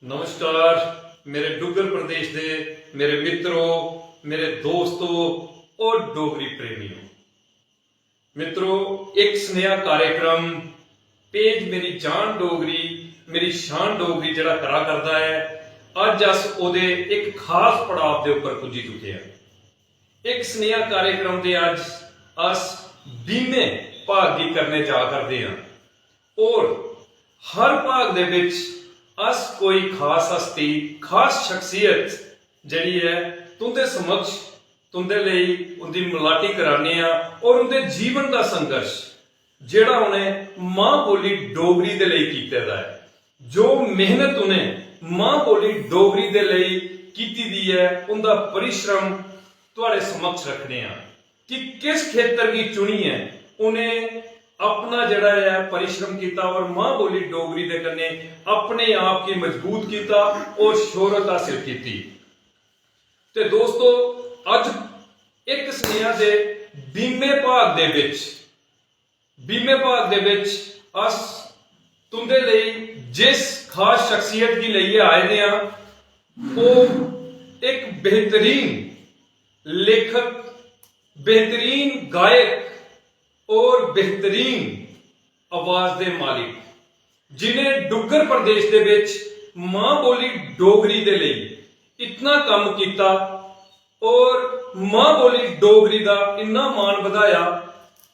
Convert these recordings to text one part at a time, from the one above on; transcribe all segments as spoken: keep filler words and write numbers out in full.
नमस्कार मेरे डुग्गर प्रदेश दे मेरे मित्रो, मेरे दोस्तो और डोगरी प्रेमियो। मित्रो, एक स्नेहा कार्यक्रम पेज मेरी जान डोगरी, मेरी शान डोगरी जेह्ड़ा करा करदा ऐ, अज्ज अस ओह्दे इक खास पड़ाव दे उप्पर पुज्जी चुके आं। इक स्नेहा कार्यक्रम दे अज्ज अस बीमे भाग गी करने जा करदे आं। और हर भाग दे बिच अस कोई खास हस्ती, खास शख्सियत जेह्ड़ी ऐ, तुंदे समक्ष, तुंदे लेई उंदी मलाटी कराने आं और उंदे जीवन दा संघर्ष जेह्ड़ा उ'नें मां बोली डोगरी दे लेई कीते दा ऐ, जो मेहनत उ'नें मां बोली डोगरी दे लेई कीती दी ऐ, उंदा परिश्रम तुआढ़े समक्ष रखने आं कि किस खेतर गी चुनियै उ'नें अपना जेह्ड़ा ऐ परिश्रम कीता और मां बोली डोगरी दे कन्नै अपने आप गी मजबूत कीता और शोहरत हासिल कीती। ते दोस्तो, अज्ज इक स्नेहा दे बीमे भाग दे बिच, बीमे भाग दे बिच अस तुंदे लेई जिस खास शख्सियत गी लेइयै आए दे आं, ओह् इक बेहतरीन लेखक, बेहतरीन गायक और बेहतरीन आवाज दे मालिक, जिन्हें डुग्गर प्रदेश दे बिच मां बोली डोगरी दे लेई इतना कम्म कीता और मां बोली डोगरी दा इन्ना मान बधाया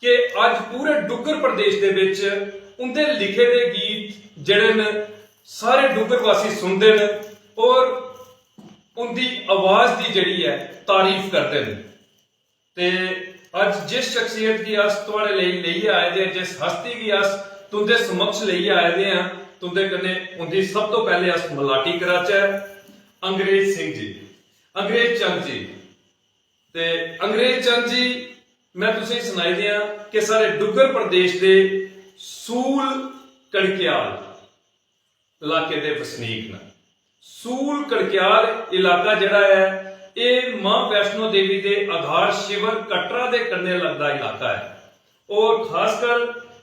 कि अज्ज पूरे डुग्गर प्रदेश दे बिच उंदे लिखे दे गीत जेह्ड़े न, सारे डुग्गर वासी सुनदे न और उंदी आवाज दी जेह्ड़ी ऐ, तारीफ करदे न। ते अज्ज जिस शख्सियत गी अस तुआढ़े लेई लेइयै आए दे आं, जिस हस्ती गी अस तुंदे समक्ष लेइयै आए दे आं, तुंदे कन्नै उंदी सब तो पैह्ले अस मलाटी कराचै। अंग्रेज सिंह जी, अंग्रेज चंद जी। ते अंग्रेज चंद जी, मैं तुसेंगी सनाई देआं कि साढ़े डुग्गर प्रदेश दे सूल कड़कियाल इलाके दे वसनीक न। सूल कड़कियाल इलाका जेह्ड़ा ऐ, एह् मां वैष्णो देवी दे आधार शिवर कटरा दे कन्नै लगदा इलाका ऐ। और खासकर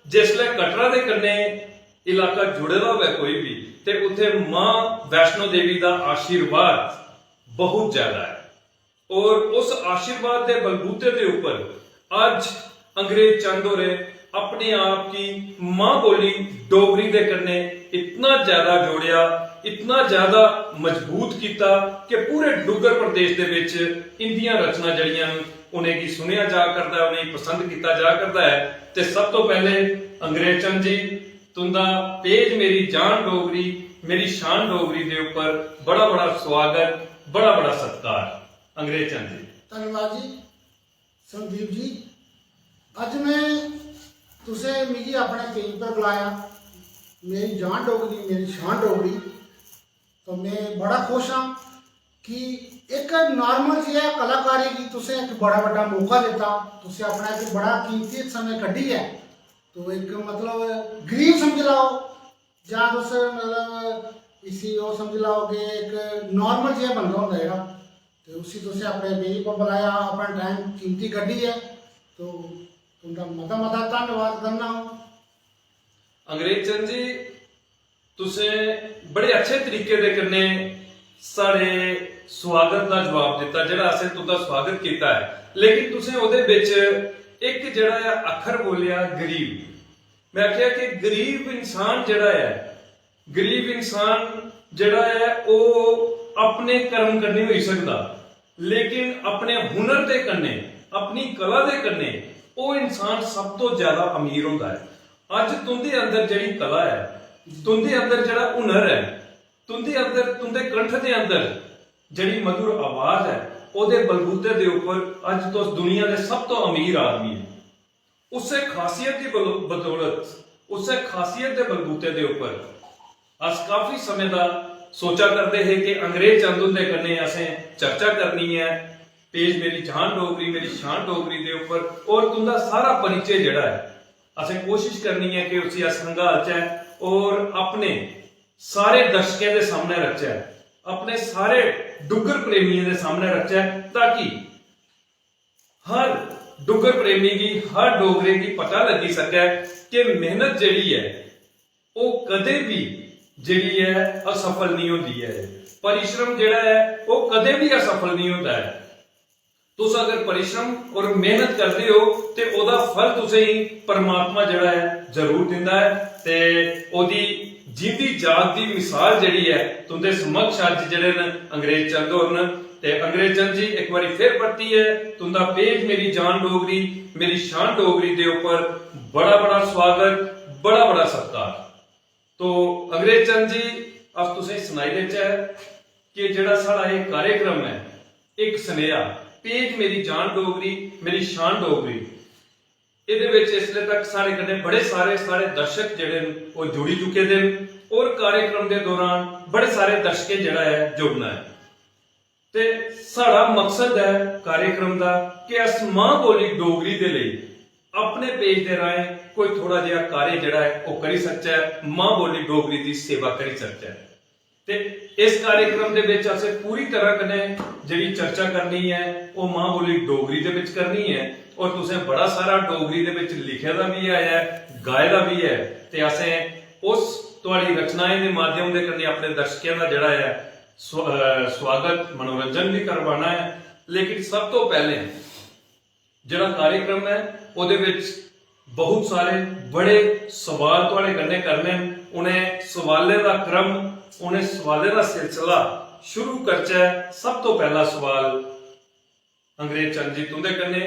जिसलै कटरा दे कन्नै इलाका जुड़े दा होऐ कोई बी, ते उत्थै मां वैष्णो देवी दा आशीर्वाद बहुत ज्यादा ऐ। और उस आशीर्वाद दे बलबूते दे उप्पर अज्ज अंग्रेज चंद होरें अपने आप गी मां बोली डोगरी दे कन्नै इतना ज्यादा जोड़ेआ, इतना ज्यादा मजबूत कीता कि पूरे डुग्गर प्रदेश दे बिच इंदियां रचनां जेह्ड़ियां न, उ'नेंगी सुनेआ जा करदा ऐ, उ'नेंगी पसंद कीता जा करदा ऐ। ते सब तो पैह्ले अंग्रेज चंद जी, तुंदा पेज मेरी जान डोगरी, मेरी शान डोगरी दे उप्पर बड़ा बड़ा स्वागत, बड़ा बड़ा सत्कार। अंग्रेज चंद जी। धन्यवाद जी संदीप जी। अज्ज में तुसें मिगी अपने पेज पर बुलाया, मेरी जान डोगरी, मेरी शान डोगरी। तो में बड़ा खुश हाँ कि इक नॉर्मल जेहा कलाकारी गी तुसें इक बड़ा बड्डा मौका दित्ता। तुसें अपना इक बड़ा कीमती समें कड्ढियै, तो इक, मतलब, गरीब समझी लैओ, जां तुस, मतलब, इसी ओह् समझी लैओ कि इक नॉर्मल जेहा बंदा होंदा जेह्ड़ा, ते उसी तुसें अपने पेज पर बुलाया, अपना टाइम कीमती कड्ढियै, तो तुंदा मता मता धन्नवाद करना अ'ऊं। अंग्रेज चंद जी, तुसें बड़े अच्छे तरीके दे कन्नै साढ़े सुआगत दा जवाब दित्ता, जेह्ड़ा असें तुंदा सुआगत कीता ऐ, लेकिन तुसें ओह्दे बिच इक जेह्ड़ा ऐ अक्खर बोलेआ, गरीब। मैं आखेआ कि गरीब इंसान जेह्ड़ा ऐ, गरीब इंसान जेह्ड़ा ऐ, ओह् अपने कर्म कन्नै होई सकदा, लेकिन अपने हुनर दे कन्नै, अपनी कला दे कन्नै ओह् इंसान सब तो ज्यादा अमीर होंदा ऐ। अज्ज तुंदे अंदर जेह्ड़ी कला ऐ, तुंदे अंदर जेह्ड़ा हुनर ऐ, तुंदे अंदर, तुंदे कंठ दे अंदर जेह्ड़ी मधुर आवाज ऐ, ओह्दे बलबूते दे उप्पर अज्ज तुस दुनिया दे सब तो अमीर आदमी ओ। उस्सै खासियत दी बलो-, बदौलत, उस्सै खासियत दे बलबूते दे उप्पर अस काफी समें दा सोचा करदे हे कि अंग्रेज चंद हुंदे कन्नै असें चर्चा करनी ऐ, पेज मेरी जान डोगरी, मेरी शान डोगरी दे उप्पर, और तुंदा सारा परिचय जेह्ड़ा ऐ, असें कोशिश करनी ऐ कि उसी अस खंगालचै और अपने सारे दर्शकें दे सामनै रखचै, अपने सारे डुग्गर प्रेमियें दे सामनै रखचै, ताकि हर डुग्गर प्रेमी गी, हर डोगरे गी पता लग्गी सकै कि मेहनत जेह्ड़ी ऐ, ओह् कदें बी जेह्ड़ी ऐ असफल निं होंदी ऐ। परिश्रम जेह्ड़ा ऐ ओह् कदें बी असफल निं होंदा ऐ। तुस अगर परिश्रम और मेहनत करदे ओ ते ओह्दा फल तुसेंगी परमात्मा जेह्ड़ा ऐ जरूर दिंदा ऐ। ते ओह्दी जींदी जागदी मिसाल जेह्ड़ी ऐ तुं'दे समक्ष अज्ज जेह्ड़े न अंग्रेज चंद होर न। ते अंग्रेज चंद जी, इक बारी फिर परतियै तुं'दा पेज मेरी जान डोगरी, मेरी शान डोगरी दे उप्पर बड़ा बड़ा स्वागत, बड़ा बड़ा सत्कार। तो अंग्रेज चंद जी, अस तुसेंगी सनाई देचै कि जेह्ड़ा साढ़ा एह् कार्यक्रम ऐ, इक सनेहा, पेज मेरी जान डोगरी, मेरी शान डोगरी, एह्दे बिच इसले तक साढ़े कन्नै बड़े सारे साढ़े दर्शक जेह्ड़े न, ओह् जुड़ी चुके दे न और कार्यक्रम दे दौरान बड़े सारे दर्शकें जेह्ड़ा ऐ जुड़ना ऐ। ते साढ़ा मकसद ऐ कार्यक्रम दा कि अस मां बोली डोगरी दे लेई अपने पेज दे राहें कोई थोड़ा जेहा कार्य जेह्ड़ा ऐ ओह् करी सकचै, मां बोली डोगरी दी सेवा करी सकचै। ते इस कार्यक्रम दे बिच असें पूरी तरह कन्नै जेह्ड़ी चर्चा करनी ऐ ओह् मां बोली डोगरी दे बिच करनी ऐ। और तुसें बड़ा सारा डोगरी दे बिच लिखे दा बी ऐ, गाए दा बी ऐ। ते असें उस थुआड़ी रचनाएं दे माध्यम दे कन्नै अपने दर्शकें दा जेह्ड़ा ऐ स्व-, अ, स्वागत, मनोरंजन बी करवाना ऐ। लेकिन सब तो पैह्लें जेह्ड़ा कार्यक्रम ऐ ओह्दे बिच बहुत सारे बड़े सवाल थुआड़े कन्नै करने न। उ'नें सवालें दा क्रम, उ'नें सवालें दा सिलसिला शुरू करचै। सब तो पैह्ला सवाल अंग्रेज चंद जी तुं'दे कन्नै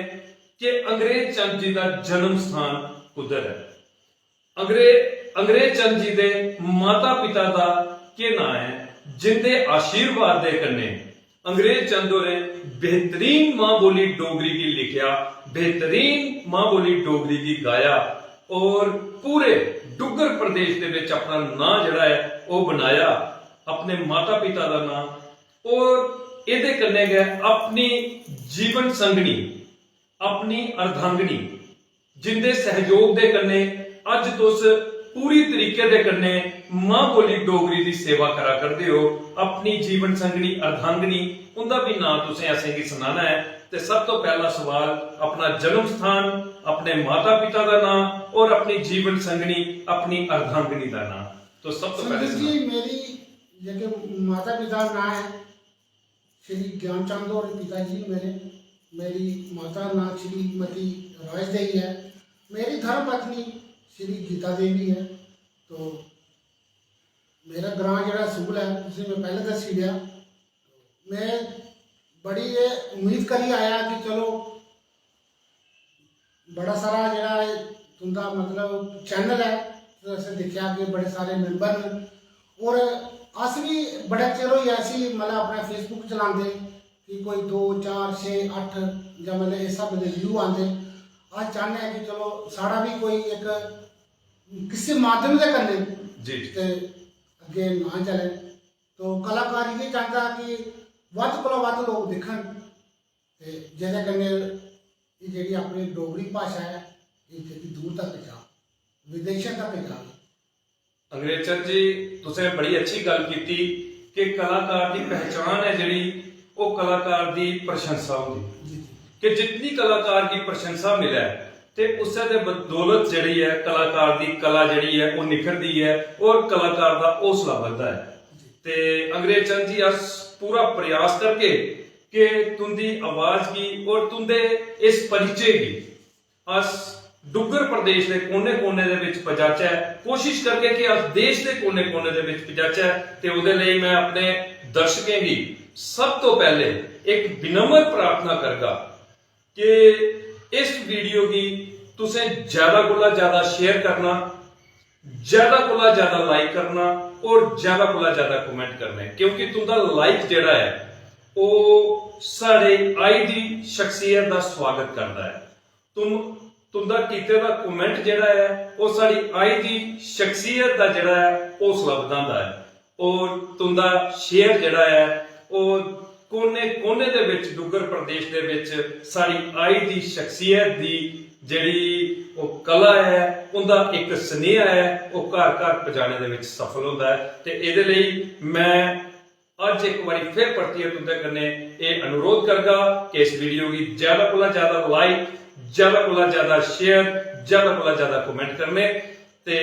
कि अंग्रेज चंद जी दा जन्म स्थान कुद्धर ऐ? अंग्रेज अंग्रेज चंद जी दे माता पिता दा केह् नांऽ ऐ, जिंदे आशीर्वाद दे कन्नै अंग्रेज चंद होरें बेहतरीन मां बोली डोगरी गी लिखेआ, बेहतरीन मां बोली डोगरी गी गाया और पूरे डुग्गर प्रदेश दे बिच अपना नांऽ जेह्ड़ा ऐ ओह् बनाया, अपने माता पिता दा नांऽ और एह्दे कन्नै गै अपनी जीवन संगनी, अपनी अर्धांगिनी, जिंदे सैहयोग दे कन्नै अज्ज तुस पूरी तरीके दे कन्नै मां बोली डोगरी दी सेवा करा करदे ओ। अपनी जीवन संगनी अर्धांगिनी, उं'दा बी नांऽ तुसें असेंगी सनाना ऐ। ते सब तो पैह्ला सवाल, अपना जन्म स्थान, अपने माता पिता दा नांऽ और अपनी जीवन संगनी, अपनी अर्धांगिनी दा नांऽ। तो सब तो पैह्ले संदीप जी, सनाओ। मेरी जेह्के माता पिता दा नांऽ ऐ श्री ज्ञानचंद होर पिता जी मेरे, मेरी माता दा नांऽ श्रीमती राज देवी ऐ, मेरी धर्म पत्नी श्री गीता देवी ऐ। तो मेरा ग्रांऽ जेह्ड़ा सूल ऐ, तुसें में पैह्लें दस्सी ओड़ेआ। में बड़ी एह् उम्मीद करियै आया कि चलो बड़ा सारा जेह्ड़ा एह् तुं'दा मतलब चैनल ऐ, ते असें दिक्खेआ कि बड़े सारे मैंबर न, और अस बी बड़ा चिर होई गेआ इसी मतलब अपना Facebook चलांदे कि कोई दो, चार, छे, अट्ठ जां मतलब इस स्हाबै दे व्यू आंदे। अस चाह्न्ने आं कि चलो साढ़ा बी कोई इक किसे माध्यम दे कन्नै जी, जी। ते अग्गें नांऽ चलै। तो कलाकार इ'यै चांह्दा कि बद्ध कोला बद्ध लोक दिक्खन ते जेह्दे कन्नै एह् जेह्ड़ी अपनी डोगरी भाशा ऐ, एह् जेह्ड़ी दूर तक जा, विदेशें तक जा। अंग्रेज चंद जी, तुसें बड़ी अच्छी गल्ल कीती कि कलाकार दी पहचान ऐ जेह्ड़ी, ओह् कलाकार दी प्रशंसा होंदी। जी, जी। कि जितनी कलाकार गी प्रशंसा मिलै, ते उस्सै दे बदौलत जेह्ड़ी ऐ कलाकार दी कला जेह्ड़ी ऐ ओह् निखरदी ऐ और कलाकार दा हौसला बधदा ऐ। ते अंग्रेज चंद जी, अस पूरा प्रयास करगे कि तुं'दी आवाज गी और तुं'दे इस परिचय गी अस डुग्गर प्रदेश दे कोने-कोने दे बिच पजाचै, कोशिश करगे कि अस देश दे कोने-कोने दे बिच पजाचै। ते ओह्दे लेई में अपने दर्शकें गी सब तो पैह्ले इक विनम्र प्रार्थना करगा कि इस वीडियो गी तुसें ज्यादा कोला ज्यादा शेयर करना, ज्यादा कोला ज्यादा लाइक करना और ज्यादा कोला ज्यादा कमेंट करना, क्योंकि तुं'दा लाइक जेह्ड़ा ऐ ओह् साढ़े आई दी शख्सियत दा स्वागत करदा ऐ। तुम तुं'दा कीते दा कमेंट जेह्ड़ा ऐ ओह् साढ़ी आई दी शख्सियत दा जेह्ड़ा ऐ हौसला बधांदा ऐ। और तुं'दा शेयर जेह्ड़ा ऐ ओह् कोने कोने दे बिच डुग्गर प्रदेश दे बिच साढ़ी आई दी शख्सियत दी जेह्ड़ी ओह् कला ऐ, उं'दा इक सनेहा ऐ, ओह् घर घर पजाने दे बिच सफल होंदा ऐ। ते एह्दे लेई में अज्ज इक बारी फिर परतियै तुं'दे कन्नै एह् अनुरोध करगा कि इस वीडियो गी ज्यादा कोला ज्यादा लाइक, ज्यादा कोला ज्यादा शेयर, ज्यादा कोला ज्यादा कमेंट करने। ते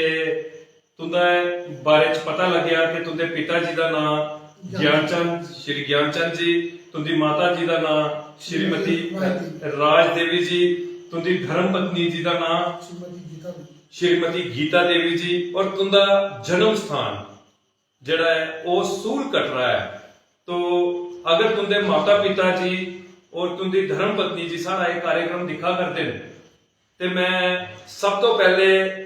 तुं'दे बारे च पता लग्गेआ कि तुं'दे पिता जी दा नांऽ ज्ञानचंद, श्री ज्ञानचंद जी, तुं'दी माता जी दा नांऽ श्रीमती राज देवी जी, तुं'दी धर्म पत्नी जी दा नांऽ श्रीमती गीता देवी जी, और तुं'दा जन्म स्थान जेह्ड़ा ऐ, ओह् सूल कटरा ऐ। तो अगर तुं'दे माता पिता जी और तुं'दी धर्म पत्नी जी साढ़ा एह् कार्यक्रम दिक्खा करदे न, ते मैं सब तो पैह्ले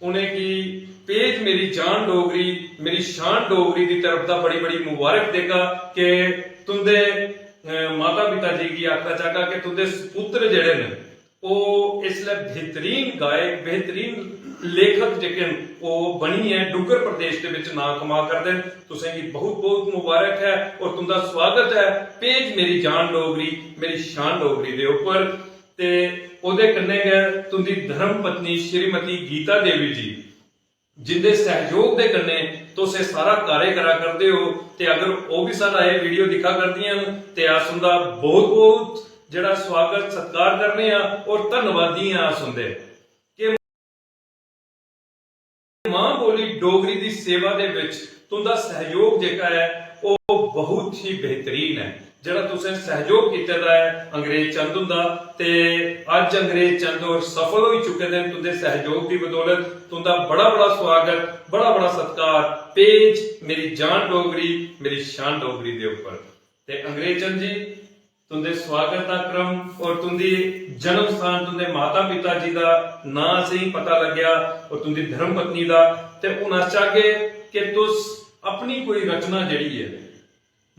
उ'नेंगी पेज मेरी जान डोगरी, मेरी शान डोगरी दी तरफ दा बड़ी-बड़ी मुबारक देगा कि तुं'दे, अ, माता पिता जी गी आखना चाहगा कि तुं'दे सपुत्र जेह्ड़े न, ओह् इसलै बेहतरीन गायक, बेहतरीन लेखक जेह्के न, ओह् बनियै डुग्गर प्रदेश दे बिच नांऽ कमा करदे न। तुसेंगी बहुत-बहुत मुबारक ऐ और तुं'दा स्वागत ऐ पेज मेरी जान डोगरी, मेरी शान डोगरी दे उप्पर। ते ओह्दे कन्नै गै तुं'दी धर्म पत्नी श्रीमती गीता देवी जी, जिंदे सैहयोग दे कन्नै तुस एह् सारा कार्य करा करदे ओ, ते अगर ओह् बी साढ़ा एह् वीडियो दिक्खा करदियां न, ते अस उं'दा बहुत-बहुत जेह्ड़ा स्वागत सत्कार करने आं और धन्नवादी आं अस उं'दे। कि मां बोली डोगरी दी सेवा दे बिच तुं'दा सैहयोग जेह्का ऐ, ओह् बहुत ही बेहतरीन ऐ। जेह्ड़ा तुसें सैहयोग कीते दा ऐ अंग्रेज चंद हुंदा, ते अज्ज अंग्रेज चंद होर सफल होई चुके दे न तुं'दे सैहयोग दी बदौलत। तुं'दा बड़ा-बड़ा स्वागत, बड़ा-बड़ा सत्कार पेज मेरी जान डोगरी, मेरी शान डोगरी दे उप्पर। ते अंग्रेज चंद जी, तुं'दे स्वागत दा क्रम और तुं'दी जन्म स्थान, तुं'दे माता पिता जी दा नांऽ असेंगी पता लग्गेआ और तुं'दी धर्म पत्नी दा। ते हून अस चाहगे कि तुस अपनी कोई रचना जेह्ड़ी ऐ,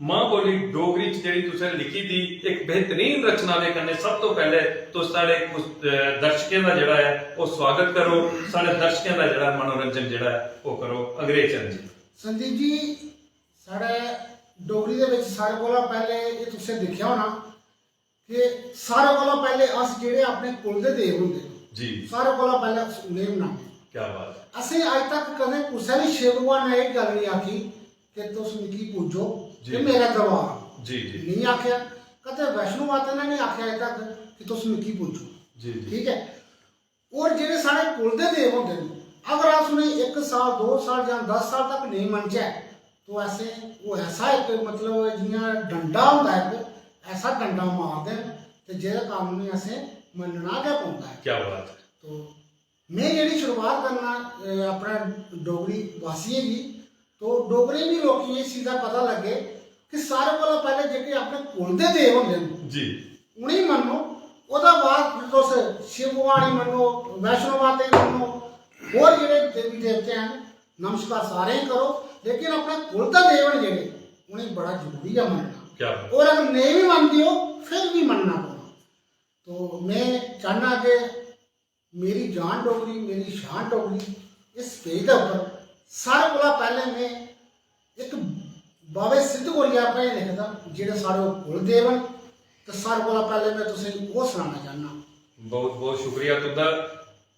मां बोली डोगरी च जेह्ड़ी तुसें लिखी दी इक बेहतरीन रचना दे कन्नै सब तो पैह्ले तुस साढ़े कुछ, अ, दर्शकें दा जेह्ड़ा ऐ, ओह् स्वागत करो, साढ़े दर्शकें दा जेह्ड़ा मनोरंजन जेह्ड़ा ऐ, ओह् करो। अंग्रेज चंद जी। संदीप जी, साढ़े डोगरी दे बिच सारे कोला पैह्ले एह् तुसें दिक्खेआ होना कि सारे कोला पैह्ले अस जेह्ड़े अपने कुल दे देव होंदे न, जी। सारे कोला पैह्ले अस उ'नेंगी मनाने। क्या बात है। असें अज्ज तक कदें कुसै बी शिव भगवान ने एह् गल्ल निं आखी कि तुस मिगी पूजो जी। ते मेरा दरबार। जी, जी। नेईं आखेआ। कदें वैष्णो माता ने निं आखेआ अज्ज तक कि तुस मिगी पूजो। जी, जी। ठीक ऐ। और जेह्ड़े साढ़े कुल दे देव होंदे न, अगर अस उ'नेंगी इक साल, दो साल जां दस साल तक नेईं मनचै, तो असें ओह् ऐसा इक, मतलब, जि'यां डंडा होंदा इक, ऐसा डंडा मारदे न, ते जेह्दे कारण उ'नेंगी असें मन्नना गै पौंदा ऐ। क्या बात है। तो में जेह्ड़ी शुरुआत करना, अ, अपने डोगरी वासियें गी, तो डोगरें बी लोकें गी इस चीज दा पता लग्गे कि सारे कोला पैह्ले जेह्के अपने कुल दे देव होंदे न, जी। उ'नेंगी मन्नो। ओह्दे बाद फिर तुस शिव भगवान गी मन्नो, वैष्णो माता गी मन्नो, होर जेह्ड़े देवी देवते हैन, नमस्कार सारें गी करो, लेकिन अपने कुल दे देव न जेह्ड़े, उ'नेंगी बड़ा जरूरी ऐ मन्नना। क्या बात। और अगर नेईं बी मनदे ओ, फिर बी मन्नना पौना। तो में चाह्न्नां कि मेरी जान डोगरी, मेरी शान डोगरी, इस पेज दे उप्पर सारे कोला पैह्लें में इक बाबे सिद्ध गोरिया भजन लिखे दा, जेह्ड़े साढ़े ओह् कुलदेव न, ते सारे कोला पैह्लें में तुसेंगी ओह् सनाना चाह्न्नां। बहुत बहुत शुक्रिया तुं'दा।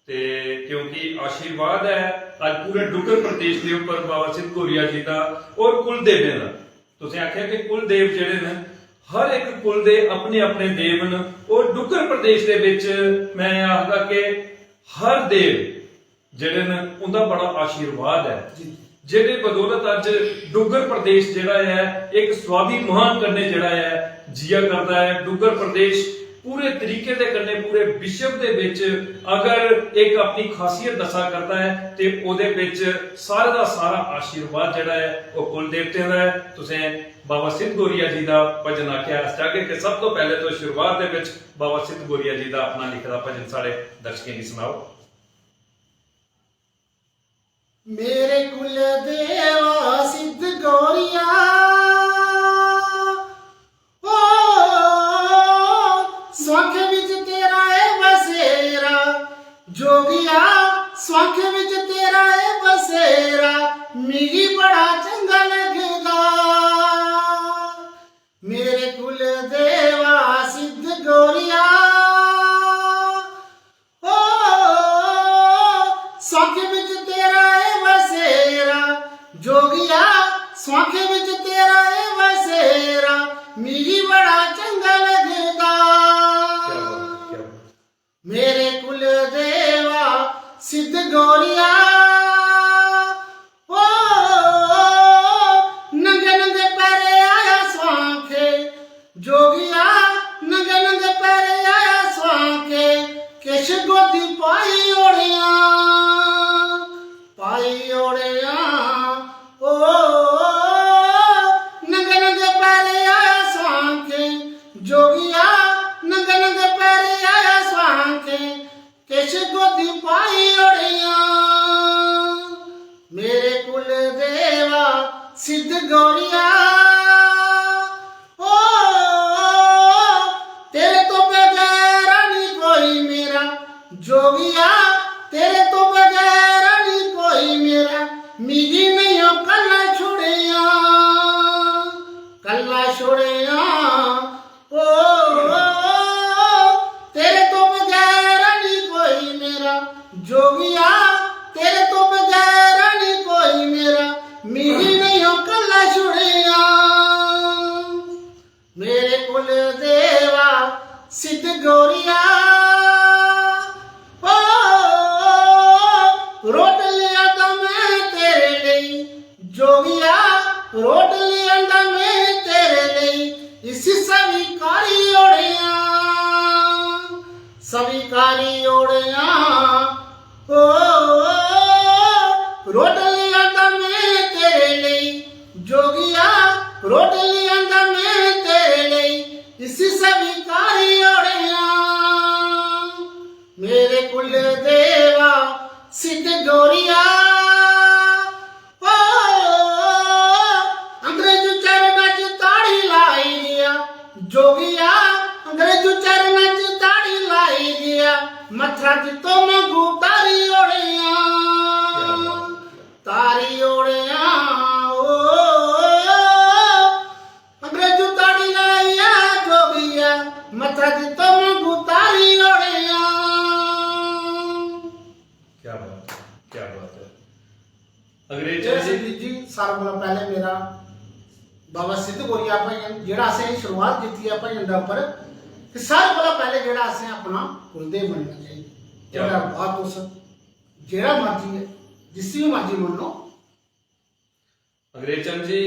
ते क्योंकि आशीर्वाद ऐ अज्ज पूरे डुग्गर प्रदेश दे उप्पर बाबा सिद्ध गोरिया जी दा और कुलदेवें दा, तुसें आखेआ कि कुलदेव जेह्ड़े न, हर इक कुल दे अपने अपने देव न। और डुग्गर प्रदेश दे बिच मैं आखदा कि हर देव जेह्ड़े न, उं'दा बड़ा आशीर्वाद ऐ, जी। जेह्दे बदौलत अज्ज डुग्गर प्रदेश जेह्ड़ा ऐ, इक स्वाभिमान कन्नै जेह्ड़ा ऐ, जिया करदा ऐ। डुग्गर प्रदेश पूरे तरीके दे कन्नै पूरे विश्व दे बिच अगर इक अपनी खासियत दस्सा करदा ऐ, ते ओह्दे बिच सारे दा सारा आशीर्वाद जेह्ड़ा ऐ, ओह् कुल देवतें दा ऐ। तुसें बाबा सिद्ध गोरिया जी दा भजन आखेआ, अस चाहगे कि सब तो पैह्ले तुस शुरुआत दे बिच बाबा सिद्ध गोरिया जी दा अपना लिखे दा भजन साढ़े दर्शकें गी सनाओ। मेरे कुल देवा सिद्ध गोरिया, ओ, स्वांखे बिच तेरा ऐ बसेरा, जोगिया, स्वांखे बिच तेरा ऐ बसेरा, मिगी बड़ा चंगा लगदा। मेरे कुल देवा सिद्ध गोरिया, ओ, स्वांखे बिच तेरा ऐ बसेरा, जोगिया, स्वांखे बिच तेरा ऐ बसेरा, मिगी बड़ा चंगा लगदा। क्या बात है, क्या बात है। मेरे कुल देवा सिद्ध गोरिया, देवा सिद्ध गोरिया, ओ, तेरे तो बगैर नहीं कोई मेरा जोगिया, तेरे तो बगैर नहीं कोई मेरा, मिगी नहीं ओ कल्ला छोड़िया, कल्ला छोड़िया। ओ, ओ, ओ, तेरे तो बगैर नहीं कोई मेरा जोगिया, तेरे तो बगैर नहीं कोई मेरा, मिगी नहीं ओ कल्ला छोड़िया। मेरे कुल देवा सिद्ध गोरिया, ओ, रोट लिया तो मैं तेरे लिए जोगिया, रोट लिया तो मैं तेरे लिए, इसी स्वीकारी ओड़िया, स्वीकारी ओड़िया। ओ, रोट लिया तो मैं तेरे लिए जोगिया, रोट लिया तो मैं तेरे लिए, इसी स्वीकारी ओड़िया। मेरे कुल देवा सिद्ध गोरिया, ओ, अंग्रेज चरण च ताड़ी लाई दिया जोगिया, अंग्रेज चरण च ताड़ी लाई दिया, मथरा च तो मंगू तारी ओड़िया, तारी ओड़िया। ओ, अंग्रेज ताड़ी लाइया जोगिया, मथरा च तो मंगू तारी ओड़िया। क्या बात है, क्या बात है। अंग्रेज जी, संदीप जी, सारें कोला पैह्लें मेरा बाबा सिद्ध गोरिया भजन, जेह्ड़ा असें शुरुआत कीती ऐ भजन दे उप्पर, कि सारें कोला पैह्लें जेह्ड़ा असें अपना कुलदेव मन्नना चाहिदा। क्या जेह्ड़ा बात। बात तुस जेह्ड़ा मर्जी, जिसी बी मर्जी मन्नो। अंग्रेज चंद जी,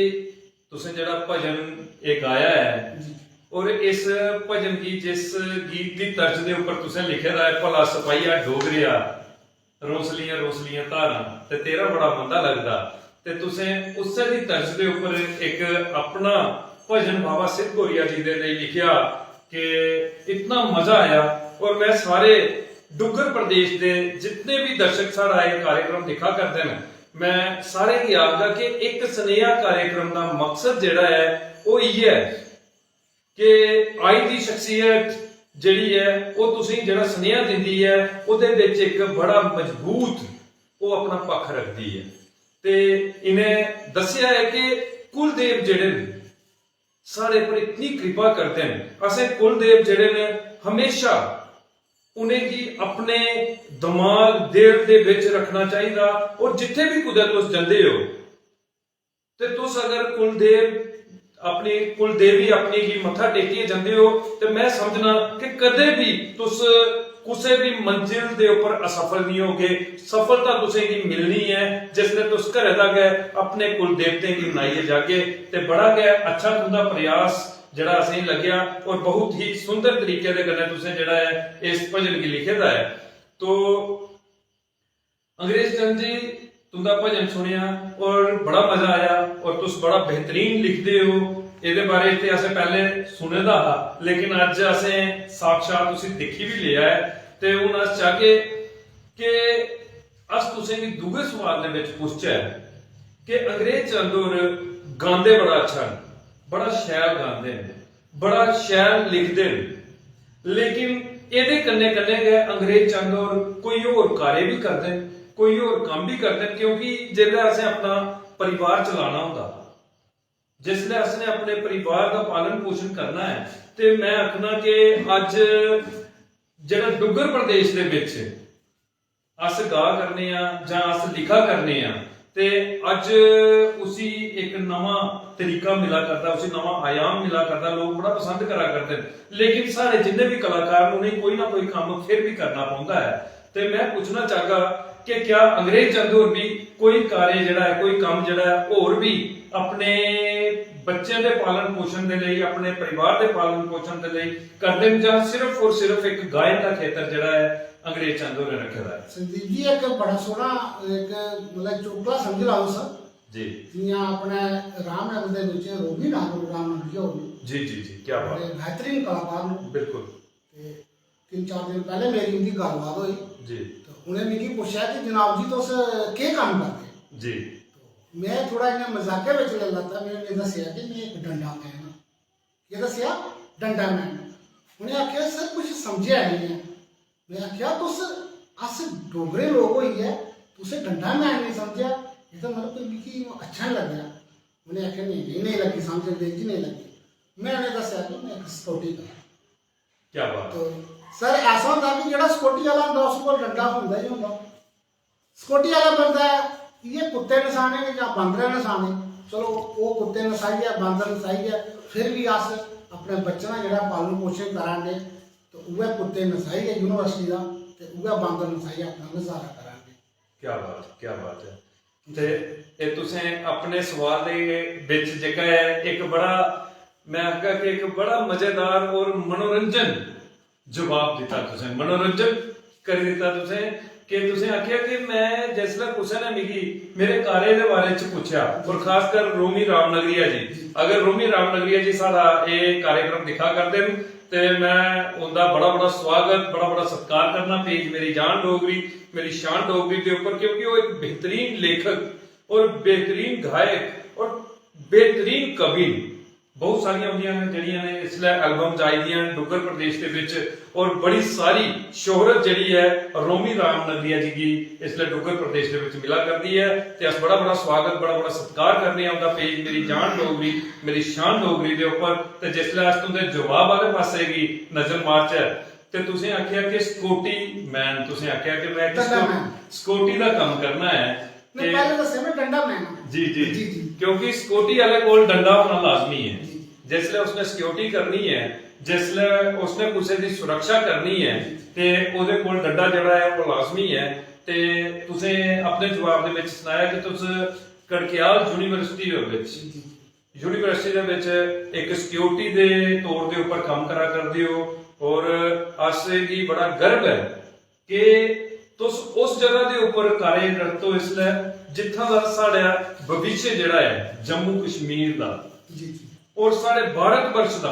तुसें जेह्ड़ा भजन एह् गाया ऐ, जी। और इस भजन गी जिस गीत दी तर्ज दे उप्पर तुसें लिखे दा ऐ, भला सपाईया डोगरेआ, रोसलियां रोसलियां धारां ते तेरा बड़ा मंदा लगदा, ते तुसें उस्सै दी तर्ज दे उप्पर इक अपना भजन बाबा सिद्ध गोरिया जी दे लेई लिखेआ कि इतना मजा आया। और मैं सारे डुग्गर प्रदेश दे जितने भी दर्शक साढ़ा एह् कार्यक्रम दिक्खा करदे न, मैं सारें गी आखगा कि इक सनेहा कार्यक्रम दा मकसद जेह्ड़ा ऐ, ओह् इ'यै ऐ कि आई दी शख्सियत जेह्ड़ी ऐ, ओह् तुसेंगी जेह्ड़ा सनेहा दिंदी ऐ, ओह्दे बिच इक बड़ा मजबूत ओह् अपना पक्ख रखदी ऐ। ते इ'नें दस्सेआ ऐ कि कुलदेव जेह्ड़े न, साढ़े पर इतनी कृपा करदे न। असें कुलदेव जेह्ड़े न, हमेशा उ'नेंगी अपने दमाग, दिल दे बिच रखना चाहिदा। और जित्थै बी कुतै तुस जंदे ओ, ते तुस अगर कुलदेव, अपनी कुलदेवी अपनी गी मत्था टेकियै जंदे ओ, ते मैं समझना कि कदें बी तुस कुसै बी मंजिल दे उप्पर असफल नहीं होगे। सफलता तुसेंगी मिलनी ऐ जिसलै तुस घरै दा गै अपने कुलदेवतें गी मनाइयै जागे। ते बड़ा गै अच्छा तुं'दा प्रयास जेह्ड़ा असेंगी लग्गेआ, और बहुत ही सुंदर तरीके दे कन्नै तुसें जेह्ड़ा ऐ इस भजन गी लिखे दा ऐ। तो अंग्रेज चंद जी, तुं'दा भजन सुनेआ और बड़ा मजा आया, और तुस बड़ा बेहतरीन लिखदे ओ। एह्दे बारे च ते असें पैह्लें सुने दा हा, लेकिन अज्ज असें साक्षात उसी दिक्खी बी लेआ ऐ। ते हून अस चाहगे कि अस तुसें गी दूए सोआल दे बिच पुछचै कि अंग्रेज चंद होर गांदे बड़ा अच्छा न, बड़ा शैल गांदे न, बड़ा शैल लिखदे न, लेकिन एह्दे कन्नै कन्नै गै अंग्रेज चंद होर कोई होर कार्य बी करदे न, कोई होर कम्म बी करदे न, क्योंकि जेल्लै असें अपना परिवार चलाना होंदा, जिसलै असें अपने परिवार दा पालन पोषण करना ऐ, ते मैं आखना कि अज्ज जेह्ड़ा डुग्गर प्रदेश दे बिच अस गा करने आं जां अस लिखा करने आं, ते अज्ज उसी इक नमां तरीका मिला करदा, उसी नमां आयाम मिला करदा, लोक बड़ा पसंद करा करदे न। लेकिन साढ़े जिन्ने बी कलाकार न, उ'नेंगी कोई ना कोई कम्म फिर बी करना पौंदा ऐ। ते मैं पुच्छना चाहगा कि क्या अंग्रेज चंद होर बी कोई कार्य जेह्ड़ा ऐ, कोई कम्म जेह्ड़ा ऐ, होर बी अपने बच्चें दे पालन पोषण दे लेई, अपने परिवार दे पालन पोषण दे लेई करदे न, जां सिर्फ और सिर्फ इक गायन दा खेतर जेह्ड़ा ऐ, अंग्रेज चंद होरें रक्खे दा ऐ? संदीप जी, इक बड़ा सोह्ना, इक, मतलब, चुटकला समझी लैओ तुस। जी। जि'यां अपने रामनगर दे बिच रोमी नागर रामनगर जी होर न। जी, जी, जी, क्या बात। बड़े बेहतरीन कलाकार न। बिल्कुल। ते तिन्न चार दिन पैह्लें मेरी उं'दी गल्लबात होई। जी। ते उ'नें मिगी पुच्छेआ कि "जनाब जी, तुस केह् कम्म करदे?" जी। ते में थोड़ा इ'यां मजाकै बिच लेई लैता, में उ'नेंगी दस्सेआ कि में इक डंडा मैन आं। केह् दस्सेआ? डंडा मैन। उ'नें आखेआ, "सर, कुछ समझेआ निं ऐ।" में आखेआ, "तुस, अस डोगरे लोक होइयै तुसें डंडा मैन निं समझेआ, एह्दा मतलब कोई मिगी अच्छा निं लग्गेआ।" उ'नें आखेआ, "नेईं, नेईं, नेईं लग्गी समझ, अंग्रेजी नेईं लग्गी।" में उ'नेंगी दस्सेआ कि में इक सिक्योरिटी गार्ड। क्या बात। तो सर, ऐसा होंदा कि जेह्ड़ा सिक्योरिटी आह्ला होंदा, उस कोल डंडा होंदा ही होंदा। सिक्योरिटी आह्ला बंदा इ'यै कुत्ते नसाने न जां बांदर नसाने। चलो, ओह् कुत्ते नसाइयै, बांदर नसाइयै, फिर बी अस अपने बच्चें दा जेह्ड़ा पालन पोशन करा ने, ते उ'ऐ कुत्ते नसाइयै यूनिवर्सिटी दा, ते उ'ऐ बांदर नसाइयै अपना नजारा करा ने। क्या बात, क्या बात है। ते एह् तुसें अपने सवाल दे बिच जेह्का ऐ, इक बड़ा, में आखगा कि इक बड़ा मजेदार और मनोरंजन जवाब दित्ता तुसें, मनोरंजन करी दित्ता तुसें, कि तुसें आखेआ कि में जिसलै कुसै ने मिगी मेरे कार्य दे बारे च पुच्छेआ, और खासकर रोमी रामनगरिया जी, अगर रोमी रामनगरिया जी साढ़ा एह् कार्यक्रम दिक्खा करदे न, ते में उं'दा बड़ा बड़ा स्वागत, बड़ा बड़ा सत्कार करना। पेज मेरी जान डोगरी, मेरी शान डोगरी दे उप्पर, क्योंकि ओह् इक बेहतरीन लेखक और बेहतरीन गायक और बेहतरीन कवि न। बहुत सारियां उं'दियां न जेह्ड़ियां न इसलै एल्बम्स आई दियां न डुग्गर प्रदेश दे बिच, और बड़ी सारी शोहरत जेह्ड़ी ऐ रोमी रामनगरिया जी गी इसलै डुग्गर प्रदेश दे बिच मिला करदी ऐ। ते अस बड़ा बड़ा स्वागत, बड़ा बड़ा सत्कार करने आं उं'दा पेज मेरी जान डोगरी, मेरी शान डोगरी दे उप्पर। ते जिसलै अस तुं'दे जवाब आह्ले पासै गी नजर मारचै, ते तुसें आखेआ कि सिक्योरिटी मैन, तुसें आखेआ कि में इक डंडा सिक्योर-, मैन। सिक्योरिटी दा कम्म करना ऐ। नहीं, ते पैह्लें दस्सेआ में डंडा मैन आं। जी, जी। जी, जी। क्योंकि सिक्योरिटी आह्ले कोल डंडा होना लाजमी ऐ। जी। जिसलै उसने सिक्योरिटी करनी ऐ, जिसलै उसने कुसै दी सुरक्षा करनी ऐ, जी। ते ओह्दे कोल डंडा जेह्ड़ा ऐ, ओह् लाजमी ऐ। ते तुसें अपने जवाब दे बिच सनाया कि तुस कड़कयाल यूनिवर्सिटी दे बिच जी, जी। यूनिवर्सिटी दे बिच इक सिक्योरिटी दे तौर दे उप्पर कम्म करा करदे ओ, और असेंगी बड़ा गर्व ऐ कि तुस उस जगह दे उप्पर कार्यरत ओ इसलै, जित्थां दा साढ़ा भविष्य जेह्ड़ा ऐ जम्मू कश्मीर दा जी, जी। और साढ़े भारत वर्ष दा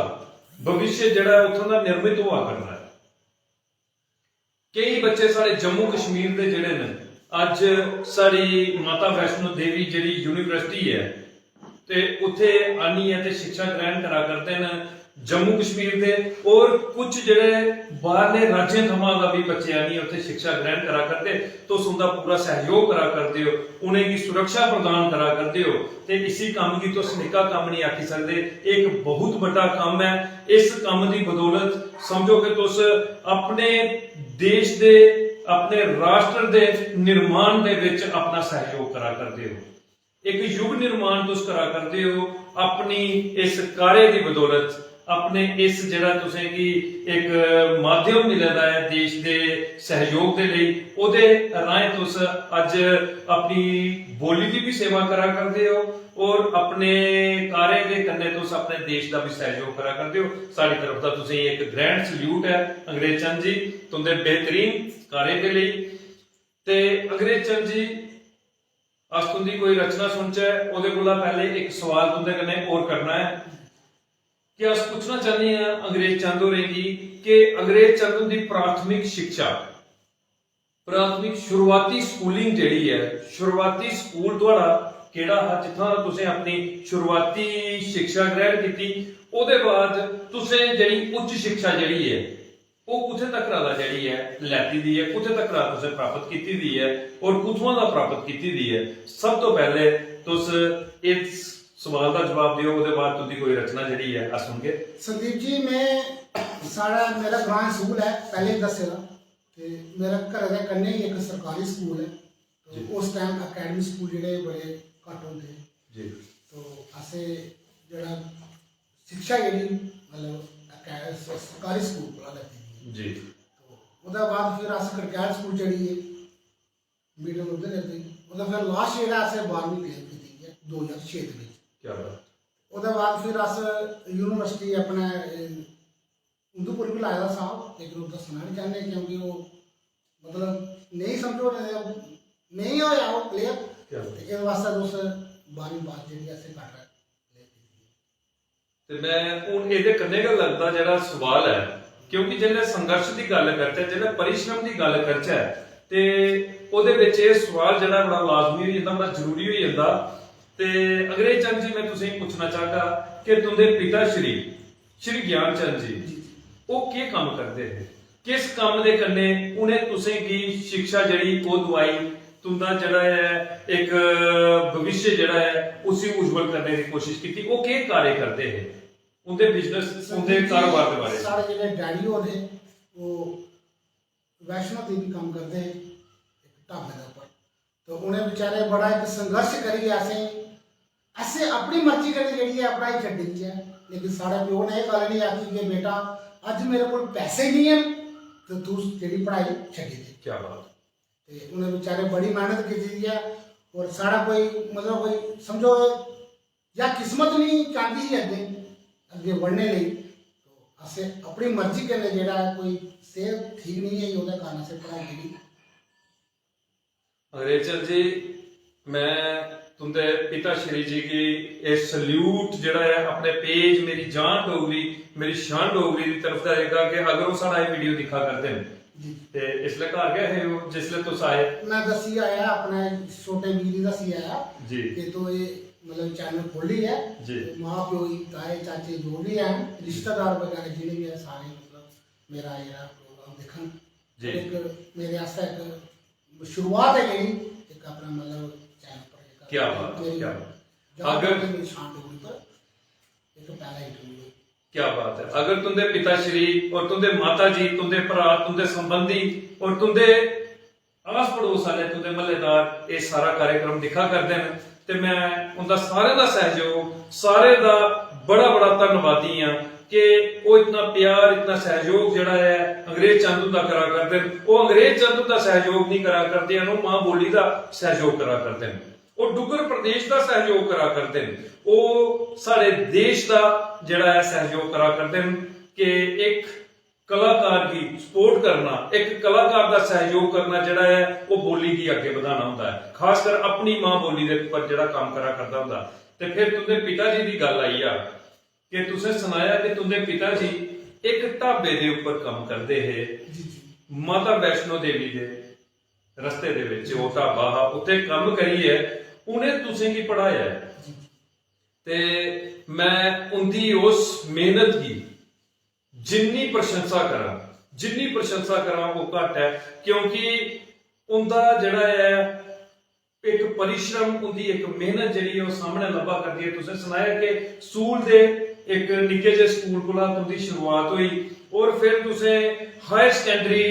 भविष्य जेह्ड़ा ऐ, उत्थां दा निर्मित होआ करदा ऐ। केई बच्चे साढ़े जम्मू कश्मीर दे जेह्ड़े न, अज्ज साढ़ी माता वैष्णो देवी जेह्ड़ी यूनिवर्सिटी ऐ, ते उत्थे आनियै ते शिक्षा ग्रहण करा करदे न जम्मू कश्मीर दे, और कुछ जेह्ड़े बाहरले राज्यें थमां दा भी बच्चे आनियै उत्थे शिक्षा ग्रहण करा करदे। तुस उं'दा पूरा सहयोग करा करदे ओ, उ'नेंगी सुरक्षा प्रदान करा करदे ओ, ते इसी कम्म गी तुस निक्का कम्म नहीं आखी सकदे। एह् इक बहुत बड्डा कम्म ऐ। इस कम्म दी बदौलत समझो कि तुस अपने देश दे, अपने राष्ट्र दे निर्माण दे विच अपना सहयोग करा करदे ओ। इक युग निर्माण तुस करा करदे ओ अपनी इस कार्य दी बदौलत, अपने इस जेह्ड़ा तुसेंगी इक माध्यम मिले दा ऐ देश दे सहयोग दे लेई, ओह्दे राहें तुस अज्ज अपनी बोली दी भी सेवा करा करदे ओ और अपने कार्य दे कन्नै तुस अपने देश दा भी सहयोग करा करदे ओ। साढ़ी तरफ दा तुसेंगी इक grand salute ऐ अंग्रेज चंद जी, तुं'दे बेहतरीन कार्य दे लेई। ते अंग्रेज चंद जी, अस तुं'दी कोई रचना सुनचै, ओह्दे कोला पैह्लें इक सवाल तुं'दे कन्नै होर करना ऐ कि अस पुच्छना चाह्न्ने आं अंग्रेज चंद होरें गी कि अंग्रेज चंद हुंदी प्राथमिक शिक्षा, प्राथमिक शुरुआती schooling जेह्ड़ी ऐ, शुरुआती स्कूल थुआढ़ा केह्ड़ा हा, जित्थां तुसें अपनी शुरुआती शिक्षा ग्रहण कीती, ओह्दे बाद तुसें जेह्ड़ी उच्च शिक्षा जेह्ड़ी ऐ, ओह् कुत्थै तक्कर दा जेह्ड़ी ऐ लैती दी ऐ, कुत्थै तक्कर तुसें प्राप्त कीती दी ऐ और कुत्थुआं दा प्राप्त कीती दी ऐ? सब तो पैह्ले तुस इस सवाल दा जवाब देओ, ओह्दे बाद तुं'दी कोई रचना जेह्ड़ी ऐ अस सुनगे। संदीप जी, में, साढ़ा, मेरा ग्रां सूल ऐ, पैह्लें बी दस्से दा, ते मेरा घरै दे कन्नै ही इक सरकारी स्कूल ऐ। तो जी। उस टाइम अकैडमी स्कूल जेह्ड़े बड़े घट्ट होंदे हे। जी। तो असें जेह्ड़ा शिक्षा जेह्ड़ी, मतलब, अकै-, स-, सरकारी स्कूल कोला लैती दी ऐ। जी। तो ओह्दे बाद फिर अस कड़कैल स्कूल चली गे, मिडल उद्धर लैती। ओह्दा फिर लास्ट जेह्ड़ा असें बारहवीं क्लियर कीती ऐ दो ज्हार छे दे बिच। क्या बात। ओह्दे बाद फिर अस यूनिवर्सिटी अपने, ए, उधमपुर बी लाए दा साहब, लेकिन ओह् दस्सना निं चाह्न्ने क्योंकि ओह्, मतलब, नेईं समझो, नेईं होआ ओह् क्लियर। क्या बात। ते इस वास्तै तुस बारहवीं पास जेह्ड़ी असें कटरा क्लियर कीती ऐ। ते में हून एह्दे कन्नै गै लगदा जेह्ड़ा सवाल ऐ, क्योंकि जेल्लै संघर्ष दी गल्ल करचै, जेल्लै परिश्रम दी गल्ल करचै, ते ओह्दे बिच एह् सवाल जेह्ड़ा बड़ा लाजमी होई जंदा, बड़ा जरूरी होई जंदा ते अंग्रेज चंद जी, मैं तुसेंगी पुच्छना चाहगा कि तुंदे पिता श्री, श्री ज्ञान चंद जी, ओह् केह् कम्म करदे हे? किस कम्म दे कन्नै उ'नें तुसेंगी शिक्षा जेह्ड़ी ओह् दुआई, तुंदा जेह्ड़ा ऐ इक भविष्य जेह्ड़ा ऐ उसी उज्जवल करने दी कोशिश कीती? ओह् केह् कार्य करदे हे? उंदे बिजनेस, उंदे कारोबार दे बारे च। साढ़े जेह्ड़े डैडी होर हे, ओह् वैष्णो देवी कम्म करदे हे इक ढाबे दे उप्पर। तो उ'नें बेचारे बड़ा इक संघर्ष करियै असें, असें अपनी मर्जी कन्नै जेह्ड़ी ऐ पढ़ाई छड्डी दी ऐ, लेकिन साढ़े प्यो ने एह् गल्ल निं आखी कि बेटा, अज्ज मेरे कोल पैसे निं हैन ते तू जेह्ड़ी पढ़ाई छड्डी दे। क्या बात। ते उ'नें बेचारे बड़ी मेह्नत कीती दी ऐ। और साढ़ा कोई, मतलब, कोई समझो, या किस्मत निं चांह्दी ही अग्गें, अग्गें बढ़ने लेई, तो असें अपनी मर्जी कन्नै जेह्ड़ा ऐ, कोई सेह्त ठीक निं ही, ओह्दे कारण असें पढ़ाई जेह्ड़ी। अंग्रेज चंद जी, मैं तुंदे पिता श्री जी गी एह् सल्यूट जेह्ड़ा ऐ, अपने पेज मेरी जान डोगरी, मेरी शान डोगरी दी तरफ दा देगा कि अगर ओह् साढ़ा एह् वीडियो दिक्खा करदे न, जी। ते इसलै घर गै हे ओह् जिसलै तुस आए? मैं दस्सी आया, अपने छोटे वीर गी दस्सी आया जी। कि तू एह्, मतलब, चैनल खोह्ल्ली ऐ। जी। ते मां प्यो गी, ताए चाचे जो बी हैन, रिश्तेदार बगैरा जिन्ने बी हैन, सारे, मतलब, मेरा जेह्ड़ा प्रोग्राम दिक्खन। जी। और इक मेरे आस्तै इक शुरुआत है जेह्ड़ी, इक अपना, मतलब, चैनल पर जेह्का क्या बात है, मेरी क्या बात है। जान अगर डोगरी, मेरी शान डोगरी पर इक पैह्ला इंटरव्यू है। क्या बात है। अगर तुंदे पिता श्री और तुंदे माता जी, तुंदे भरा, तुंदे संबंधी और तुंदे आस पड़ोस आह्ले, तुंदे म्हल्लेदार एह् सारा कार्यक्रम दिक्खा करदे न, ते मैं उंदा सारें दा सैहयोग, सारें दा बड़ा बड़ा धन्नवादी आं कि ओह् इतना प्यार, इतना सैहयोग जेह्ड़ा ऐ अंग्रेज चंद हुंदा करा करदे न। ओह् अंग्रेज चंद हुंदा सैहयोग निं करा करदे न, ओह् मां बोली दा सैहयोग करा करदे न, ओह् डुग्गर प्रदेश दा सैहयोग करा करदे न, ओह् साढ़े देश दा जेह्ड़ा ऐ सैहयोग करा करदे न कि इक कलाकार गी सपोर्ट करना, इक कलाकार दा सैहयोग करना जेह्ड़ा ऐ, ओह् बोली गी अग्गें बधाना होंदा ऐ, खासकर अपनी मां बोली दे उप्पर जेह्ड़ा कम्म करा करदा होंदा। ते फिर तुंदे पिता जी दी गल्ल आई जा कि तुसें सनाया कि तुंदे पिता जी इक ढाबे दे उप्पर कम्म करदे हे, जी, जी। माता वैष्णो देवी दे रस्ते दे बिच ओह् ढाबा हा, उत्थे कम्म करियै उ'नें तुसेंगी पढ़ाया ऐ। जी। ते मैं उंदी उस मेहनत गी जिन्नी प्रशंसा करां, जिन्नी प्रशंसा करां, ओह् घट्ट ऐ, क्योंकि उंदा जेह्ड़ा ऐ इक परिश्रम, उंदी इक मेहनत जेह्ड़ी ऐ, ओह् सामनै लब्भा करदी ऐ। तुसें सनाया कि स्कूल दे, इक निक्के जेह् स्कूल कोला तुंदी शुरुआत होई और फिर तुसें हायर सकैंडरी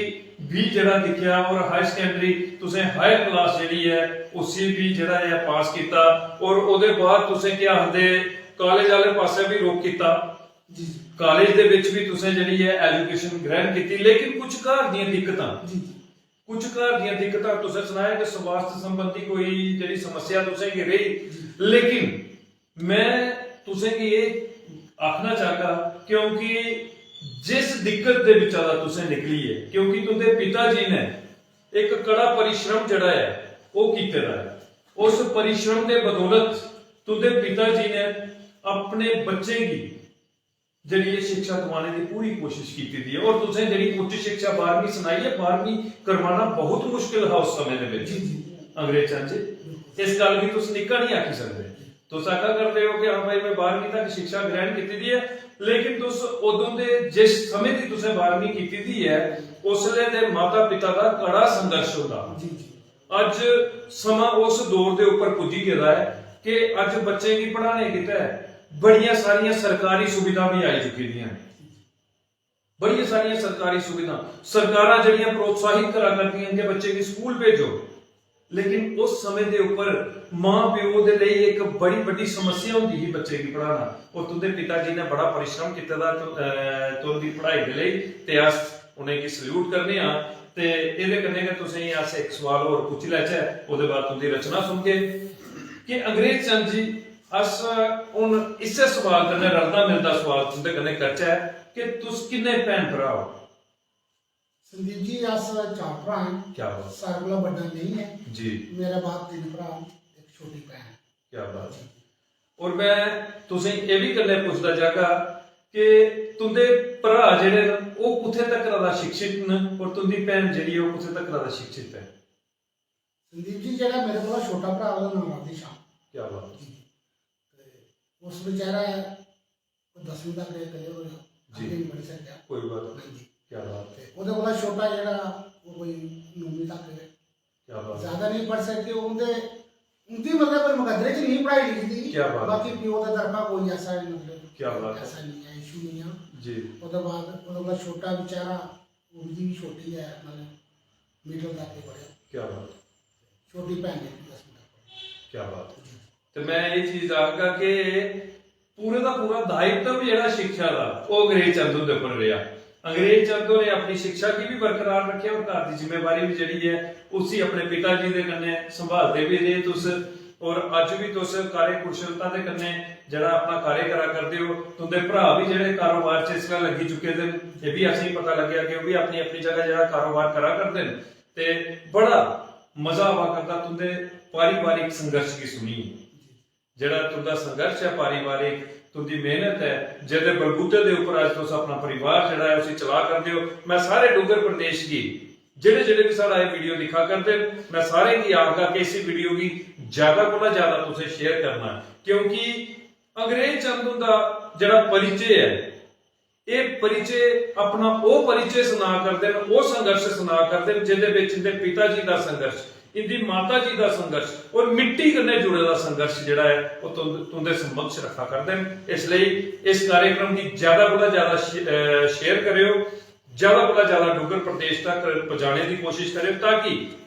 बी जेह्ड़ा दिक्खेआ और हायर सकैंडरी तुसें हायर क्लास जेह्ड़ी ऐ, उसी बी जेह्ड़ा ऐ पास कीता और ओह्दे बाद तुसें, केह् आखदे, कालेज आह्ले पासै बी रुख कीता। जी, जी। कालेज दे बिच बी तुसें जेह्ड़ी ऐ एजुकेशन ग्रहण कीती, लेकिन कुछ घर दियां दिक्कतां, जी, जी। कुछ घर दियां दिक्कतां, तुसें सनाया कि स्वास्थ्य संबंधी कोई जेह्ड़ी समस्या तुसें गी रेही, जी। लेकिन मैं तुसें गी एह् आखना चाहगा, क्योंकि जिस दिक्कत दे बिच्चा दा तुसें निकली ऐ, क्योंकि तुंदे पिता जी ने इक कड़ा परिश्रम जेह्ड़ा ऐ, ओह् कीते दा ऐ। उस परिश्रम दे बदौलत तुंदे पिता जी ने अपने बच्चें गी जेह्ड़ी एह् शिक्षा दिवाने दी पूरी कोशिश कीती दी ऐ। और तुसें जेह्ड़ी उच्च शिक्षा बारहवीं सनाई ऐ, बारहवीं करवाना बहुत मुश्किल हा उस समें दे बिच, जी, जी। अंग्रेजां च। बिल्कुल। इस गल्ल गी तुस निक्का नहीं आखी सकदे। तुस आखा करदे हो कि हाँ भाई, मैं बारहवीं तक शिक्षा ग्रहण कीती दी ऐ, लेकिन तुस उदों दे, जिस समें दी तुसें बारहवीं कीती दी ऐ, उसले दे माता पिता दा कड़ा संघर्ष होंदा। जी, जी। अज्ज समां उस दौर दे उप्पर पुज्जी गेदा ऐ कि अज्ज बच्चें गी पढ़ाने गितै बड़ियां सारियां सरकारी सुविधां बी आई चुकी दियां न। बड़ियां सारियां सरकारी सुविधां, सरकारां जेह्ड़ियां प्रोत्साहित करा करदियां कि बच्चे गी स्कूल भेजो, लेकिन उस समें दे उप्पर मां प्यो दे लेई इक बड़ी बड्डी समस्या होंदी ही बच्चे गी पढ़ाना। और तुंदे पिता जी ने बड़ा परिश्रम कीते दा, तु-, अ, तुंदी पढ़ाई दे लेई, ते अस उ'नेंगी सल्यूट करने आं। ते एह्दे कन्नै गै तुसें गी अस इक सवाल होर पुच्छी लैचै, ओह्दे बाद तुंदी रचना सुनगे कि अंग्रेज चंद जी, अस हुन इस्सै सवाल कन्नै रलदा मिलदा सवाल तुंदे कन्नै करचै कि तुस किन्ने भैन भ्राऽ ओ? संदीप जी, अस चार भ्राऽ आं। क्या बात। सारे कोला बड्डा में ही ऐ। जी। मेरे बाद तिन्न भ्राऽ न, इक छोटी भैन ऐ। क्या बात। जी। और मैं तुसें एह् बी कन्नै पुछदा जागा कि तुंदे भ्राऽ जेह्ड़े न, ओह् कुत्थै तक्कर दा शिक्षित न और तुंदी भैन जेह्ड़ी ऐ, ओह् कुत्थै तक्कर दा शिक्षित ऐ? संदीप जी, जेह्ड़ा मेरे कोला छोटा भ्राऽ, ओह्दा नांऽ राधेश्याम। क्या बात। ते उस बेचारा कोई दसवीं तक गै करियै होआ, जी। अग्गें नहीं बढ़ी सकेआ। कोई बात नहीं जी। क्या बात। ते ओह्दे कोला छोटा जेह्ड़ा, ओह् कोई नौमीं तक गै, क्या बात। ज्यादा नहीं पढ़ सके। उंदे उंदी मतलब कोई मुकद्दरे च नहीं पढ़ाई लिखी दी। क्या बात। बाकी प्यो दा तरफा कोई ऐसा मतलब क्या बात है। ऐसा नहीं है, इशू नहीं है। जी। ओह्दे बाद ओह्दे कोला छोटा बेचारा, उंदी भी छोटी है, मतलब मिडिल तक ही पढ़ेआ। क्या बात। छोटी भैन ने भी दसवीं तक पढ़ी। क्या बात। ते मैं ये चीज आखगा कि पूरे दा पूरा दायित्व जेह्ड़ा शिक्षा दा, ओह् अंग्रेज चंद हुंदे पर रेहा। अंग्रेज चंद होरें अपनी शिक्षा गी भी बरकरार रखेआ और घर दी जिम्मेवारी भी जेह्ड़ी ऐ, उसी अपने पिता जी दे कन्नै संभालदे भी रेह् तुस। और अज्ज भी तुस कार्य कुशलता दे कन्नै जेह्ड़ा अपना कार्य करा करदे ओ। तुंदे भ्राऽ भी जेह्ड़े कारोबार च इस बेल्लै लग्गी चुके दे न, एह् बी असेंगी पता लग्गेआ कि ओह् बी अपनी अपनी जगह जेह्ड़ा कारोबार करा करदे न। ते बड़ा मजा आवा करदा तुंदे पारिवारिक संघर्ष गी सुनियै। जेह्ड़ा तुंदा संघर्ष ऐ पारिवारिक, तुंदी मेहनत ऐ, जेह्दे बलबूते दे उप्पर अज्ज तुस अपना परिवार जेह्ड़ा ऐ उसी चला करदे ओ। मैं सारे डुग्गर प्रदेश गी, जेह्ड़े जेह्ड़े भी साढ़ा एह् वीडियो दिक्खा करदे न, मैं सारें गी आखगा कि इसी वीडियो गी ज्यादा कोला ज्यादा तुसें शेयर करना, क्योंकि अंग्रेज चंद हुंदा जेह्ड़ा परिचय ऐ, एह् परिचय, अपना ओह् परिचय सना करदे न, ओह् संघर्ष सना करदे न जेह्दे बिच इंदे पिता जी दा संघर्ष, इंदी माता जी दा संघर्ष और मिट्टी कन्नै जुड़े दा संघर्ष जेह्ड़ा ऐ, ओह् तुंद-, तुंदे समक्ष रखा करदे न। इसलेई इस कार्यक्रम गी ज्यादा कोला ज्यादा शे-, अ, शेयर करेओ, ज्यादा कोला ज्यादा डुग्गर प्रदेश तक पजाने दी कोशिश करेओ, ताकि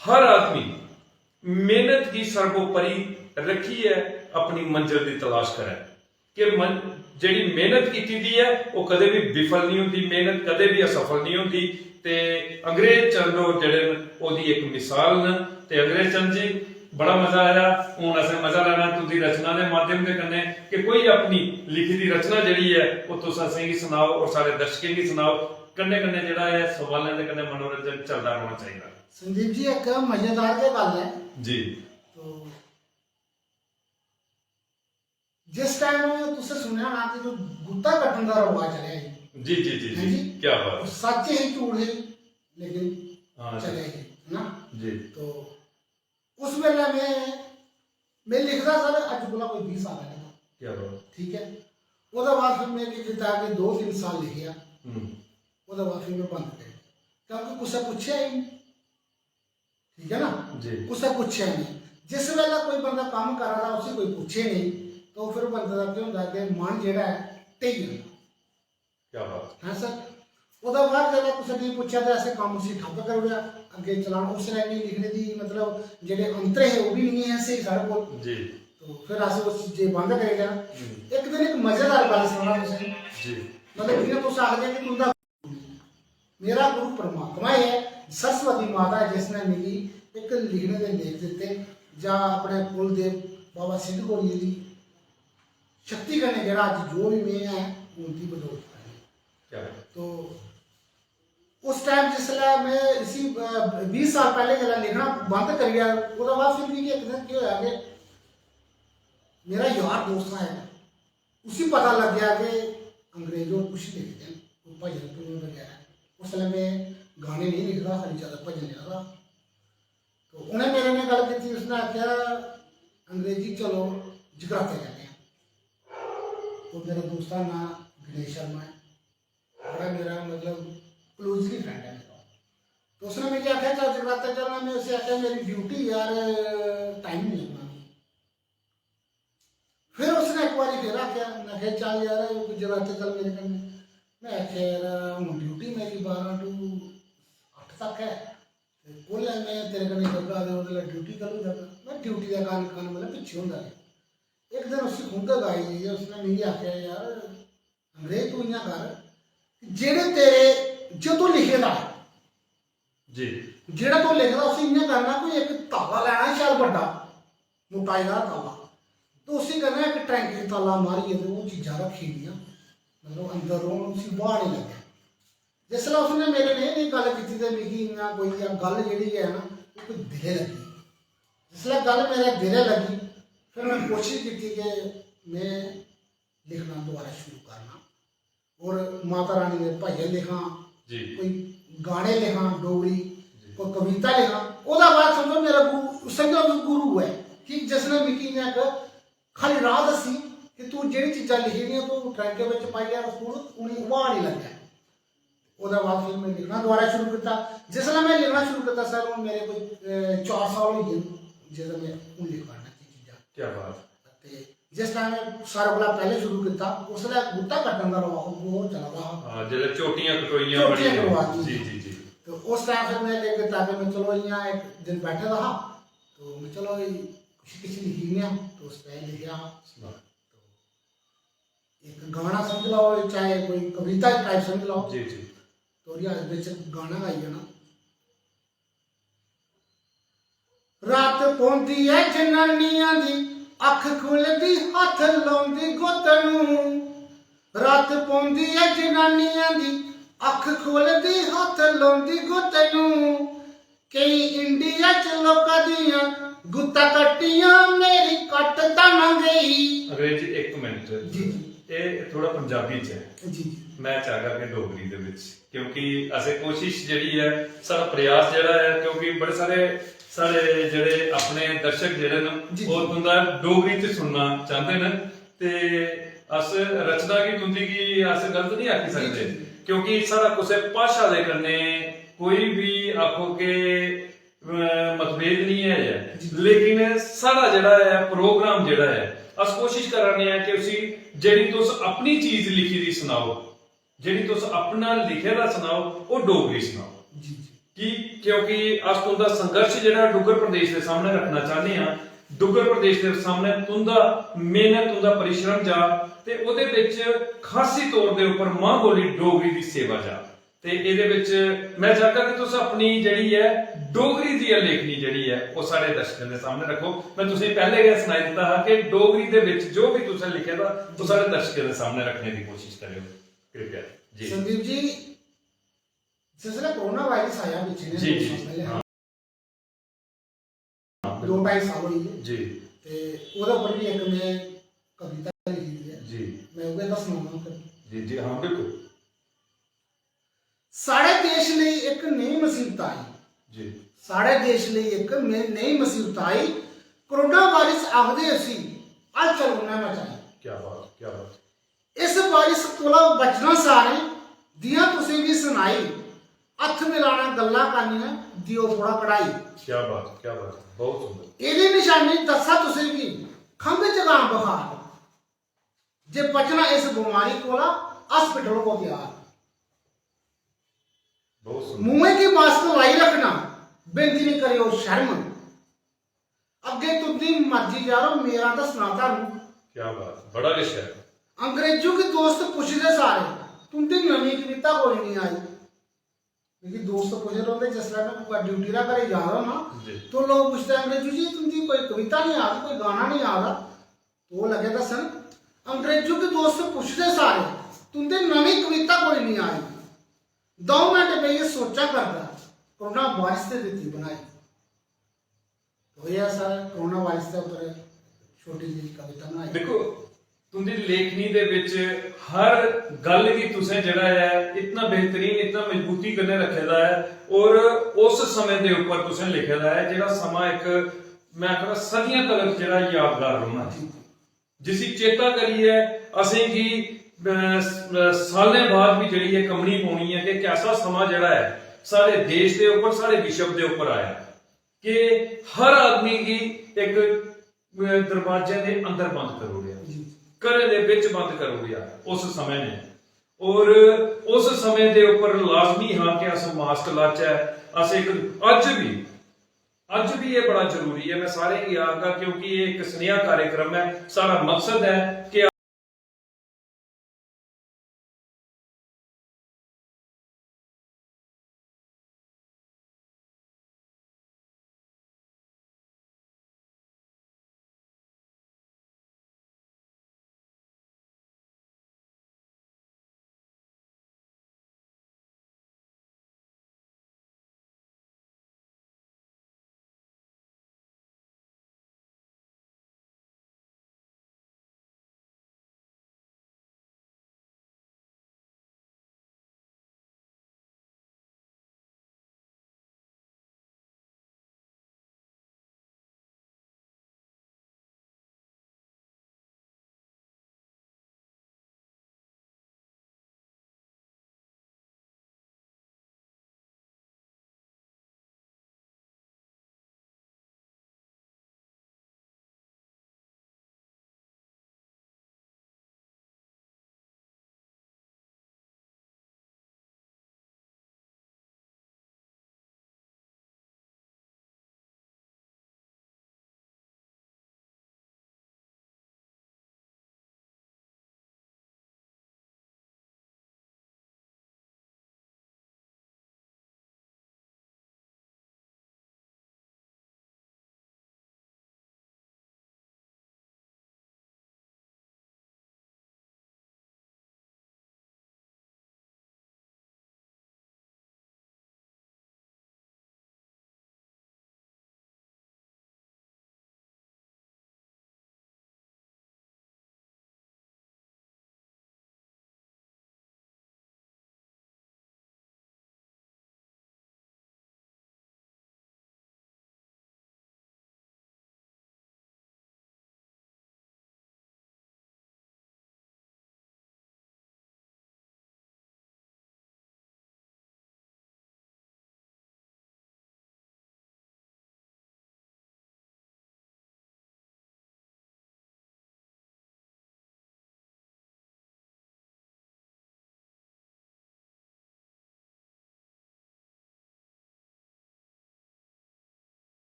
हर आदमी मेहनत गी सर्वोपरि रखियै अपनी मंजल दी तलाश करै। कि मन-, जेह्ड़ी मेहनत कीती दी ऐ, ओह् कदें बी विफल नहीं होंदी, मेहनत कदें बी असफल नहीं होंदी। ते अंग्रेज चंद होर जेह्ड़े न, ओह्दी इक मिसाल न। ते अंग्रेज चंद जी, बड़ा मजा आया। हून असें मजा लैना तुंदी रचना दे माध्यम दे कन्नै कि कोई अपनी लिखी दी रचना जेह्ड़ी ऐ, ओह् तुस असेंगी सनाओ और सारे दर्शकें गी सनाओ। कन्नै कन्नै जेह्ड़ा ऐ, सवालें दे कन्नै मनोरंजन चलदा रौह्ना चाहिदा। संदीप जी, इक मजेदार गै गल्ल ऐ। जी। तो जिस टाइम तुसें सुनेआ ना कि जो गुत्ता कट्टन दा रवाज चलेआ जी, जी जी जी हाँ जी। जी। क्या बात। ओह् सच्च ही झूठ ही, लेकिन हाँ जी। चलेआ जी, है ना? जी। तो उस बेल्लै में, में लिखदा सर अज्ज कोला कोई बीह् साल पैह्लें दा, क्या बात। ठीक ऐ। ओह्दे बाद फिर में केह् कीता कि दो तिन्न साल लिखेआ, हम्म। ओह्दे बाद फिर में बंद करी दित्ता, क्योंकि कुसै पुच्छेआ ही निं, ठीक ऐ ना? जी। कुसै पुच्छेआ निं। जिस बेल्लै कोई बंदा कम्म करा दा उसी कोई पुच्छे नेईं, तो फिर बंदे दा केह् होंदा कि मन जेह्ड़ा ऐ ढेई जंदा। क्या बात। हैं सर? ओह्दे बाद जेल्लै कुसै नेईं पुच्छेआ ते असें कम्म उसी ठप्प करी ओड़ेआ, अग्गें चलाना। उसलै इन्नी लिखने दी, मतलब, जेह्ड़े अंतर हे ओह् बी निं हे स्हेई साढ़े कोल। जी। तो फिर असें उस चीजै गी बंद करी ओड़ेआ। हम्म। इक दिन इक मजेदार गल्ल सनाना तुसें। जी। मतलब, जि'यां तुस आखदे कि तुं'दा मेरा गुरु परमात्मा ऐ, सरस्वती माता ऐ, जिसने मिगी इक लिखने दे लेख दित्ते, जां अपने कुल देव बाबा सिद्ध गोरिये दी शक्ति कन्नै जेह्ड़ा अज्ज जो बी में ऐ, उं'दी बदौलत ऐ। क्या बात। तो उस टाइम जिसलै में इसी, अ, बीह् साल पैह्ले जिसलै लिखना बंद करी ओड़ेआ, ओह्दे बाद फिर मिगी इक दिन केह् होआ कि मेरा यार दोस्त हा इक, उसी पता लग्गेआ कि अंग्रेज होर कुछ लिखदे न, कोई भजन भुजन बगैरा। उसलै में गाने नेईं लिखदा, खाली जैदा भजन लिखदा। तो उ'नें मेरे ने गल्ल कीती, उसने आखेआ, "अंग्रेजी चलो जगराते करने आं।" तो मेरे दोस्त दा नांऽ गणेश शर्मा ऐ, बड़ा मेरा, मतलब, क्लोजली फ्रेंड ऐ मेरा। तो उसने मिगी आखेआ, "चल जगराते चलना।" में उसी आखेआ, "मेरी ड्यूटी यार, टाइम नहीं लगना मिगी।" फिर उसने इक बारी फिर आखेआ, उन्नै आखेआ, "चल यार, जगराते चल मेरे कन्नै।" में आखेआ, "यार, हून ड्यूटी मेरी बारां टू अट्ठ तक ऐ, ते कोल्लै में तेरे कन्नै जागा ते ओह्दे लै ड्यूटी कदूं जागा?" में ड्यूटी दा कारण, कारण मतलब पिच्छे होंदा रेहा। इक दिन उसी खुंदक आई गेई, उसने मिगी आखेआ, "यार, अंग्रेज, तू इ'यां कर, जेह्ड़े तेरे, जो तू लिखे दा ऐ, जी। जेह्ड़ा तू लिखदा उसी इ'यां करना, कोई इक ताला लैना शैल बड्डा, मोटाई दा ताला, ते उसी कन्नै इक टैंकी ताला मारियै ते ओह् चीजां रक्खी दियां, मतलब अंदर रौह्न, उसी ब्हाऽ निं लग्गै।" जिसलै उसने मेरे ने एह् गल्ल कीती ते मिगी इ'यां कोई इ'यां गल्ल जेह्ड़ी ऐ ना, ओह् कोई दिलै लग्गी। जिसलै गल्ल मेरे दिलै लग्गी, फिर में कोशिश कीती कि में लिखना दोबारा शुरू करना और माता रानी दे भजन लिखां, जी। कोई गाने लिखां डोगरी, जी। कोई कविता लिखां। ओह्दा बाद समझो मेरा गुरु, समझो गुरु ऐ। कि जिसने मिगी इ'यां इक खाली राह दस्सी कि तू जेह्ड़ी चीजां लिखी दियां, तू ट्रैंके बिच पाइयै रखी ओड़, उ'नेंगी हवा निं लग्गै। ओह्दे बाद फिर में लिखना दोबारा शुरू कीता। जिसलै में लिखना शुरू कीता सर, हून मेरे कोई, अ, चार साल होई गे न, जिसलै में हून लिखा ना चीजां। क्या बात। ते जिस टाइम में सारे कोला पैह्लें शुरू कीता, उसलै गुत्ता कट्टन दा रवाज ओह् चला दा हा। हां, जिसलै चोटियां कटोइयां चोटियां बड़ियां। कटोआ दी। जी, जी, जी। ते उस टाइम फिर में केह् कीता कि में चलो इ'यां इक दिन बैठे दा हा, तो में चलो एह् किश, किश लिखी दियां, तो उस टाइम लिखेआ। वाह। इक गाना समझ लैओ, चाहे कोई कविता टाइप समझ लैओ। जी, जी। तो रियाज बिच गाना गाई जाना। रात पौंदी ऐ जनानियां दी, अक्ख खु'लदी हत्थ लाउंदी गुत्त नू। रात पौंदी ऐ जनानियां दी, अक्ख खोलदी हत्थ लाउंदी गुत्त नू। केई इंडिया च लोकां दियां गुत्तां कट्टियां, मेरी कट्ट तां ना गई। अंग्रेजी, इक मिनट। जी, जी। एह् थोह्ड़ा पंजाबी च ऐ। जी, जी। मैं चाहगा कि डोगरी दे बिच, क्योंकि असें कोशिश जेह्ड़ी ऐ, साढ़ा प्रयास जेह्ड़ा ऐ, क्योंकि बड़े सारे साढ़े जेह्ड़े अपने दर्शक जेह्ड़े न, जी, ओह् जी। तुं'दा डोगरी च सुनना चांह्दे न, ते अस रचना गी तुं'दी गी अस गलत निं आखी जी, सकदे, जी, जी। क्योंकि साढ़ा कुसै भाशा दे कन्नै कोई बी आखो कि, अ, मतभेद निं ऐ, जी। लेकिन साढ़ा जेह्ड़ा ऐ प्रोग्राम जेह्ड़ा ऐ, अस कोशिश करा ने आं कि उसी, जेह्ड़ी तुस अपनी चीज लिखी दी सनाओ, जेह्ड़ी तुस अपना लिखे दा सनाओ, ओह् डोगरी सनाओ। जी, जी। की? क्योंकि अस तुं'दा संघर्ष जेह्ड़ा डुग्गर प्रदेश दे सामनै रक्खना चाह्न्ने आं, डुग्गर प्रदेश दे सामनै तुं'दा मेह्नत, तुं'दा परिश्रम जा, ते ओह्दे बिच खासी तौर दे उप्पर मां बोली डोगरी दी सेवा जा। ते एह्दे बिच में चाह्गा कि तुस अपनी जेह्ड़ी ऐ डोगरी दी लेखनी जेह्ड़ी ऐ, ओह् साढ़े दर्शकें दे सामनै रक्खो। में तुसेंगी पैह्लें गै सनाई दित्ता हा कि डोगरी दे बिच जो बी तुसें लिखे दा, ओह् साढ़े दर्शकें दे सामनै रक्खने दी कोशिश करेओ। कृपया। जी। संदीप जी, जिसलै कोरोना वायरस आया पिच्छे नेह् जी, दो जी। साल पैह्लें, हां। दो ढाई साल होई गे। जी। ते ओह्दे उप्पर बी इक में कविता लिखी दी ऐ। जी। में उ'ऐ दस्सना उ'नें उप्पर। जी, जी, हां, बिल्कुल। साढ़े देश लेई इक नई मुसीबत आई। जी। साढ़े देश लेई इक मे-, नई मुसीबत आई। कोरोना वायरस आखदे उसी, हलचल उन्नै मचाई। क्या बात, क्या बात। इस वायरस कोला बचना सारें, दियां तुसें गी सनाई। हत्थ मिलाना गल्लां करनियां, दियो थोड़ा कढ़ाई। क्या बात, क्या बात, बहुत सुंदर। एह्दी निशानी दस्सां तुसें गी, खंघ जकाम बखार। जे बचना इस बमारी कोला, हस्पिटल हो त्यार। बहुत सुंदर। मुंहै गी मास्क लाई रखना, बिंद निं करेओ शर्म। अग्गें तुं'दी मर्जी यारो, मेरा दस्सना धर्म। क्या बात, बड़ा गै शैल। अंग्रेजों के दोस्त पुछदे सारे, तुं'दी नमीं कविता कोई निं आई। मिगी दोस्त पुछदे रौंह्दे, जिसलै में कुतै ड्यूटी दा घरै जा दा होना, जी। तो लोक पुछदे, "अंग्रेजू जी, तुं'दी कोई कविता निं आ दी, कोई गाना निं आ दा?" ओह् लगे दस्सन, "अंग्रेजों के दोस्त पुछदे सारे, तुं'दी नमीं कविता कोई निं आई।" द'ऊं मिंट बेहियै सोचा करदा, कोरोना वायरस ते दित्ती बनाई। तो एह् ऐ सर, कोरोना वायरस दे उप्पर छोटी जेही कविता बनाई। दिक्खो, तुं'दी लेखनी दे बिच हर गल्ल गी तुसें जेह्ड़ा ऐ, इतना बेहतरीन, इतना मजबूती कन्नै रक्खे दा ऐ, और उस समें दे उप्पर तुसें लिखे दा ऐ, जेह्ड़ा समां इक, में आखना, सदियां तगर जेह्ड़ा यादगार रौह्ना। जी। जिसी चेता करियै असेंगी, अ, स-, अ, सालें बाद बी जेह्ड़ी ऐ कंबनी पौनी ऐ कि कैसा समां जेह्ड़ा ऐ साढ़े देश दे उप्पर, साढ़े विश्व दे उप्पर आया, कि हर आदमी गी इक, अ, दरवाजे दे अंदर बंद करी ओड़ेआ, जी। घरै दे बिच बंद करी ओड़ेआ उस समें ने। और उस समें दे उप्पर लाजमी हा कि अस मास्क लाचै। अस इक, अज्ज बी अज्ज बी एह् बड़ा जरूरी ऐ, में सारें गी आखगा, क्योंकि एह् इक सनेहा कार्यक्रम ऐ। साढ़ा मकसद ऐ कि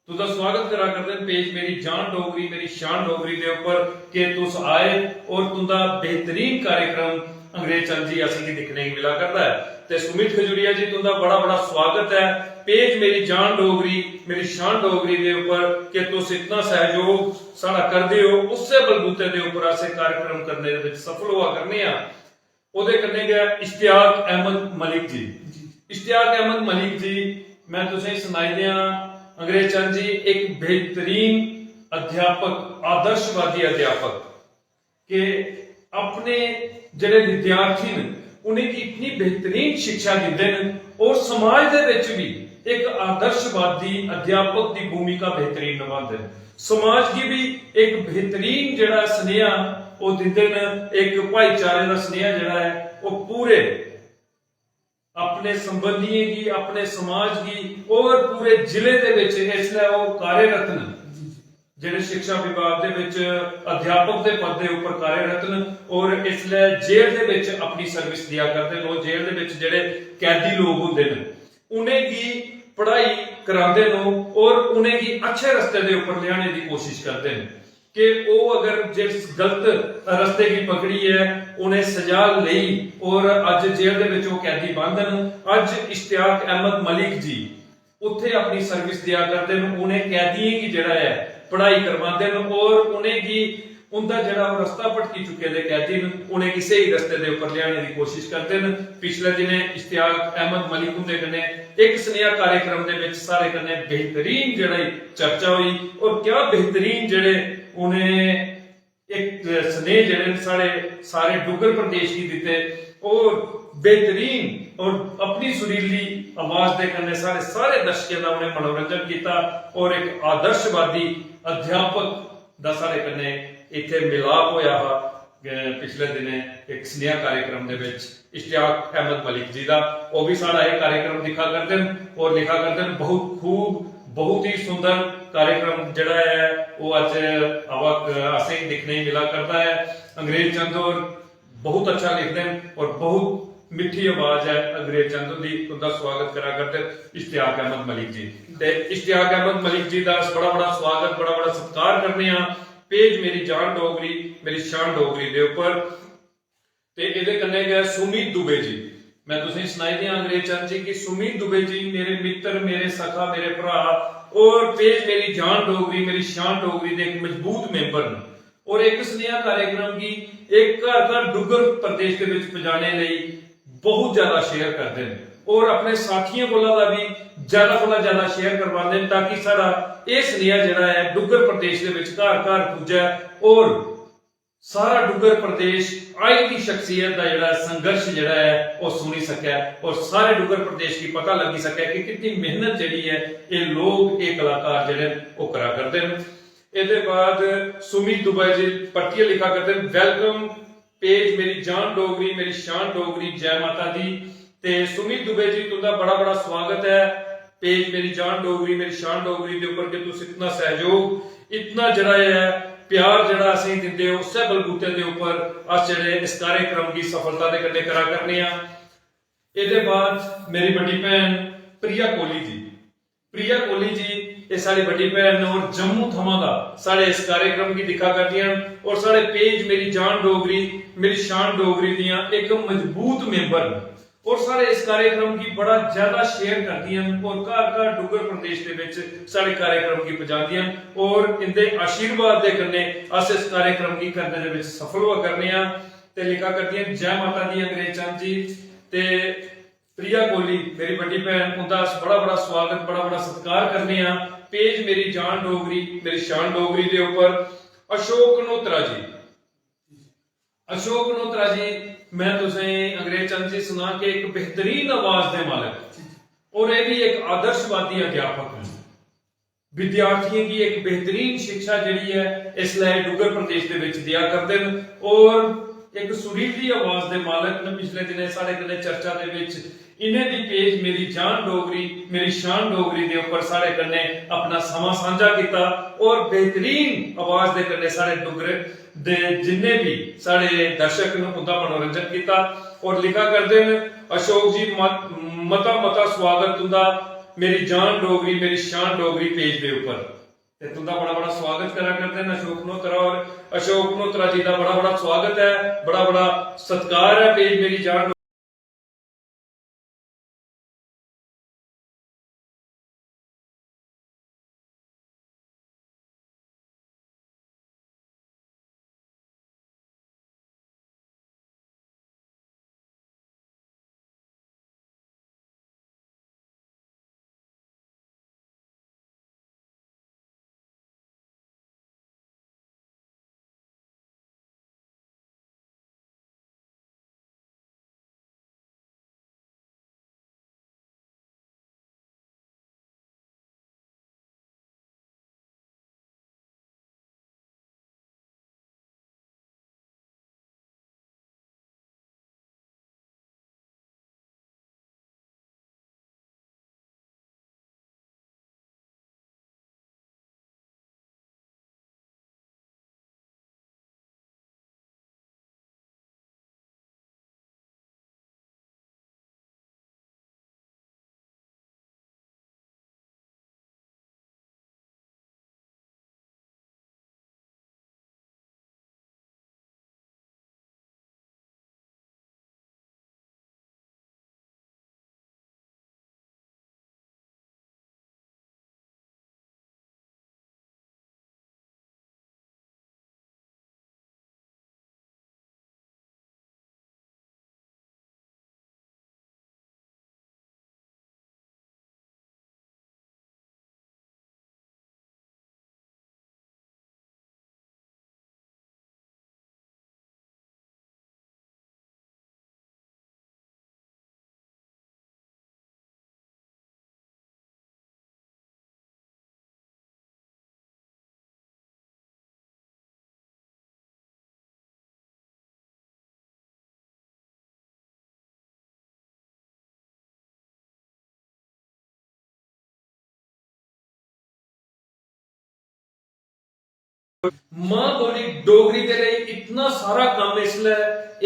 तुंदा स्वागत करा करदे न पेज मेरी जान डोगरी, मेरी शान डोगरी दे उप्पर कि तुस आए और तुंदा बेहतरीन कार्यक्रम अंग्रेज चंद जी असेंगी दिक्खने गी मिला करदा ऐ। ते सुमित खजूरिया जी, तुंदा बड़ा बड़ा स्वागत ऐ पेज मेरी जान डोगरी, मेरी शान डोगरी दे उप्पर कि तुस इतना सहयोग साढ़ा करदे हो, उससे बलबूते दे उप्पर अस एह् कार्यक्रम करने दे विच सफल होआ करने आं। ओह्दे कन्नै गै इश्तियाक अहमद मलिक जी। इश्तियाक अहमद मलिक जी, मैं तुसेंगी सनाई देआं, अंग्रेज चंद जी एक बेहतरीन अध्यापक, आदर्शवादी अध्यापक, के अपने जेह्ड़े विद्यार्थी न, उ'नेंगी इतनी बेहतरीन शिक्षा दिंदे न और समाज दे विच भी एक आदर्शवादी अध्यापक दी भूमिका बेहतरीन निभांदे न। समाज गी भी एक बेहतरीन जेह्ड़ा सनेहा ओह् दिंदे न, एक भाईचारे दा सनेहा जेह्ड़ा ऐ ओह् पूरे अपने संबंधियें गी, अपने समाज गी और पूरे जिले दे विच इसलै ओह् कार्यरत न, जेह्ड़े शिक्षा विभाग दे विच अध्यापक दे पद दे उप्पर कार्यरत न और इसलै जेल दे विच अपनी सर्विस देआ करदे न। ओह् जेल दे विच जेह्ड़े कैदी लोक होंदे न, उ'नेंगी पढ़ाई करांदे न और उ'नेंगी अच्छे रस्ते दे उप्पर लेआने दी कोशिश करदे न। कि ओह् अगर जिस गलत रस्ते गी पकड़ियै उ'नें सजा लेई और अज्ज जेल दे विच ओह् कैदी बंद न। अज्ज इश्तियाक अहमद मलिक जी उत्थे अपनी सर्विस देआ करदे न, उ'नें कैदियें गी जेह्ड़ा ऐ पढ़ाई करवांदे न और उ'नेंगी उंदा जेह्ड़ा ओह् रस्ता भटकी चुके दे कैदी न, उ'नेंगी स्हेई रस्ते दे उप्पर लेआने दी कोशिश करदे न। पिछले दिनें इश्तियाक अहमद मलिक हुंदे कन्नै इक सनेहा कार्यक्रम दे विच साढ़े कन्नै बेहतरीन जेह्ड़ी चर्चा होई और क्या बेहतरीन जेह्ड़े उ'नें इक सनेह जेह्ड़े न साढ़े सारे डुग्गर प्रदेश गी दित्ते और बेहतरीन और अपनी सुरीली आवाज दे कन्नै साढ़े सारे दर्शकें दा उ'नें मनोरंजन कीता और इक आदर्शवादी अध्यापक दा साढ़े कन्नै इत्थै मिलाप होया हा। अ, पिछले दिनें इक सनेहा कार्यक्रम दे विच इश्तियाक अहमद मलिक जी दा, ओह् भी साढ़ा एह् कार्यक्रम दिक्खा करदे न और लिखा करदे न। बहुत खूब, बहुत ही सुंदर कार्यक्रम जेह्ड़ा ऐ ओह् अज्ज आवा क-, असेंगी दिक्खने गी मिला करदा ऐ। अंग्रेज चंद होर बहुत अच्छा लिखदे न और बहुत मिट्ठी आवाज ऐ अंग्रेज चंद हुंदी। तुंदा स्वागत करा करदे न इश्तियाक अहमद मलिक जी। ते इश्तियाक अहमद मलिक जी दा अस बड़ा बड़ा स्वागत, बड़ा बड़ा सत्कार करने आं पेज मेरी जान डोगरी, मेरी शान डोगरी दे उप्पर। ते एह्दे कन्नै गै सुमित दुबे जी, मैं तुसेंगी सनाई देआं अंग्रेज चंद जी कि सुमित दुबे जी मेरे मित्तर, मेरे सखा, मेरे भ्राऽ और पेज मेरी जान डोगरी, मेरी शान डोगरी दे इक मजबूत member न। और इक सनेहा कार्यक्रम गी इक घर घर डुग्गर प्रदेश दे विच पजाने लेई बहुत ज्यादा share करदे न और अपने साथियें कोला दा भी ज्यादा कोला ज्यादा share करवांदे न ताकि साढ़ा एह् सनेहा जेह्ड़ा ऐ डुग्गर प्रदेश दे विच घर घर पुज्जै और सारा डुग्गर प्रदेश अज्ज दी शख्सियत दा जेह्ड़ा संघर्ष जेह्ड़ा ऐ ओह् सुनी सकै और सारे डुग्गर प्रदेश गी पता लग्गी सकै कि कितनी मेहनत जेह्ड़ी ऐ एह् लोक, एह् कलाकार जेह्ड़े न ओह् करा करदे न। एह्दे बाद सुमित दुबे जी परतियै लिखा करदे न, "Welcome पेज मेरी जान डोगरी, मेरी शान डोगरी, जय माता दी।" ते सुमित दुबे जी, तुंदा बड़ा बड़ा स्वागत ऐ पेज मेरी जान डोगरी, मेरी शान डोगरी दे उप्पर कि तुस इतना सैहयोग, इतना जेह्ड़ा ऐ प्यार जेह्ड़ा असेंगी दिंदे ओ, उस्सै बलबूते दे उप्पर अस जेह्ड़े इस कार्यक्रम गी सफलता दे कन्नै करा करने आं। एह्दे बाद मेरी बड्डी भैन प्रिया कोहली जी, प्रिया कोहली जी, एह् साढ़ी बड्डी भैन न और जम्मू थमां दा साढ़े इस कार्यक्रम गी दिक्खा करदियां न और साढ़े पेज मेरी जान डोगरी, मेरी शान डोगरी दियां इक मजबूत member न और साढ़े इस कार्यक्रम गी बड़ा ज्यादा share करदियां न और घर घर डुग्गर प्रदेश दे विच साढ़े कार्यक्रम गी पजांदियां न और इंदे आशीर्वाद दे कन्नै अस इस कार्यक्रम गी करने दे विच सफल होआ करने आं। ते लिखा करदियां न, "जय माता दी अंग्रेज चंद जी।" ते प्रिया कोहली, मेरी बड्डी भैन, उंदा अस बड़ा बड़ा स्वागत, बड़ा बड़ा सत्कार करने आं पेज मेरी जान डोगरी, मेरी शान डोगरी दे उप्पर। अशोक गनोत्रा जी, अशोक गनोत्रा जी, मैं तुसें अंग्रेज चंद जी सनां कि इक बेहतरीन आवाज दे मालक और एह् भी इक आदर्शवादी अध्यापक न। विद्यार्थियें गी इक बेहतरीन शिक्षा जेह्ड़ी ऐ इसलै डुग्गर प्रदेश दे विच देआ करदे न और इक सुरीली आवाज दे मालक न। पिछले दिनें साढ़े कन्नै चर्चा दे विच इ'नें बी पेज मेरी जान डोगरी, मेरी शान डोगरी दे उप्पर साढ़े कन्नै अपना समां सांझा कीता और बेहतरीन आवाज दे कन्नै साढ़े डुग्गर दे जिन्ने बी साढ़े दर्शक न उंदा मनोरंजन कीता और लिखा करदे न, "अशोक जी, मत-, मता मता स्वागत तुंदा मेरी जान डोगरी, मेरी शान डोगरी पेज दे ऊपर। ते तुंदा बड़ा बड़ा स्वागत करा करदे न अशोक मल्होत्रा और अशोक मल्होत्रा जी दा बड़ा बड़ा स्वागत ऐ, बड़ा बड़ा सत्कार ऐ पेज मेरी जान। मां बोली डोगरी दे लेई इतना सारा कम्म इसलै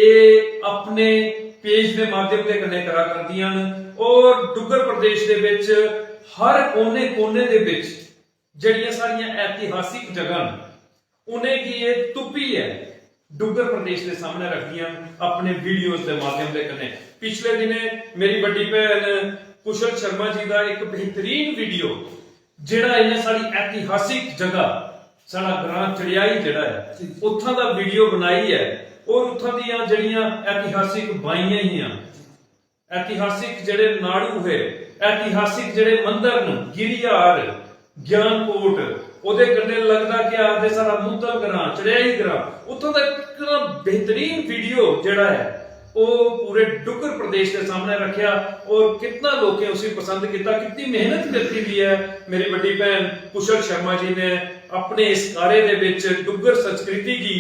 एह् अपने पेज दे माध्यम दे कन्नै करा करदियां न और डुग्गर प्रदेश दे बिच हर कोने कोने दे बिच जेह्ड़ियां साढ़ियां ऐतिहासिक जगहां न उ'नेंगी एह् तुप्पियै डुग्गर प्रदेश दे सामनै रखदियां न अपने वीडियोज़ दे माध्यम दे कन्नै। पिछले दिनें मेरी बड्डी भैन कुशल शर्मा जी दा इक बेहतरीन वीडियो जेह्ड़ा इ'नें साढ़ी ऐतिहासिक जगह, साढ़ा ग्रां चढ़ेआई जेह्ड़ा ऐ, उत्थां दा वीडियो बनाई ऐ और उत्थां दियां जेह्ड़ियां ऐतिहासिक बाइयां हियां, ऐतिहासिक जेह्ड़े नाड़ू हे, ऐतिहासिक जेह्ड़े मंदर न, गिरियार, ज्ञानकोट, ओह्दे कन्नै लगदा केह् आखदे साढ़ा मुद्दल ग्रां, चढ़ेआई ग्रां, उत्थां दा इतना बेहतरीन वीडियो जेह्ड़ा ऐ ओह् पूरे डुग्गर प्रदेश दे सामनै रक्खेआ और कितना लोकें उसी पसंद कीता, कितनी मेहनत कीती दी ऐ मेरी बड्डी भैन कुशल शर्मा जी ने अपने इस कार्य दे बिच डुग्गर संस्कृति गी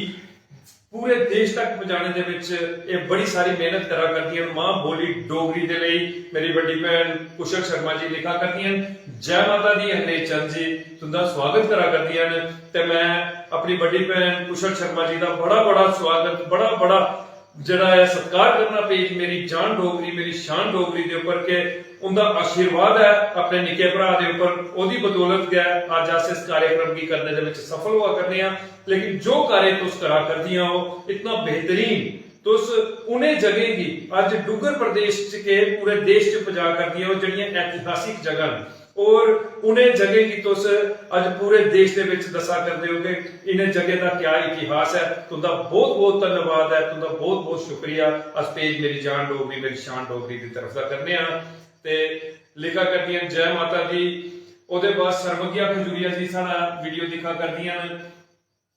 पूरे देश तक पजाने दे बिच एह् बड़ी सारी मेहनत करा करदियां न। मां बोली डोगरी दे लेई मेरी बड्डी भैन कुशल शर्मा जी लिखा करदियां न, "जय माता दी अंग्रेज चंद जी, तुंदा स्वागत करा करदियां न।" ते मैं अपनी बड्डी भैन कुशल शर्मा जी दा बड़ा बड़ा स्वागत, बड़ा बड़ा जेह्ड़ा ऐ सत्कार करना पेज मेरी जान डोगरी, मेरी शान डोगरी दे उप्पर के उंदा आशीर्वाद ऐ अपने निक्के भ्राऽ दे उप्पर, ओह्दी बदौलत गै अज्ज अस इस कार्यक्रम गी करने दे बिच सफल होआ करने आं। लेकिन जो कार्य तुस करा करदियां ओ, इतना बेहतरीन, तुस उ'नें जगहें गी अज्ज डुग्गर प्रदेश च के पूरे देश च पजा करदियां ओ, जेह्ड़ियां ऐतिहासिक जगह न, और उ'नें जगहें गी तुस अज्ज पूरे देश दे बिच दस्सा करदे ओ कि इ'नें जगहें दा क्या इतिहास ऐ। तुंदा बहुत बहुत धन्यवाद ऐ, तुंदा बहुत बहुत शुक्रिया अस पेज मेरी जान डोगरी, मेरी शान डोगरी दी तरफ दा करने आं। ते लिखा करदियां न, "जय माता दी।" ओह्दे बाद सर्वज्ञा खजूरिया जी साढ़ा वीडियो दिक्खा करदियां न।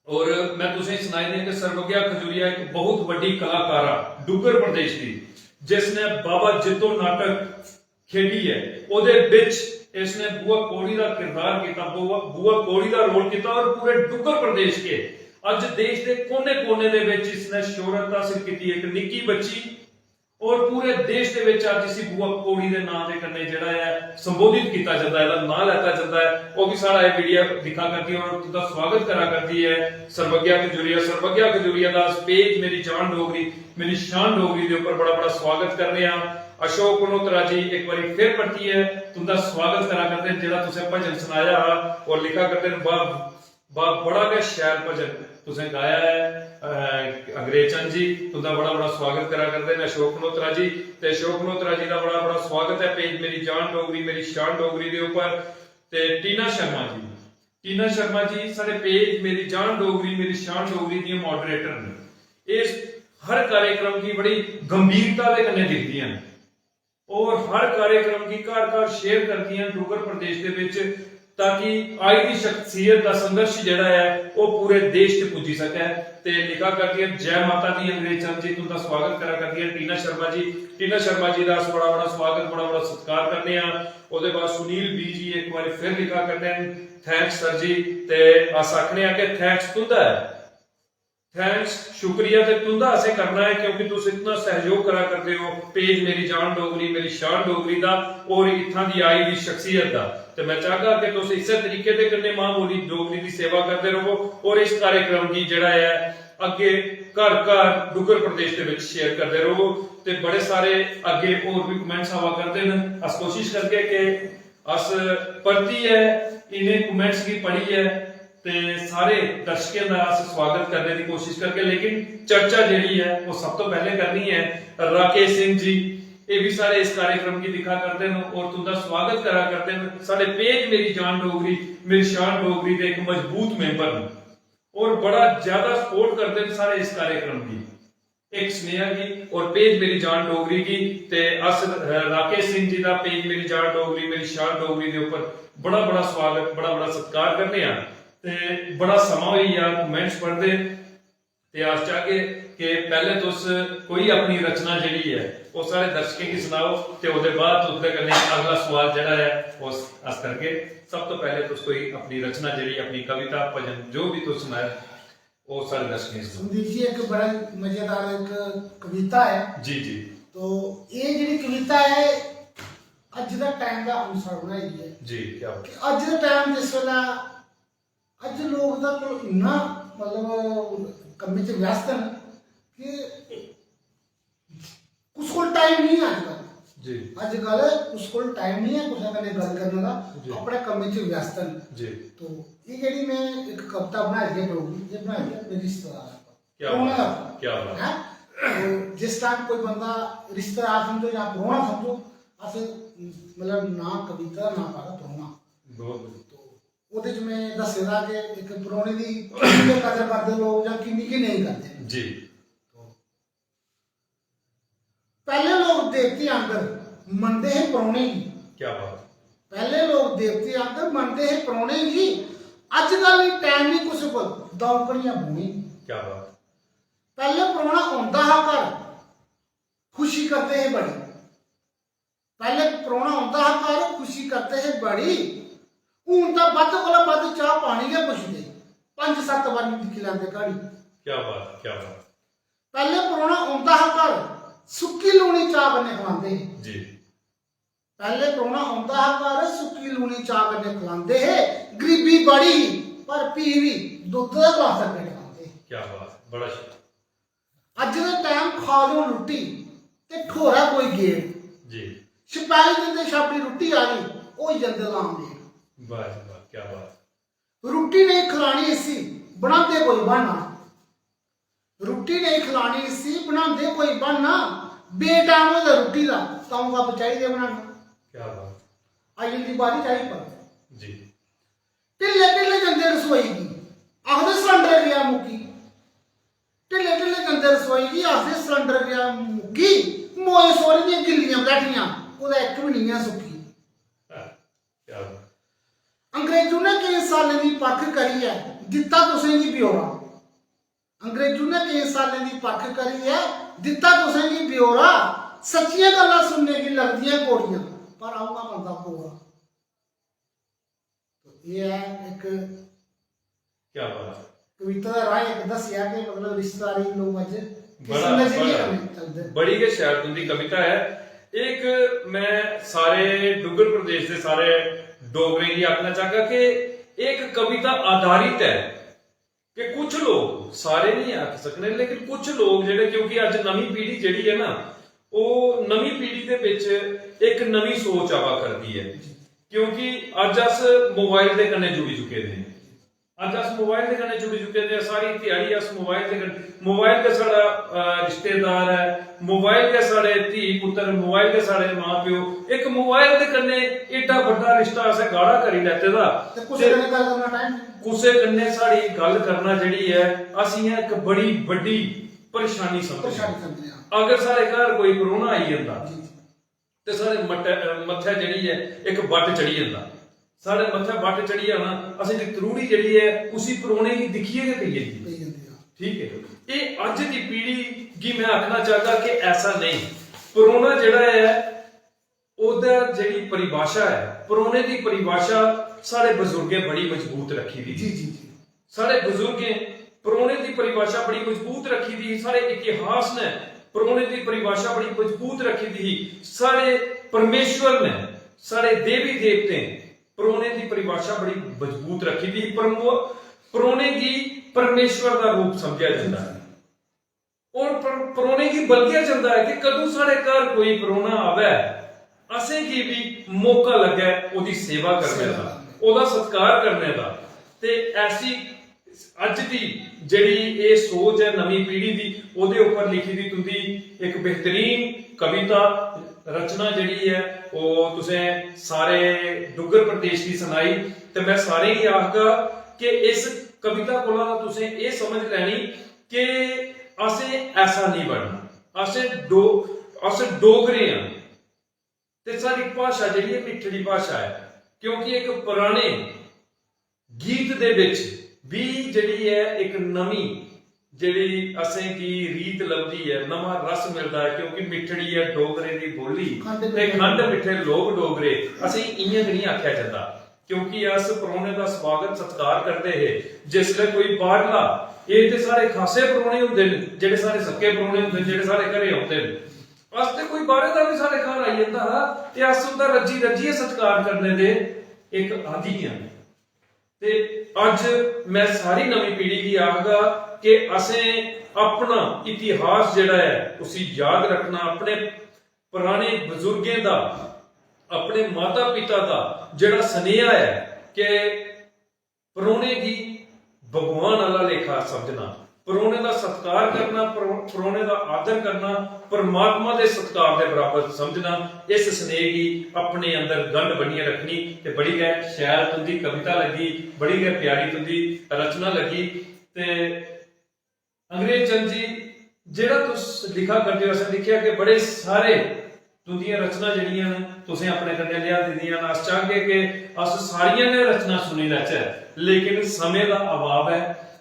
और मैं तुसें सनाई दें कि सर्वज्ञा खजूरिया इक बहुत बड्डी कलाकारा डुग्गर प्रदेश दी, जिसने बाबा जित्तो नाटक खेडी ऐ, ओह्दे बिच इसने बुआ कौड़ी दा किरदार कीता, बुआ, बुआ कौड़ी दा रोल कीता और पूरे डुग्गर प्रदेश के अज्ज देश दे कोने-कोने दे बिच इसने शोहरत हासिल कीती। इक निक्की बच्ची और पूरे देश दे विच अज्ज इसी बुआ कौड़ी दे नां दे कन्नै जेह्ड़ा ऐ संबोधित कीता जंदा ऐ, एह्दा नां लैता जंदा ऐ। ओह् भी साढ़ा एह् वीडियो दिक्खा करदी ऐ और तुंदा स्वागत करा करदी ऐ सर्वज्ञा खजूरिया। सर्वज्ञा खजूरिया दा अस पेज मेरी जान डोगरी, मेरी शान डोगरी दे उप्पर बड़ा बड़ा स्वागत करने आं। अशोक मल्होत्रा जी इक बारी फिर परतियै तुं'दा स्वागत करा करदे न, जेह्ड़ा तुसें भजन सनाया हा और लिखा करदे न, "वाह, वाह, बड़ा गै शैल भजन तुसें गाया ऐ।" अ, अंग्रेज चंद जी, तुं'दा बड़ा, बड़ा स्वागत करा करदे न अशोक मल्होत्रा जी। ते अशोक मल्होत्रा जी दा बड़ा, बड़ा स्वागत ऐ पेज मेरी जान डोगरी, मेरी शान डोगरी दे उप्पर। ते टीना शर्मा जी, टीना शर्मा जी साढ़े पेज मेरी जान डोगरी, मेरी शान डोगरी दियां मॉडरेटर न। एह् हर कार्यक्रम गी बड़ी गंभीरता दे कन्नै दिखदियां न और हर कार्यक्रम गी घर-घर शेयर करदियां न डुग्गर प्रदेश दे बिच, ताकि आई दी शख्सियत दा संघर्ष जेह्ड़ा ऐ, ओह् पूरे देश च पुज्जी सकै। ते लिखा करदियां न, "जय माता दी अंग्रेज चंद जी, तुं'दा स्वागत करा करदियां न टीना शर्मा जी।" टीना शर्मा जी दा अस बड़ा, बड़ा स्वागत, बड़ा, बड़ा सत्कार करने आं। ओह्दे बाद सुनील बी जी इक बारी फिर लिखा करदे न, "Thanks sir जी।" ते अस आखने आं कि thanks तुं'दा ऐ, thanks, शुक्रिया ते तुं'दा असें करना ऐ, क्योंकि तुस इतना सहयोग करा करदे हो पेज मेरी जान डोगरी, मेरी शान डोगरी दा और इत्थां दी आई दी शख्सियत दा। ते मैं चाहगा कि तुस इस्सै तरीके दे कन्नै मां बोली डोगरी दी सेवा करदे रहो और इस कार्यक्रम गी जेह्ड़ा ऐ अग्गे घर घर डुग्गर प्रदेश दे विच शेयर करदे रहो। ते बड़े सारे अग्गे होर भी कमेंट्स आवा करदे न। अस कोशिश करगे कि अस परतियै इ'नें कमेंट्स गी पढ़ियै ते सारे दर्शकें दा अस स्वागत करने दी कोशिश करगे, लेकिन चर्चा जेह्ड़ी ऐ ओह् सब तो पैह्ले करनी ऐ राकेश सिंह जी। एह् भी साढ़े इस कार्यक्रम गी दिक्खा करदे न और तुं'दा स्वागत करा करदे न। साढ़े पेज मेरी जान डोगरी, मेरी शान डोगरी दे इक मजबूत मेंबर न और बड़ा ज्यादा सपोर्ट करदे न साढ़े इस कार्यक्रम गी। इक स्नेहा गी और पेज मेरी जान डोगरी गी। ते अस, अ, राकेश सिंह जी दा पेज मेरी जान डोगरी, मेरी शान डोगरी दे उप्पर बड़ा बड़ा स्वागत, बड़ा बड़ा सत्कार करने आं। ते बड़ा समां होई गेआ कमेंट्स पढ़दे, ते अस चाहगे कि पैह्ले तुस कोई अपनी रचना जेह्ड़ी ऐ ओह् साढ़े दर्शकें गी सनाओ, ते ओह्दे बाद तुं'दे कन्नै अगला सवाल जेह्ड़ा ऐ ओह् अस करगे। सब तो पैह्ले तुस कोई अपनी रचना जेह्ड़ी, अपनी कविता, भजन, जो बी तुस सनाओ, ओह् साढ़े दर्शकें गी सुनाओ। संदीप जी, इक बड़ा मजेदार इक कविता ऐ। जी, जी। तो एह् जेह्ड़ी कविता ऐ, अज्ज दा टाइम दा अनुसार बनाई दी ऐ। जी, क्या बात। कि अज्ज दा टाइम जिस बेल्लै, अज्ज लोक दा कोल इन्ना, मतलब, कम्मै च व्यस्त न कि कुसै कोल टाइम निं ऐ अज्जकल। जी। अज्जकल कुसै कोल टाइम निं ऐ कुसै कन्नै गल्ल करने दा, जी। अपने कम्मै च व्यस्त न। जी। तो एह् जेह्ड़ी में इक कविता बनाई ऐ डोगरी, एह् बनाई ऐ मेरे रिश्तेदार पर। क्या परौह्ने बात, दा। क्या बात। हैं? तो जिस टाइम कोई बंदा रिश्तेदार समझो जां परौह्ना समझो, अस, मतलब, ना कविता ना पादा परौह्ना। बहुत बढ़िया। तो ओह्दे च में दस्से दा कि इक परौह्ने दी किन्नी गै कदर करदे लोक जां किन्नी गै नेईं करदे। जी। तो पैह्ले लोक देवते आंगर मनदे हे परौह्ने गी। क्या बात। पैह्ले लोक देवते आंगर मनदे हे परौह्ने गी। अज्जकल निं, टाइम निं कुसै कोल द'ऊं घड़ियां बौह्ने गी। क्या बात। पैह्ले परौह्ना औंदा हा घर, खुशी करदे हे बड़ी। पैह्ले परौह्ना औंदा हा घर, खुशी करदे हे बड़ी। हून तां बद्ध कोला बद्ध चाह् पानी गै पुछदे, पंज सत्त बारी दिक्खी लैंदे घड़ी। क्या बात, क्या बात। पैह्ले परौह्ना औंदा हा घर, सुक्की लूनी चाह् कन्नै खलांदे हे। जी। पैह्ले परौह्ना औंदा हा घर, सुक्की लूनी चाह् कन्नै खलांदे हे। गरीबी बड़ी ही, पर फ्ही बी दुद्ध दा गलास अग्गें टकांदे हे। क्या बात, बड़ा शैल। अज्ज दे टाइम खा लो रुट्टी ते ठोरै कोई गेट। जी। छपैली दिंदे छाबड़ी रुट्टी आह्ली, होई जंदे लाम लेट। वाह जी वाह, क्या बात। रुट्टी नेईं खलानी इसी, बनांदे कोई ब्हान्ना। रुट्टी नेईं खलानी इसी, बनांदे कोई ब्हान्ना। बेटैम होए दा रुट्टी दा, द'ऊं कप चाही दे बनाना। क्या बात। आई जंदी बारी चाही पर। जी। ढिल्ले ढिल्ले जंदे रसोई गी, आखदे सलंडर गेआ मुक्की। ढिल्ले ढिल्ले जंदे रसोई गी, आखदे सलंडर गेआ मुक्की। मोए सौह्रे दियां गिल्लियां बलैठियां, कुतै इक बी निं ऐ सुक्की। क्या बात। अंग्रेजू ने केईं सालें दी परख करियै दित्ता तुसें गी ब्यौरा। अंग्रेजू ने केईं सालें दी परख करियै दित्ता तुसें गी ब्यौरा। सच्चियां गल्लां सुनने गी लगदियां कौड़ियां, पर अ'ऊं गै बनदा कौड़ा। तो एह् ऐ इक क्या बात। कविता दा राहें इक दस्सेआ कि मतलब रिश्तेदारी लोक अज्ज किस बड़ा, नजरिए बड़ा। कन्नै चलदे न। बड़ी गै शैल तुं'दी कविता ऐ। इक मैं सारे डुग्गर प्रदेश दे सारे डोगरें गी आखना चाहगा कि इक कविता आधारित ऐ कि कुछ लोक, सारे नहीं आखी सकने, लेकिन कुछ लोक जेह्ड़े, क्योंकि अज्ज नमीं पीढ़ी जेह्ड़ी ऐ ना, ओह् नमीं पीढ़ी दे बिच इक नमीं सोच आवा करदी ऐ, क्योंकि अज्ज अस मोबाइल दे कन्नै जुड़ी चुके दे आं। अज्ज अस मोबाइल दे कन्नै जुड़ी चुके दे आं, सारी ध्याड़ी अस मोबाइल दे कन्नै, मोबाइल गै साढ़ा, अ, रिश्तेदार ऐ, मोबाइल गै साढ़े धी पुत्तर, मोबाइल गै साढ़े मां प्यो। इक मोबाइल दे कन्नै एड्डा बड्डा रिश्ता असें गाढ़ा करी लैते दा। ते कुसै ते कन्नै गल्ल करना टाइम कुसै कन्नै साढ़ी गल्ल करना जेह्ड़ी ऐ, अस इ'यां इक बड़ी बड्डी परेशानी समझने आं। परेशानी समझने आं। अगर साढ़े घर कोई परौह्ना आई जंदा जी, जी। ते साढ़े मट्टै, अ, मत्थै जेह्ड़ी ऐ इक बट्ट चढ़ी जंदा। साढ़े मत्थै बट्ट चढ़ी जाना, असेंगी त्रुड़ी जेह्ड़ी ऐ उसी परौह्ने गी दिक्खियै गै पेई जंदी। पेई जंदी ऐ। ठीक ऐ, एह् अज्ज दी पीढ़ी गी में आखना चाहगा कि ऐसा नेईं। परौह्ना जेह्ड़ा ऐ, ओह्दा जेह्ड़ी परिभाशा ऐ, परौह्ने दी परिभाशा साढ़े बजुर्गें बड़ी मजबूत रक्खी दी। जी, जी, जी। साढ़े बजुर्गें परौह्ने दी परिभाशा बड़ी मजबूत रक्खी दी ही। साढ़े इतिहास ने परौह्ने दी परिभाशा बड़ी मजबूत रक्खी दी ही। साढ़े परमेश्वर ने, साढ़े देवी देवतें परौह्ने दी परिभाशा बड़ी मजबूत रक्खी दी ही। परमो-, परौह्ने गी परमेश्वर दा रूप समझेआ जंदा ऐ। और पर-, परौह्ने गी बलगेआ जंदा ऐ कि कदूं साढ़े घर कोई परौह्ना आवै, असेंगी बी मौका लग्गै ओह्दी सेवा करने दा, ओह्दा सत्कार करने दा। ते ऐसी अज्ज दी जेह्ड़ी एह् सोच ऐ नमीं पीढ़ी दी, ओह्दे उप्पर लिखी दी तुं'दी इक बेहतरीन कविता रचना जेह्ड़ी ऐ, ओह् तुसें सारे डुग्गर प्रदेश गी सनाई। ते में सारें गी आखगा कि इस कविता कोला दा तुसें एह् समझ लैनी कि असें ऐसा नेईं बनना। असें डो-, अस डोगरे आं ते साढ़ी भाशा जेह्ड़ी ऐ मिट्ठड़ी भाशा ऐ, क्योंकि इक पराने गीत दे बिच बी जेह्ड़ी ऐ इक नमीं जेह्ड़ी असेंगी रीत लभदी ऐ, नमां रस मिलदा ऐ, क्योंकि मिट्ठड़ी ऐ डोगरे दी बोली खंड ते मिट्ठे खंड मिट्ठे लोक डोगरे। असेंगी इ'यां गै निं आखेआ जंदा, क्योंकि अस परौह्ने दा स्वागत सत्कार करदे हे। जिसलै कोई बाह्रला, एह् ते साढ़े खासे परौह्ने होंदे न, जेह्ड़े साढ़े सक्के परौह्ने होंदे न, जेह्ड़े साढ़े घरे औंदे न, अस ते कोई बाह्रे दा बी साढ़े घर आई जंदा हा ते अस उं'दा रज्जी रज्जियै सत्कार करने दे इक आदी आं। ते अज्ज में सारी नमीं पीढ़ी गी आखगा कि असें अपना इतिहास जेह्ड़ा ऐ उसी याद रक्खना, अपने पराने बजुर्गें दा, अपने माता पिता दा जेह्ड़ा सनेहा ऐ कि परौह्ने गी भगवान आह्ला लेखा समझना, परौह्ने दा सत्कार करना, पर-, परौह्ने दा आदर करना, परमात्मा दे सत्कार दे बराबर समझना, इस सनेह गी अपने अंदर गंढ बन्नियै रक्खनी ते बड़ी गै शैल तुं'दी कविता लग्गी, बड़ी गै प्यारी तुं'दी रचना लग्गी। ते अंग्रेज चंद जी, जेह्ड़ा तुस लिखा करदे ओ, असें दिक्खेआ कि बड़े सारे तुं'दियां रचनां जेह्ड़ियां न, तुसें अपने कन्नै लेआंदी दियां न। अस चाहगे कि अस सारियां गै रचनां सुनी लैचै, लेकिन समें दा अभाव ऐ,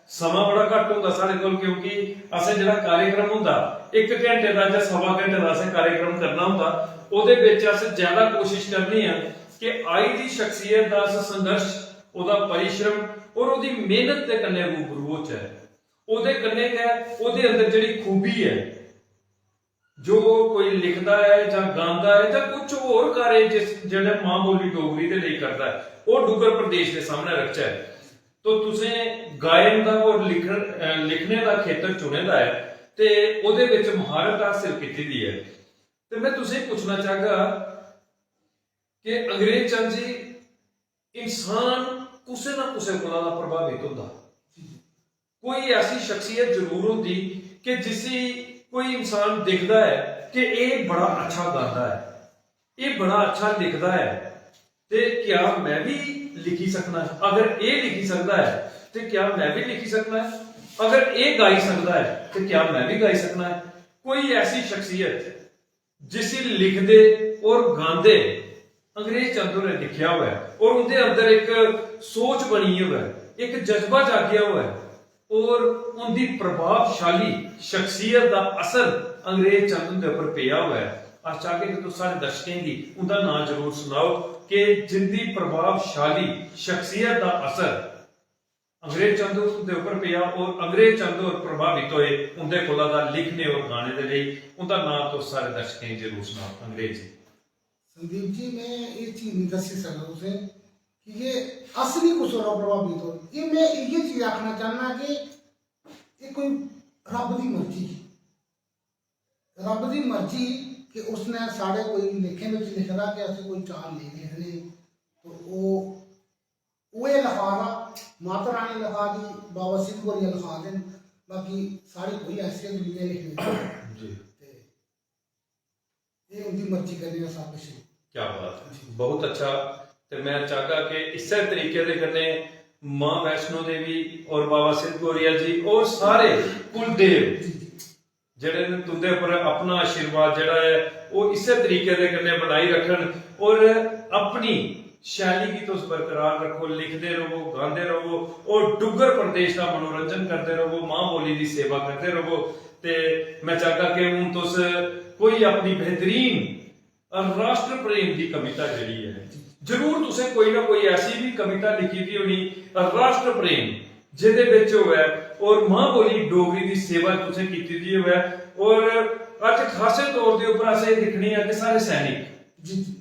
समां बड़ा घट्ट होंदा साढ़े कोल, क्योंकि असें जेह्ड़ा कार्यक्रम होंदा, इक घैंटे दा जां सवा घैंटे दा असें कार्यक्रम करना होंदा, ओह्दे बिच अस ज्यादा कोशिश करने आं कि आई दी शख्सियत दा अस संघर्ष, ओह्दा परिश्रम और ओह्दी मेहनत दे कन्नै रूबरू होचै। ओह्दे कन्नै गै ओह्दे अंदर जेह्ड़ी खूबी ऐ, जो कोई लिखदा ऐ जां गांदा ऐ जां कुछ होर कार्य जिस, जेह्ड़ा मां बोली डोगरी दे लेई करदा ऐ, ओह् डुग्गर प्रदेश दे सामनै रखचै। तो तुसें गायन दा और लिखन, अ, लिखने दा खेतर चुने दा ऐ ते ओह्दे बिच म्हारत हासल कीती दी ऐ। ते में तुसें पुच्छना चाहगा कि अंग्रेज चंद जी, इंसान कुसै ना कुसै कोला दा प्रभावित होंदा। कोई ऐसी शख्सियत जरूर होंदी कि जिसी कोई इंसान दिखदा ऐ कि एह् बड़ा अच्छा गांदा ऐ, एह् बड़ा अच्छा लिखदा ऐ, ते क्या में बी लिखी सकना? अगर एह् लिखी सकदा ऐ, ते क्या में बी लिखी सकना ऐ? अगर एह् गाई सकदा ऐ, ते क्या में बी गाई सकना ऐ? कोई ऐसी शख्सियत जिसी लिखदे और गांदे अंग्रेज चंद होरें दिक्खेआ होऐ और उंदे अंदर इक सोच बनी होऐ, इक जज्बा जागेआ होऐ और उंदी प्रभावशाली शख्सियत दा असर अंग्रेज चंद हुंदे उप्पर पेआ होऐ, अस चाहगे कि तुस साढ़े दर्शकें गी उंदा नांऽ जरूर सनाओ कि जिंदी प्रभावशाली शख्सियत दा असर अंग्रेज चंद हुंदे उप्पर पेआ और अंग्रेज चंद होर प्रभावित होए उंदे कोला दा लिखने और गाने दे लेई। उंदा नांऽ तुस सारे दर्शकें गी जरूर सनाओ। अंग्रेज जी। संदीप जी, में एह् चीज निं दस्सी सकदा तुसें, की जे अस निं कुसै कोला प्रभावित होए। एह् में इ'यै चीज आखना चाह्न्नां कि एह् कोई रब्ब दी मर्जी ही। रब्ब दी मर्जी कि उसने साढ़े कोई लेखें बिच लिखे दा कि असें कोई चार लेख लिखने, तो ओह्, ओह् एह् लखा दा, माता रानी लखा दी, बाबा सिद्ध गोरिया लखा दे न, बाकी साढ़ी कोई हैसियत नहीं ऐ लिखने दी। जी। ते एह् उं'दी मर्जी कन्नै गै सब किश। क्या बात है, बहुत अच्छा। ते मैं चाहगा कि इस्सै तरीके दे कन्नै मां वैष्णो देवी और बाबा सिद्ध गोरिया जी और सारे कुलदेव जी, जी। जेह्ड़े न, तुं'दे उप्पर अपना आशीर्वाद जेह्ड़ा ऐ, ओह् इस्सै तरीके दे कन्नै बनाई रक्खन और अपनी शैली गी तुस बरकरार रक्खो, लिखदे रवो, गांदे रवो और डुग्गर प्रदेश दा मनोरंजन करदे रवो, मां बोली दी सेवा करदे रवो। ते मैं चाहगा कि हून तुस कोई अपनी बेहतरीन राष्ट्र प्रेम दी कविता जेह्ड़ी ऐ, जरूर तुसें कोई ना कोई ऐसी बी कविता लिखी दी होनी, राष्ट्र प्रेम जेह्दे बिच होऐ और मां बोली डोगरी दी सेवा तुसें कीती दी होऐ। और अज्ज खासे तौर दे उप्पर अस एह् दिक्खने आं कि साढ़े सैनिक, जी, जी।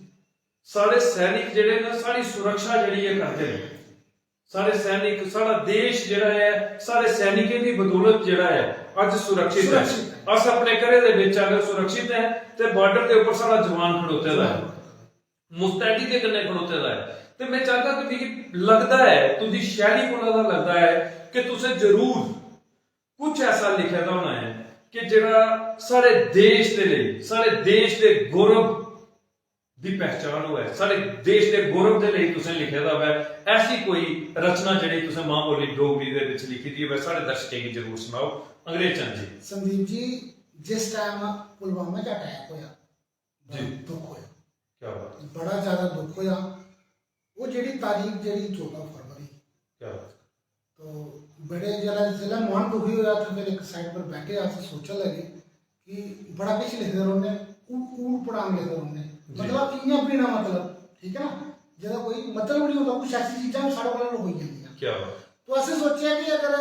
साढ़े सैनिक जेह्ड़े न, साढ़ी सुरक्षा जेह्ड़ी ऐ करदे न। साढ़े सैनिक, साढ़ा देश जेह्ड़ा ऐ, साढ़े सैनिकें दी बदौलत जेह्ड़ा ऐ, अज्ज सुरक्षित ऐ। सुरक्षित ऐ। अस अपने घरै दे बिच अगर सुरक्षित ऐ, ते बार्डर दे उप्पर साढ़ा जवान खड़ोते दा ऐ, मुस्तैदी दे कन्नै खड़ोते दा ऐ। ते मैं चाहगा कि मिगी लगदा ऐ, तुं'दी शायरी कोला दा लगदा ऐ कि तुसें जरूर कुछ ऐसा लिखे दा होना ऐ कि जेह्ड़ा साढ़े देश दे लेई, साढ़े देश दे गौरव दी पहचान होऐ, साढ़े देश दे गौरव दे लेई तुसें लिखे दा होऐ, ऐसी कोई रचना जेह्ड़ी तुसें मां बोली डोगरी दे बिच लिखी दी होऐ, साढ़े दर्शकें गी जरूर सनाओ। अंग्रेज चंद जी। संदीप जी, जिस टाइम पुलवामा च अटैक होया, जी। दुख होया। क्या बात। बड़ा ज्यादा दुख होया। वो जेह्ड़ी तारीख जेह्ड़ी चौदां फरवरी। क्या बात। तो बड़े जिसलै, जिसलै मन दुखी होया, तो फिर इक साइड पर बैठे, अस सोचन लगे कि बड़ा किश लिखदे रौह्ने, ऊ-, ऊट पटांग लिखदे रौह्ने, जी। मतलब इ'यां बिना मतलब, ठीक है ना, जेह्दा कोई मतलब नहीं होंदा, कुछ ऐसी चीजां बी साढ़े कोला लकोई जंदियां। क्या बात। तो असें सोचेआ कि अगर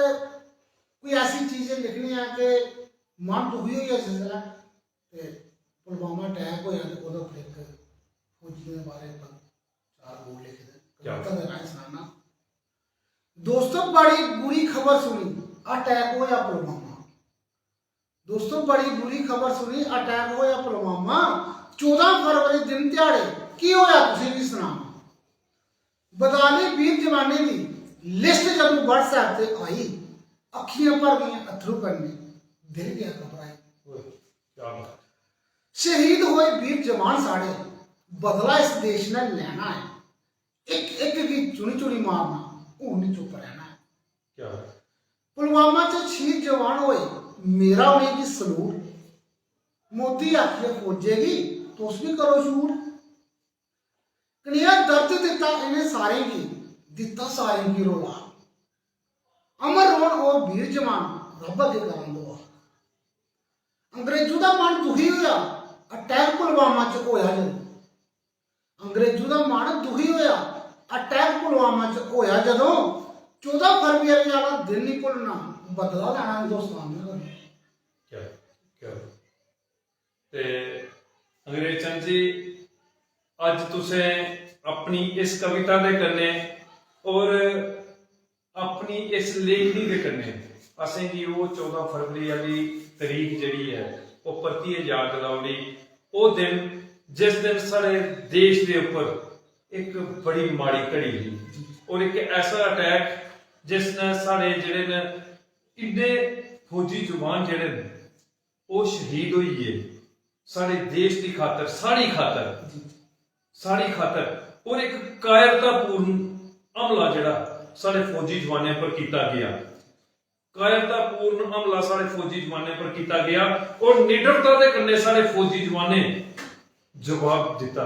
कोई ऐसी चीज लिखनी ऐ कि मन दुखी होई जा जिसलै, ते पुलवामा अटैक होया ते ओह्दे उप्पर इक फौजियें दे बारे च चार बोल लिखे दे, क्या? कविता दे राहें सनाना। दोस्तों, बड़ी बुरी खबर सुनी, अटैक होया पुलवामा। दोस्तों, बड़ी बुरी खबर सुनी, अटैक होया पुलवामा। चौदां फरवरी दिन ध्याड़े केह् होया तुसें बी सनाना। बदाली वीर जवानें दी लिस्ट जदूं WhatsApp ते आई, अक्खियां भर गईयां अत्थरू कन्नै, दिल गेआ घबराई। ओए, क्या बात। शहीद होए वीर जवान साढ़े, बदला इस देश ने लैना है। इक इक गी चुनी चुनी मारना, हून नहीं चुप रहना है। क्या बात। पुलवामा च शहीद जवान होए, मेरा उ'नेंगी सलूट। मोदी आखियै फौजे गी, तुस बी करो शूट। कनेहा दर्द दित्ता इ'नें सारें गी, दित्ता सारें गी रोला। अमर रौह्न ओह् वीर जवान, रब्ब अग्गें करां दुआ। अंग्रेजू दा मन दुखी होया, अटैक पुलवामा च होया जदूं। अंग्रेजू दा मन दुखी होया, अटैक पुलवामा च होया जदों, चौदां फरवरी आह्ला दिन नहीं भुल्लना, बदला लैना हिंदुस्तान ने कदूं। क्या, क्या? ते अंग्रेज चंद जी, अज्ज तुसें अपनी इस कविता दे कन्नै और अपनी इस लेखनी दे कन्नै असेंगी ओह् चौदां फरवरी आह्ली तरीक जेह्ड़ी ऐ, ओह् परतियै याद दिलाई ओड़ी। ओह् दिन, जिस दिन साढ़े देश दे उप्पर इक बड़ी माड़ी घड़ी ही और इक ऐसा अटैक जिसने साढ़े जेह्ड़े न, इन्ने फौजी जवान जेह्ड़े न, ओह् शहीद होई गे साढ़े देश दी खातर, साढ़ी खातर, साढ़ी खातर। और इक कायरतापूर्ण हमला जेह्ड़ा साढ़े फौजी जवानें पर कीता गेआ, कायरतापूर्ण हमला साढ़े फौजी जवानें पर कीता गेआ और निडरता दे कन्नै साढ़े फौजी जवानें जवाब दित्ता।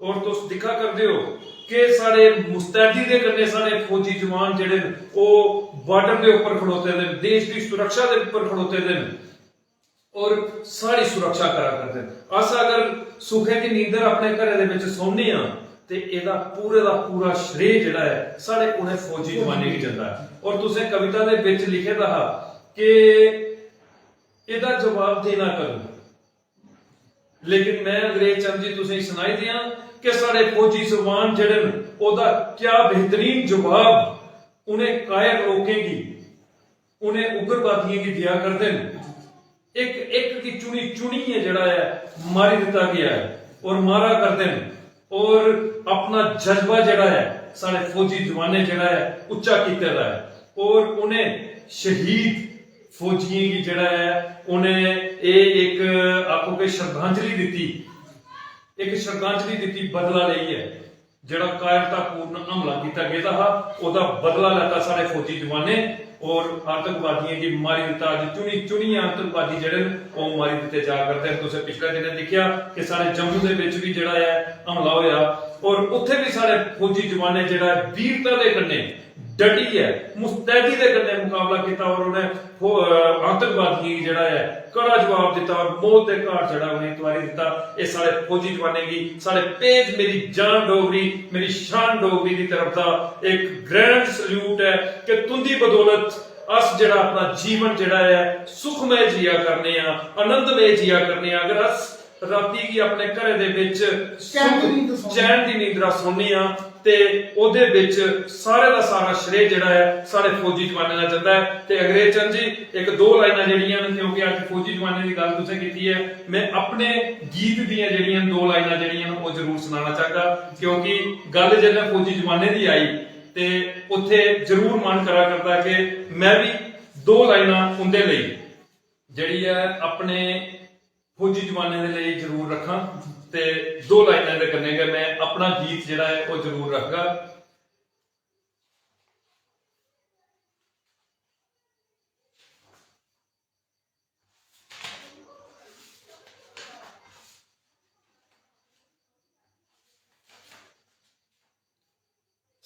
और तुस दिक्खा करदे हो कि साढ़े मुस्तैदी दे कन्नै साढ़े फौजी जवान जेह्ड़े न, ओह् बार्डर दे उप्पर खड़ोते दे न, देश दी सुरक्षा दे उप्पर खड़ोते दे न और साढ़ी सुरक्षा करा करदे न। अस अगर सुखै दी नींदर अपने घरै दे बिच सौन्ने आं, ते एह्दा पूरे दा पूरा श्रेय जेह्ड़ा ऐ, साढ़े उ'नें फौजी जवानें गी जंदा ऐ। और तुसें कविता दे बिच लिखे दा हा कि एह्दा जवाब देना कदूं? लेकिन मैं अंग्रेज चंद जी तुसेंगी सनाई देआं कि साढ़े फौजी जवान जेह्ड़े न, ओह्दा क्या बेहतरीन जवाब उ'नें कायर लोकें गी, उ'नें उग्रवादियें गी देआ करदे न। इक इक गी चुनी चुनियै जेह्ड़ा ऐ मारी दित्ता गेआ ऐ और मारा करदे न और अपना जज्बा जेह्ड़ा ऐ साढ़े फौजी जवानें जेह्ड़ा ऐ उच्चा कीते दा ऐ और उ'नें शहीद फौजियें गी जेह्ड़ा ऐ उ'नें एह् इक आखो कि श्रद्धांजलि दित्ती, इक श्रद्धांजलि दित्ती बदला लेइयै जेह्ड़ा कायरतापूर्ण हमला कीता गेदा हा ओह्दा बदला लैता साढ़े फौजी जवानें और आतंकवादियें गी मारी दित्ता। अज्ज चुनी चुनियै आतंकवादी जेह्ड़े न ओह् मारी दित्ते जा करदे न। तुसें पिछले दिनें दिक्खेआ कि साढ़े जम्मू दे बिच बी जेह्ड़ा ऐ हमला होया और उत्थे बी साढ़े फौजी जवानें जेह्ड़ा ऐ वीरता दे कन्नै डटियै मुस्तैदी दे कन्नै मुकाबला कीता और उ'नें फौ- अ, आतंकवादियें गी जेह्ड़ा ऐ कड़ा जवाब दित्ता और मौत दे घाट जेह्ड़ा उ'नेंगी तुआरी दित्ता। एह् साढ़े फौजी जवानें गी साढ़े पेज मेरी जान डोगरी मेरी शान डोगरी दी तरफ दा इक ग्रैंड सल्यूट ऐ कि तुंदी बदौलत अस जेह्ड़ा अपना जीवन जेह्ड़ा ऐ सुखमय जिया करने आं, आनंदमय जिया करने आं। अगर अस राती गी अपने घरै दे बिच चैन दी नींद सौंने। चैन दी नींदरा सौने आं ते ओह्दे बिच सारे दा सारा श्रेय जेह्ड़ा ऐ साढ़े फौजी जवानें दा जंदा ऐ। ते अंग्रेज चंद जी इक दो लाइनां जेह्ड़ियां न क्योंकि अज्ज फौजी जवानें दी गल्ल तुसें कीती ऐ, में अपने गीत दियां जेह्ड़ियां न दो लाइनां जेह्ड़ियां न ओह् जरूर सनाना चाहगा क्योंकि गल्ल जेल्लै फौजी जवानें दी आई ते उत्थे जरूर मन करा करदा कि में बी दो लाइनां उं'दे लेई जेह्ड़ी ऐ अपने फौजी जवानें दे लेई जरूर रक्खां ते दो लाइनां दे कन्नै गै में अपना गीत जेह्ड़ा ऐ ओह् जरूर रखगा।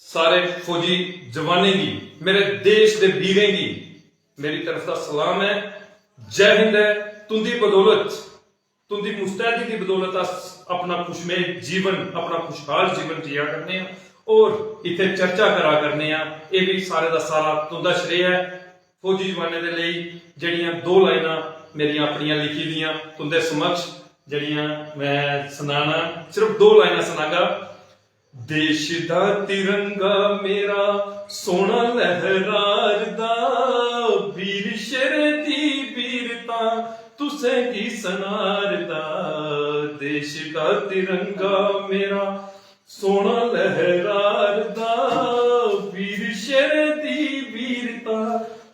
सारे फौजी जवानें गी, मेरे देश दे वीरें गी मेरी तरफ दा सलाम ऐ। जय हिंद ऐ। तुंदी बदौलत, तुंदी मुस्तैदी दी बदौलत अस अपना खुशमेल जीवन, अपना खुशहाल जीवन जिया करने आं और इत्थे चर्चा करा करने आं। एह् बी सारे दा सारा तुंदा श्रेय ऐ। फौजी जवानें दे लेई जेह्ड़ियां दो लाइनां मेरियां अपनियां लिखी दियां तुंदे समक्ष जेह्ड़ियां मैं सनाना, सिर्फ दो लाइनां सनागा। देश दा तिरंगा मेरा सोना लहरारदा, वीर शेरे दी वीरता तुसें गी सनारदा। देश दा तिरंगा मेरा सोना लहरारदा, वीर शेरे दी वीरता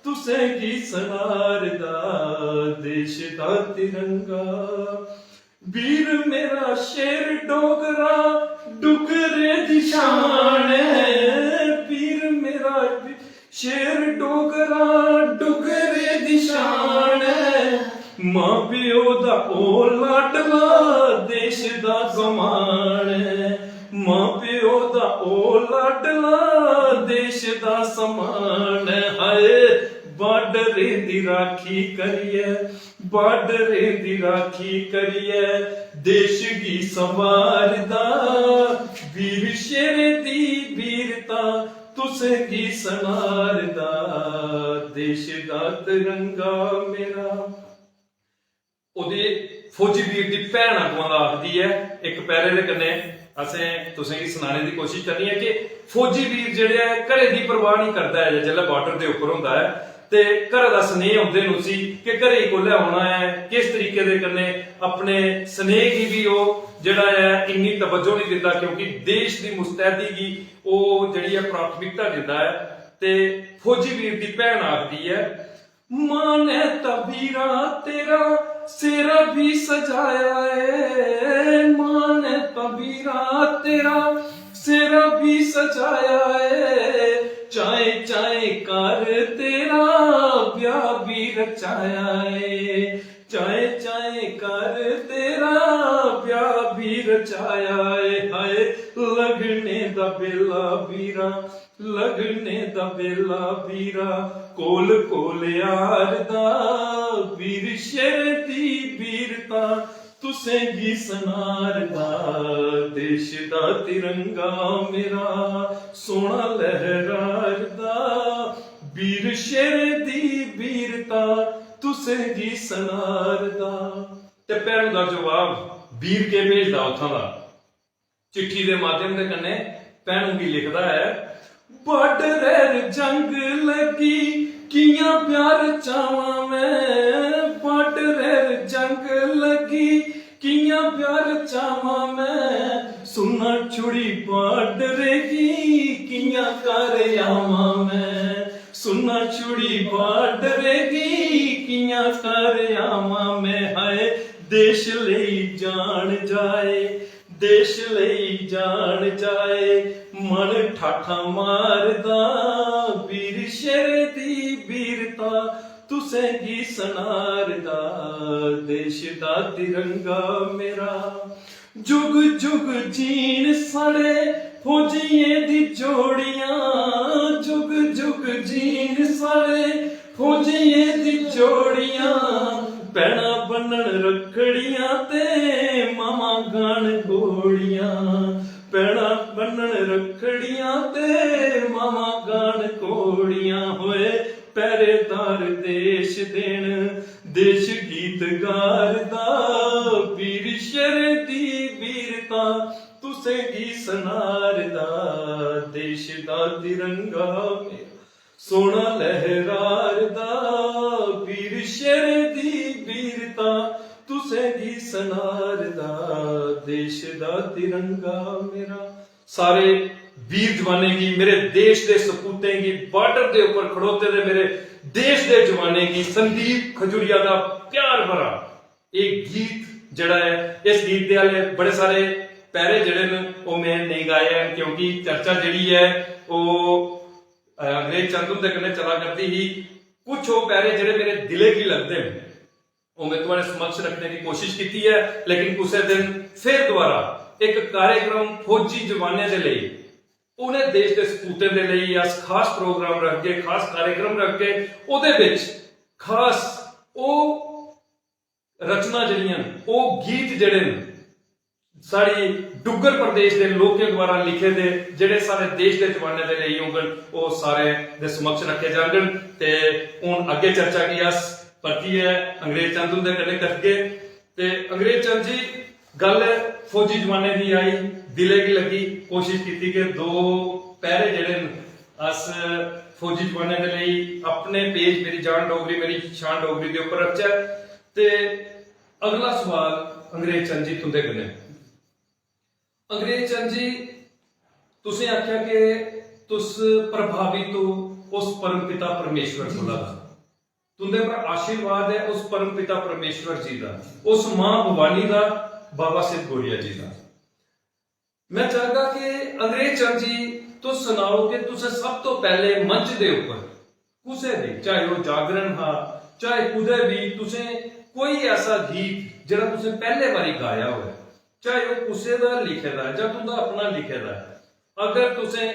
तुसें गी सनारदा। देश दा तिरंगा वीर मेरा शेर डोगरा, डुगरे दी शान ऐ। वीर मेरा शेर डोगरा, डुगरे दी शान ऐ। मां प्यो दा ओ लाडला, देश दा गमान ऐ। मां प्यो दा ओ लाडला, देश दा समान ऐ। हाय बार्डरें दी राखी करियै, बार्डरें दी राखी करियै देश गी संवारदा, वीर शेरें दी वीरता तुसें गी सनारदा। देश दा तिरंगा मेरा। ओह्दी फौजी वीर दी भैन अगुआं दा आखदी ऐ, इक पैरे दे कन्नै असें तुसें गी सनाने दी कोशिश करनी ऐ कि फौजी वीर जेह्ड़ा ऐ घरै दी परवाह निं करदा ऐ, जिसलै बार्डर दे उप्पर होंदा ऐ ते घरै दा सनेह औंदे न उसी कि घरै गी कुसलै औना ऐ, किस तरीके दे कन्नै अपने सनेह गी बी ओह् जेह्ड़ा ऐ इन्नी तवज्जो निं दिंदा क्योंकि देश दी मुस्तैदी गी ओह् जेह्ड़ी ऐ प्राथमिकता दिंदा ऐ। ते फौजी वीर दी भैन आखदी ऐ, मां ने तां वीरा तेरा सेरा भी सजाया ऐ, मां ने तां वीरा तेरा सेरा भी सजाया ऐ। चाएं चाएं कर तेरा ब्याह भी रचाया ऐ, चाएं चाएं कर तेरा ब्याह भी रचाया ऐ। हाय लगने दा बेला वीरा, लगने दा बेला वीरा, कोल कोल यार दा, वीर शेर दी वीरता तुसें गी सनारदा। देश दा तिरंगा मेरा सोना लहरारदा, वीर शेर दी वीरता तुसें गी सनारदा। ते भैनू दा जवाब वीर के भेजदा उत्थां दा। चिट्ठी दे माध्यम दे कन्नै भैनू गी लिखदा ऐ, बार्डर जंग लगी, कियां प्यार चावां मैं, बार्डर छुड़ी बॉर्डर गी कियां कर आवां मैं, सुन्ना छुड़ी बॉर्डर गी कियां कर आवां मैं। हाय, देश लेई जान जाए, देश लेई जान जाए, मन ठाठां मारदा, वीर शेरे दी वीरता तुसें गी सनारदा, देश दा तिरंगा मेरा। जुग जुग जीन साढ़े फौजियें दी जोड़ियां, जुग जुग जीन साढ़े फौजियें दी जोड़ियां, भैनां बन्नन रक्खड़ियां ते मावां गान घोड़ियां, भैनां बन्नन रक्खड़ियां ते मावां गान घोड़ियां। होए पहरेदार देश दे न, देश गीत गारदा, वीर शेरे दी वीरता तुसें गी सनारदा, देश दा तिरंगा मेरा सोना लहरारदा, वीर शेरे दी वीरता तुसें गी सनारदा, देश दा तिरंगा मेरा। सारे वीर जवानें गी, मेरे देश दे सपूतें गी, बॉर्डर दे उप्पर खड़ोते दे मेरे देश दे जवानें गी संदीप खजूरिया दा प्यार भरा एह् गीत जेह्ड़ा ऐ, इस गीत दे आह्ले बड़े सारे पैरे जेह्ड़े न, ओह् में नेईं गाए हैन, क्योंकि चर्चा जेह्ड़ी ऐ, ओह्, अ, अंग्रेज चंद हुंदे कन्नै चला करदी ही। कुछ ओह् पैरे जेह्ड़े मेरे दिलै गी लगदे न, ओह् में थुआढ़े समक्ष रखने दी कोशिश कीती ऐ, लेकिन कुसै दिन फिर दोबारा इक कार्यक्रम फौजी जवानें दे लेई, उ'नें देश दे सपूतें दे लेई अस खास प्रोग्राम रखगे, खास कार्यक्रम रखगे। ओह्दे बिच खास ओह् रचना जेह्ड़ियां न, ओह् गीत जेह्ड़े न, साढ़ी डुग्गर प्रदेश दे लोकें द्वारा लिखे दे, जेह्ड़े साढ़े देश दे जवानें दे लेई होङन, ओह् सारें दे समक्ष रक्खे जाङन। ते हून अग्गें चर्चा गी अस परतियै अंग्रेज चंद हुंदे कन्नै करगे। ते अंग्रेज चंद जी, गल्ल फौजी जवानें दी आई, दिलै गी लग्गी, कोशिश कीती कि दो पैरे जेह्ड़े न, अस फौजी जवानें दे लेई अपने पेज मेरी जान डोगरी, मेरी शान डोगरी दे उप्पर रखचै। ते अगला सवाल अंग्रेज चंद जी तुंदे कन्नै। अंग्रेज चंद जी, तुसें आखेआ कि तुस प्रभावित हो उस परम पिता परमेश्वर कोला। तुंदे पर आशीर्वाद ऐ उस परम पिता परमेश्वर जी दा, उस मां भवानी दा, बाबा सिद्ध गोरिया जी दा। मैं चाहगा कि अंग्रेज चंद जी, तुस सनाओ कि तुसें सब तो पैह्ले मंच दे उप्पर कुसै बी, चाहे ओह् जागरण हा, चाहे कुदै बी, तुसें कोई ऐसा गीत जेह्ड़ा तुसें पैह्ले बारी गाया होऐ, चाहे ओह् कुसै दा लिखे दा ऐ जां तुंदा अपना लिखे दा ऐ, अगर तुसें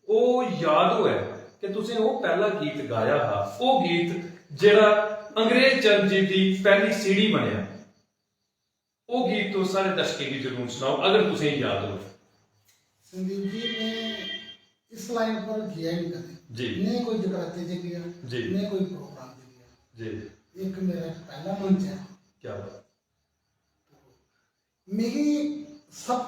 ओह् याद होऐ कि तुसें ओह् पैह्ला गीत गाया हा, ओह् गीत जेह्ड़ा अंग्रेज चंद जी दी पैह्ली सीढ़ी बनेआ, ओह् गीत तुस साढ़े दर्शकें गी जरूर सनाओ, अगर तुसें गी याद होऐ। संदीप जी, में इस लाइन पर गेआ ही नहीं कदें। जी। नेईं कोई जगराते च गेआ, जी। नेईं कोई प्रोग्राम च गेआ। जी। इक मेरा पैह्ला मंच ऐ। क्या बात। मिगी सब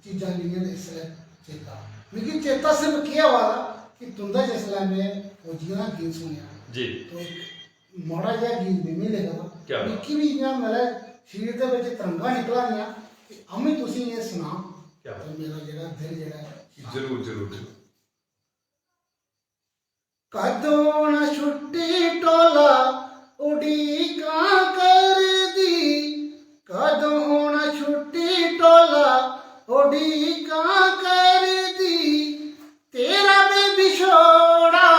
चीजां जेह्ड़ियां न इसलै चेता। मिगी चेता सिर्फ केह् आवा दा कि तुं'दा जिसलै में फौजियें दा गीत सुनेआ, जी। तो इक माड़ा जेहा गीत बी में लिखे दा। क्या बात। मिगी बी इ'यां मतलब शरीर दे बिच तरंगां निकला दियां कि अम्मी तुसें एह् सनां। क्या बात। ते मेरा जेह्ड़ा दिल जेह्ड़ा ऐ। जरूर, जरूर, जरूर। कदों न छुट्टी टोला उडीकां करदी, कदों न छुट्टी टोला उडीकां करदी, तेरा बे बिछोड़ा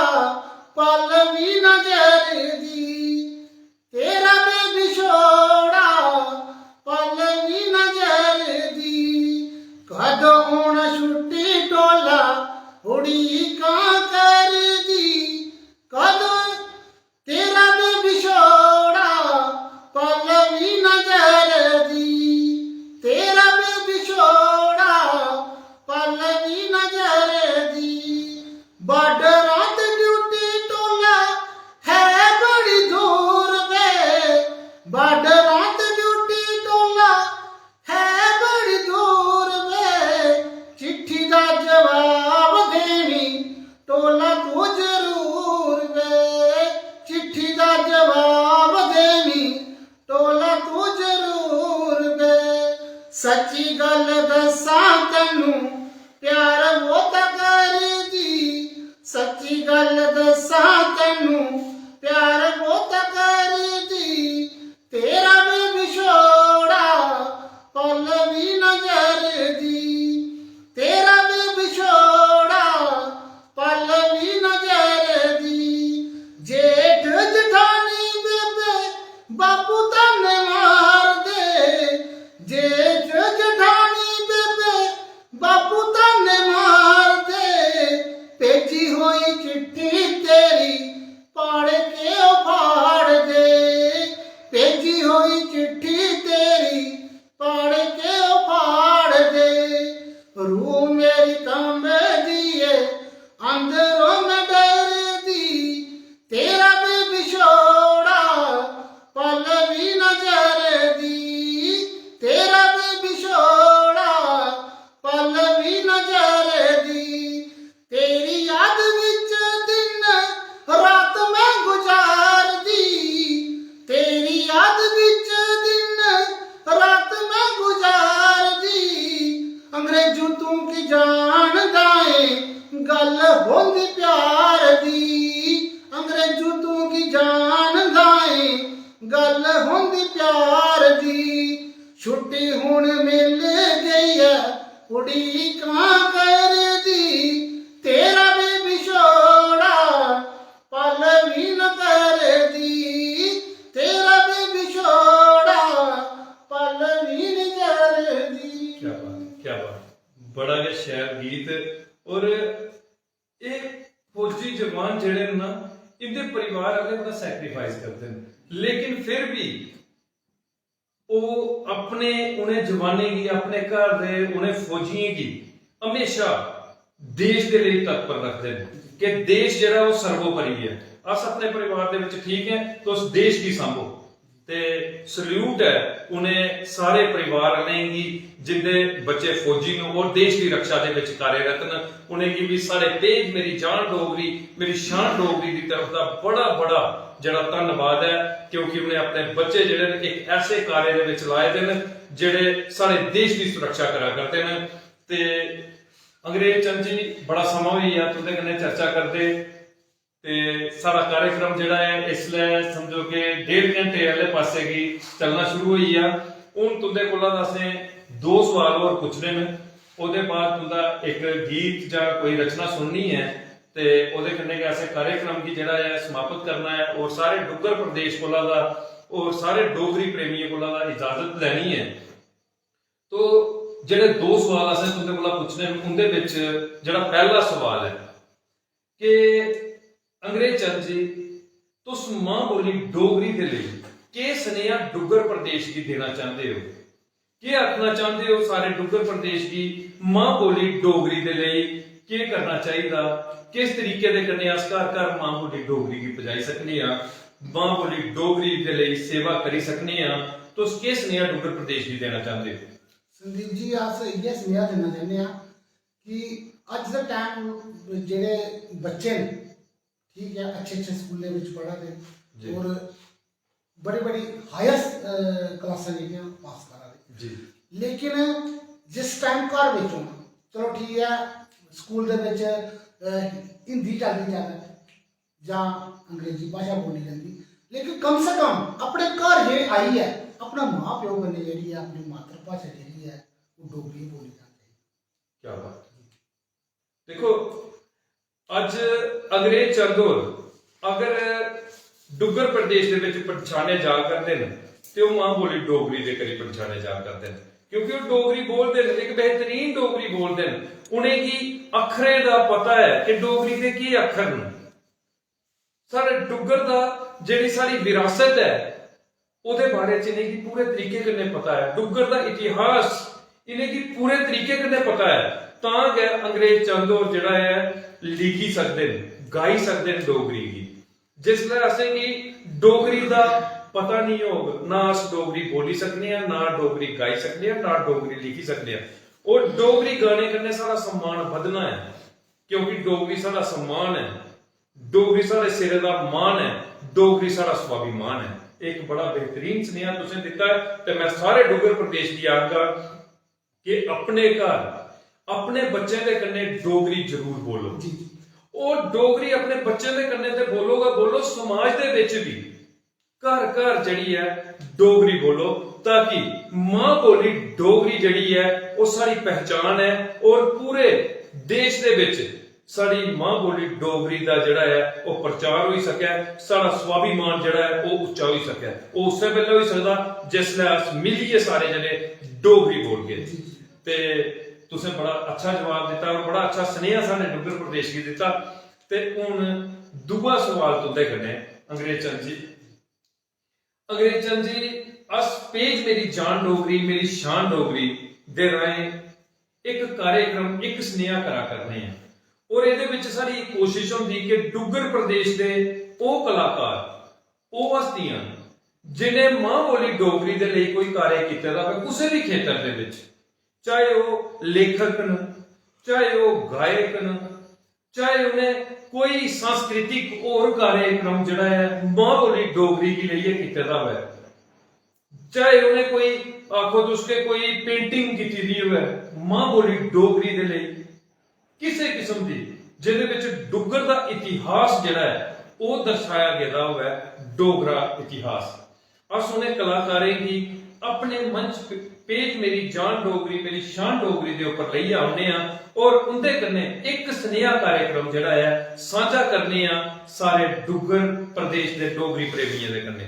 पल भी न जरदी, तेरा बे बिछोड़ा पल भी न जरदी, कदों न छुट्टी टोला उडीकां करदी, कदों तेरा बे बिछोड़ा पल भी न जरदी, तेरा बे बिछोड़ा पल भी न जरदी। बार्डरां ते ड्यूटी टोला है बड़ी दूर वे, बार्डरां ते ड्यूटी टोला है बड़ी दूर वे, चिट्ठी दा जवाब देनी की जानदा ऐ गल्ल होंदी प्यार दी। छुट्टी हुन मिल गई ऐ उड़ीकां करदी, तेरा भी विछोड़ा पल भी न करदी, तेरा भी विछोड़ा पल भी न करदी। क्या बात है, क्या बात है। बड़ा गै शैल गीत। और एह् फौजी जवान जेह्ड़े न ना, इं'दे परिवार आह्ले बड़ा सैक्रीफाइस करदे न, लेकिन फिर बी ओह् अपने उ'नें जवानें गी, अपने घर दे उ'नें फौजियें गी हमेशा देश दे लेई तत्पर रखदे न कि देश जेह्ड़ा ओह् सर्वोपरि ऐ। अस अपने परिवार दे बिच ठीक ऐ, तुस देश गी सांभो। ते सल्यूट ऐ उ'नें सारे परिवार आह्लें गी जिं'दे बच्चे फौजी न और देश दी रक्षा दे बिच कार्यरत न। उ'नेंगी बी साढ़े पेज मेरी जान डोगरी, मेरी शान डोगरी दी तरफ दा बड़ा बड़ा जेह्ड़ा धन्नवाद ऐ, क्योंकि उ'नें अपने बच्चे जेह्ड़े न इक ऐसे कार्य दे बिच लाए दे न जेह्ड़े साढ़े देश दी सुरक्षा करा करदे न। ते अंग्रेज चंद जी, बड़ा समां होई गेआ तुं'दे कन्नै चर्चा करदे। ते साढ़ा कार्यक्रम जेह्ड़ा ऐ इसलै समझो कि डेढ़ घैंटे आह्ले पासै गी चलना शुरू होई गेआ। हून तुं'दे कोला दा असें दो सवाल होर पुच्छने न, ओह्दे बाद तुं'दा इक गीत जां कोई रचना सुननी ऐ ते ओह्दे कन्नै गै असें कार्यक्रम गी जेह्ड़ा ऐ समाप्त करना ऐ और सारे डुग्गर प्रदेश कोला दा और सारे डोगरी प्रेमियें कोला दा इजाजत लैनी ऐ। तो जेह्ड़े दो सवाल असें तुं'दे कोला पुच्छने न, उं'दे बिच जेह्ड़ा पैह्ला सवाल ऐ कि अंग्रेज चंद जी, तुस मां बोली डोगरी दे लेई केह् सनेहा डुग्गर प्रदेश गी देना चांह्दे ओ? केह् आखना चांह्दे ओ सारे डुग्गर प्रदेश गी मां बोली डोगरी दे लेई केह् करना चाहिदा? किस तरीके दे कन्नै अस घर घर मां बोली डोगरी गी पजाई सकने आं, मां बोली डोगरी दे लेई सेवा करी सकने आं? तुस केह् सनेहा डुग्गर प्रदेश गी देना चांह्दे ओ? संदीप जी, अस इ'यै सनेहा देना चाह्न्ने आं कि अज्ज दे टाइम जेह्ड़े बच्चे न, ठीक ऐ, अच्छे अच्छे स्कूलें बिच पढ़ा दे जी। और बड़ी बड़ी हाईएस्ट क्लासां जेह्ड़ियां पास करा दे, जी। लेकिन जिस टाइम घर बिच होना, चलो ठीक ऐ, स्कूल दे बिच अ, हिंदी चलदी जावै जां अंग्रेजी भाशा बोली जंदी, लेकिन कम से कम अपने घर जे आई ऐ, अपना मां प्यो कन्नै जेह्ड़ी ऐ, अपनी मातृ भाशा जेह्ड़ी ऐ, ओह् डोगरी बोली जानी चाहिदी। क्या बात है। देखो, अज्ज अंग्रेज चंद होर अगर डुग्गर प्रदेश दे बिच पन्छाने जा करदे न ते ओह् मां बोली डोगरी दे करी पन्छाने जा करदे न, क्योंकि ओह् डोगरी बोलदे न, इक बेहतरीन डोगरी बोलदे न। उ'नेंगी अक्खरें दा पता ऐ कि डोगरी दे केह् अक्खर न। साढ़े डुग्गर दा जेह्ड़ी साढ़ी विरासत ऐ, ओह्दे बारे च इ'नेंगी पूरे तरीके कन्नै पता ऐ। डुग्गर दा इतिहास इ'नेंगी पूरे तरीके कन्नै पता ऐ। तां गै अंग्रेज चंद होर जेह्ड़ा ऐ, लिखी सकदे न, गाई सकदे न डोगरी गी। जिसलै असेंगी डोगरी दा पता निं होग, ना अस डोगरी बोली सकने आं, ना डोगरी गाई सकने आं, ना डोगरी लिखी सकने आं। और डोगरी गाने कन्नै साढ़ा सम्मान बधना ऐ, क्योंकि डोगरी साढ़ा सम्मान ऐ, डोगरी साढ़े सिरै दा मान ऐ, डोगरी साढ़ा स्वाभिमान ऐ। इक बड़ा बेहतरीन सनेहा तुसें दित्ता ऐ ते मैं सारे डुग्गर प्रदेश गी आखगा कि अपने घर अपने बच्चें दे कन्नै डोगरी जरूर बोलो। जी, जी। और डोगरी अपने बच्चें दे कन्नै ते बोलो गै बोलो, समाज दे बिच बी घर घर जेह्ड़ी ऐ डोगरी बोलो, ताकि मां बोली डोगरी जेह्ड़ी ऐ ओह् साढ़ी पहचान ऐ और पूरे देश दे बिच साढ़ी मां बोली डोगरी दा जेह्ड़ा ऐ ओह् प्रचार होई सकै, साढ़ा स्वाभिमान जेह्ड़ा ऐ ओह् उच्चा होई सकै। ओह् उस्सै बेल्लै होई सकदा जिसलै अस मिलियै सारे जने डोगरी बोलगे। ते तुसें बड़ा अच्छा जवाब दित्ता और बड़ा अच्छा सनेहा साढ़े डुग्गर प्रदेश गी दित्ता। ते हून दूआ सवाल तुं'दे कन्नै अंग्रेज चंद जी। अंग्रेज चंद जी, अस पेज मेरी जान डोगरी, मेरी शान डोगरी दे राहें इक कार्यक्रम, इक सनेहा करा करने आं। और एह्दे बिच साढ़ी कोशिश होंदी कि डुग्गर प्रदेश दे ओह् कलाकार, ओह् हस्तियां, जिनें मां बोली डोगरी दे लेई कोई कार्य कीते दा होऐ कुसै बी खेतर दे बिच, चाहे ओह् लेखक न, चाहे ओह् गायक न, चाहे उ'नें कोई सांस्कृतिक होर कार्यक्रम जेह्ड़ा ऐ मां बोली डोगरी गी लेइयै कीते दा होऐ, चाहे उ'नें कोई, आखो तुस के कोई पेंटिंग कीती दी होऐ मां बोली डोगरी दे लेई, किसे किस्म दी, जेह्दे बिच डुग्गर दा इतिहास जेह्ड़ा ऐ ओह् दर्शाया गेदा होऐ डोगरा इतिहास। अस उ'नें कलाकारें गी अपने मंच प-, पेज मेरी जान डोगरी, मेरी शान डोगरी दे उप्पर लेइयै औन्ने आं और उं'दे कन्नै इक सनेहा कार्यक्रम जेह्ड़ा ऐ सांझा करने आं सारे डुग्गर प्रदेश दे डोगरी प्रेमियें दे कन्नै।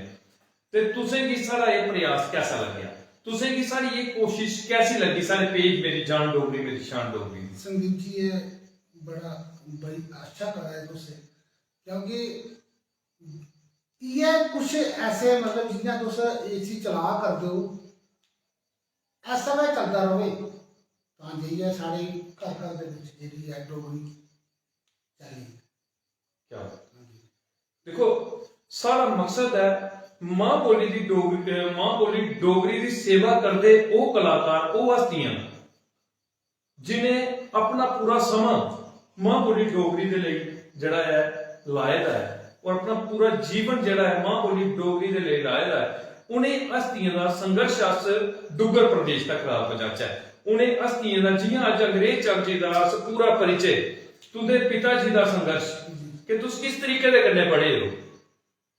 ते तुसें गी साढ़ा एह् प्रयास कैसा लग्गेआ? तुसें गी साढ़ी एह् कोशिश कैसी लग्गी साढ़े पेज मेरी जान डोगरी, मेरी शान डोगरी दी? संदीप जी, ये बड़ा, बड़ी अच्छा करा है तुसें, क्योंकि इ'यै कुछ ऐसे, मतलब, जि'यां तुस इसी चला करदे ओ, ऐसा गै चलदा र'वै, तां जाइयै साढ़े घर घर दे बिच जेह्ड़ी ऐ डोगरी चली। क्या बात। दिक्खो, साढ़ा मकसद ऐ मां बोली दी डोगरी, अ, मां बोली डोगरी दी सेवा करदे ओह् कलाकार, ओह् हस्तियां जिनें अपना पूरा समां मां बोली डोगरी दे लेई जेह्ड़ा ऐ लाए दा ऐ और अपना पूरा जीवन जेह्ड़ा ऐ मां बोली डोगरी दे लेई लाए दा ऐ। उ'नें हस्तियें दा संघर्ष अस डुग्गर प्रदेश तक ला पजाचै। उ'नें हस्तियें दा, जि'यां अज्ज अंग्रेज चक जी दा अस पूरा परिचय, तुं'दे पिता जी दा संघर्ष, कि तुस किस तरीके दे कन्नै पढ़े ओ,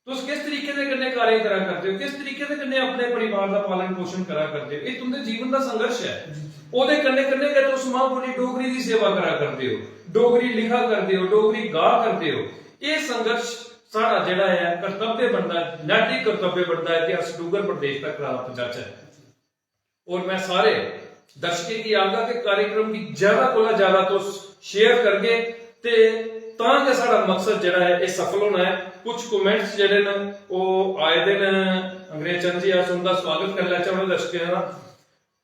तुस किस तरीके दे कन्नै कार्य करा करदे ओ, किस तरीके दे कन्नै अपने परिवार दा पालन पोषण करा करदे ओ, एह् तुं'दे जीवन दा संघर्ष ऐ। ओह्दे कन्नै कन्नै गै तुस मां बोली डोगरी दी सेवा करा करदे ओ, डोगरी लिखा करदे ओ, डोगरी गा करदे ओ। एह् संघर्ष साढ़ा जेह्ड़ा ऐ कर्तव्य बनदा ऐ, नैतिक कर्तव्य बनदा ऐ कि अस डुग्गर प्रदेश तक ला पजाचै। और मैं सारे दर्शकें गी आखगा कि कार्यक्रम गी ज्यादा कोला ज्यादा तुस शेयर करगे ते तां गै साढ़ा मकसद जेह्ड़ा ऐ एह् सफल होना ऐ। कुछ कमेंट्स जेह्ड़े न ओह् आए दे न। अंग्रेज चंद जी, अस उं'दा स्वागत करी लैचै उ'नें दर्शकें दा।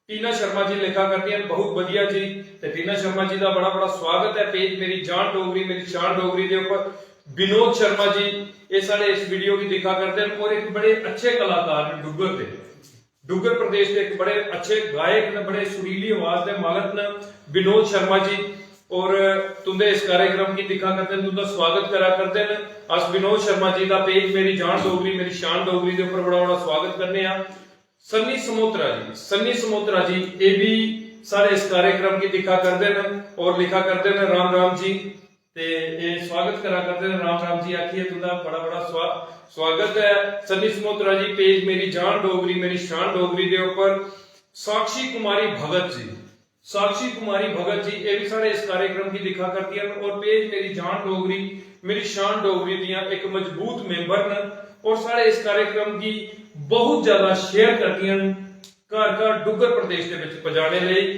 टीना शर्मा जी लिखा करदियां न, "बहुत बधिया जी।" ते टीना शर्मा जी दा बड़ा बड़ा स्वागत ऐ पेज मेरी जान डोगरी मेरी शान डोगरी दे उप्पर। विनोद शर्मा जी, एह् साढ़े इस वीडियो गी दिक्खा करदे न और इक बड़े अच्छे कलाकार न डुग्गर दे, डुग्गर प्रदेश दे इक बड़े अच्छे गायक न, बड़े सुरीली आवाज दे मालक न विनोद शर्मा जी। और तुंदे इस कार्यक्रम गी दिक्खा करदे न, तुंदा स्वागत करा करदे न। अस विनोद शर्मा जी दा पेज मेरी जान डोगरी मेरी शान डोगरी दे उप्पर बड़ा बड़ा स्वागत करने आं। सन्नी समोत्रा जी, सन्नी समोत्रा जी, एह् बी साढ़े इस कार्यक्रम गी दिक्खा करदे न और लिखा करदे न, "राम राम जी।" ते एह् स्वागत करा करदे न, "राम राम जी" आखियै। तुंदा बड़ा बड़ा स्वा-, स्वागत ऐ सन्नी समोत्रा जी, पेज मेरी जान डोगरी मेरी शान डोगरी दे उप्पर। साक्षी कुमारी भगत जी, साक्षी कुमारी भगत जी, एह् बी साढ़े इस कार्यक्रम गी दिक्खा करदियां न और पेज मेरी जान डोगरी मेरी शान डोगरी दियां इक मजबूत मेंबर न और साढ़े इस कार्यक्रम गी बहुत ज्यादा शेयर करदियां न घर घर डुग्गर प्रदेश दे बिच पजाने लेई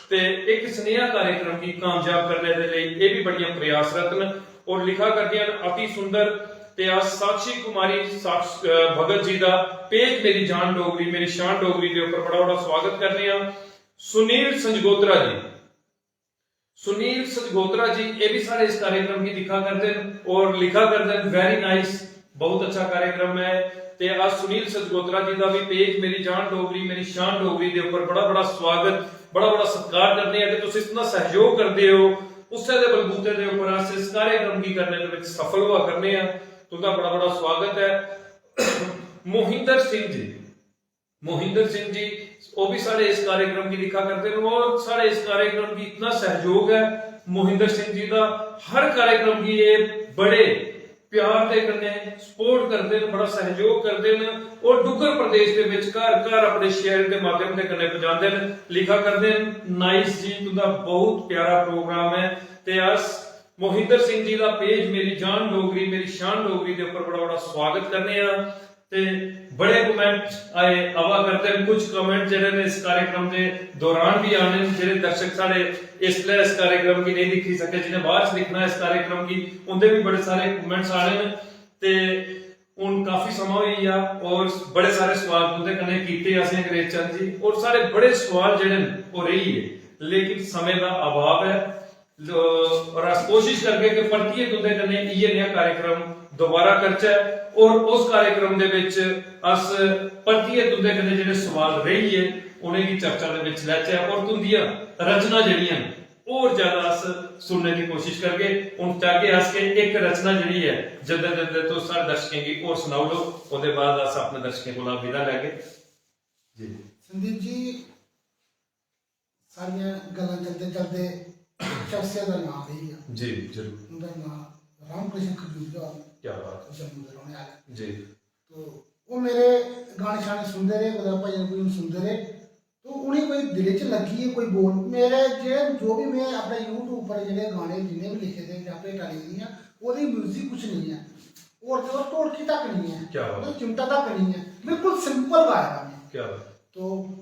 ते इक सनेहा कार्यक्रम गी कामयाब करने दे लेई एह् बी बड़ियां प्रयासरत न और लिखा करदियां न अति सुंदर। ते अस साक्षी कुमारी साक्ष-, अ, भगत जी दा पेज मेरी जान डोगरी मेरी शान डोगरी दे उप्पर बड़ा बड़ा स्वागत करने आं। सुनील संजगोत्रा जी, सुनील संजगोत्रा जी, एह् बी साढ़े इस कार्यक्रम गी दिक्खा करदे न और लिखा करदे न, "Very nice, बहुत अच्छा कार्यक्रम ऐ।" ते अस सुनील संजगोत्रा जी दा बी पेज मेरी जान डोगरी मेरी शान डोगरी दे उप्पर बड़ा बड़ा स्वागत, बड़ा बड़ा सत्कार करने आं कि तुस इतना सैहयोग करदे ओ। उस्सै दे बलबूते दे उप्पर अस इस कार्यक्रम गी करने दे बिच सफल होआ करने आं। तुंदा बड़ा बड़ा स्वागत ऐ। मोहिंदर सिंह जी, मोहिंदर सिंह जी, ओह् बी साढ़े इस कार्यक्रम गी दिक्खा करदे न और साढ़े इस कार्यक्रम गी इतना सैहयोग ऐ मोहिंदर सिंह जी दा। हर कार्यक्रम गी एह् बड़े प्यार दे कन्नै सपोर्ट करदे न, बड़ा सैहयोग करदे न और डुग्गर प्रदेश दे बिच घर घर अपने शेयर दे माध्यम दे कन्नै पजांदे न। लिखा करदे न, "नाइस जी, तुंदा बहुत प्यारा प्रोग्राम ऐ।" ते अस मोहिंदर सिंह जी दा पेज मेरी जान डोगरी मेरी शान डोगरी दे उप्पर बड़ा बड़ा स्वागत करने आं। ते बड़े कमेंट आए, आवा करदे न। कुछ कमेंट जेह्ड़े ने इस कार्यक्रम दे दौरान बी आने न। जेह्ड़े दर्शक साढ़े इसलै इस कार्यक्रम गी नेईं दिक्खी सके, जि'नें बाद च दिक्खना इस कार्यक्रम गी, उं'दे बी बड़े सारे कमेंट्स आने न। ते हून काफी समां होई गेआ और बड़े सारे सवाल तुं'दे कन्नै कीते असें अंग्रेज चंद जी, और साढ़े बड़े सवाल जेह्ड़े न ओह् रेही गे, लेकिन समें दा अभाव ऐ। लो-, और अस कोशिश करगे कि परतियै तुं'दे कन्नै इ'यै नेहा कार्यक्रम दोबारा करचै और उस कार्यक्रम दे बिच अस परतियै तुं'दे कन्नै जेह्ड़े सवाल रेही गे उ'नेंगी चर्चा दे बिच लैचै और तुं'दियां रचनां जेह्ड़ियां न होर ज्यादा अस सुनने दी कोशिश करगे। हून चाहगे अस कि इक रचना जेह्ड़ी ऐ जंदे जंदे तुस साढ़े दर्शकें गी होर सनाई ओड़ो, ओह्दे बाद अस अपने दर्शकें कोला विदा लैगे। जी। संदीप जी, सारियां गल्लां चलदे चलदे शख्सियत दा नांऽ रेही गेआ। जी, जरूर। उं'दा नांऽ रामकृष्ण खजूरिया होर न। क्या बात। जम्मू दे रौह्ने आह्ले। जी। तो ओह् मेरे गाने शाने सुनदे रेह्, कुतै भजन भुजन सुनदे रेह्, तो उ'नें कोई दिलै च लग्गी गे कोई बोल। मेरे जेह्ड़े, जो बी में अपने YouTube उप्पर जेह्ड़े गाने जिन्ने बी लिखे दे जां भेटां लिखी दियां, ओह्दी म्यूजिक कुछ नेईं ऐ, होर ते होर ढोलकी तक नेईं ऐ, क्या बात। ओह्दा चिमटा तक नेईं ऐ, बिल्कुल सिंपल गाए दा में। क्या बात। तो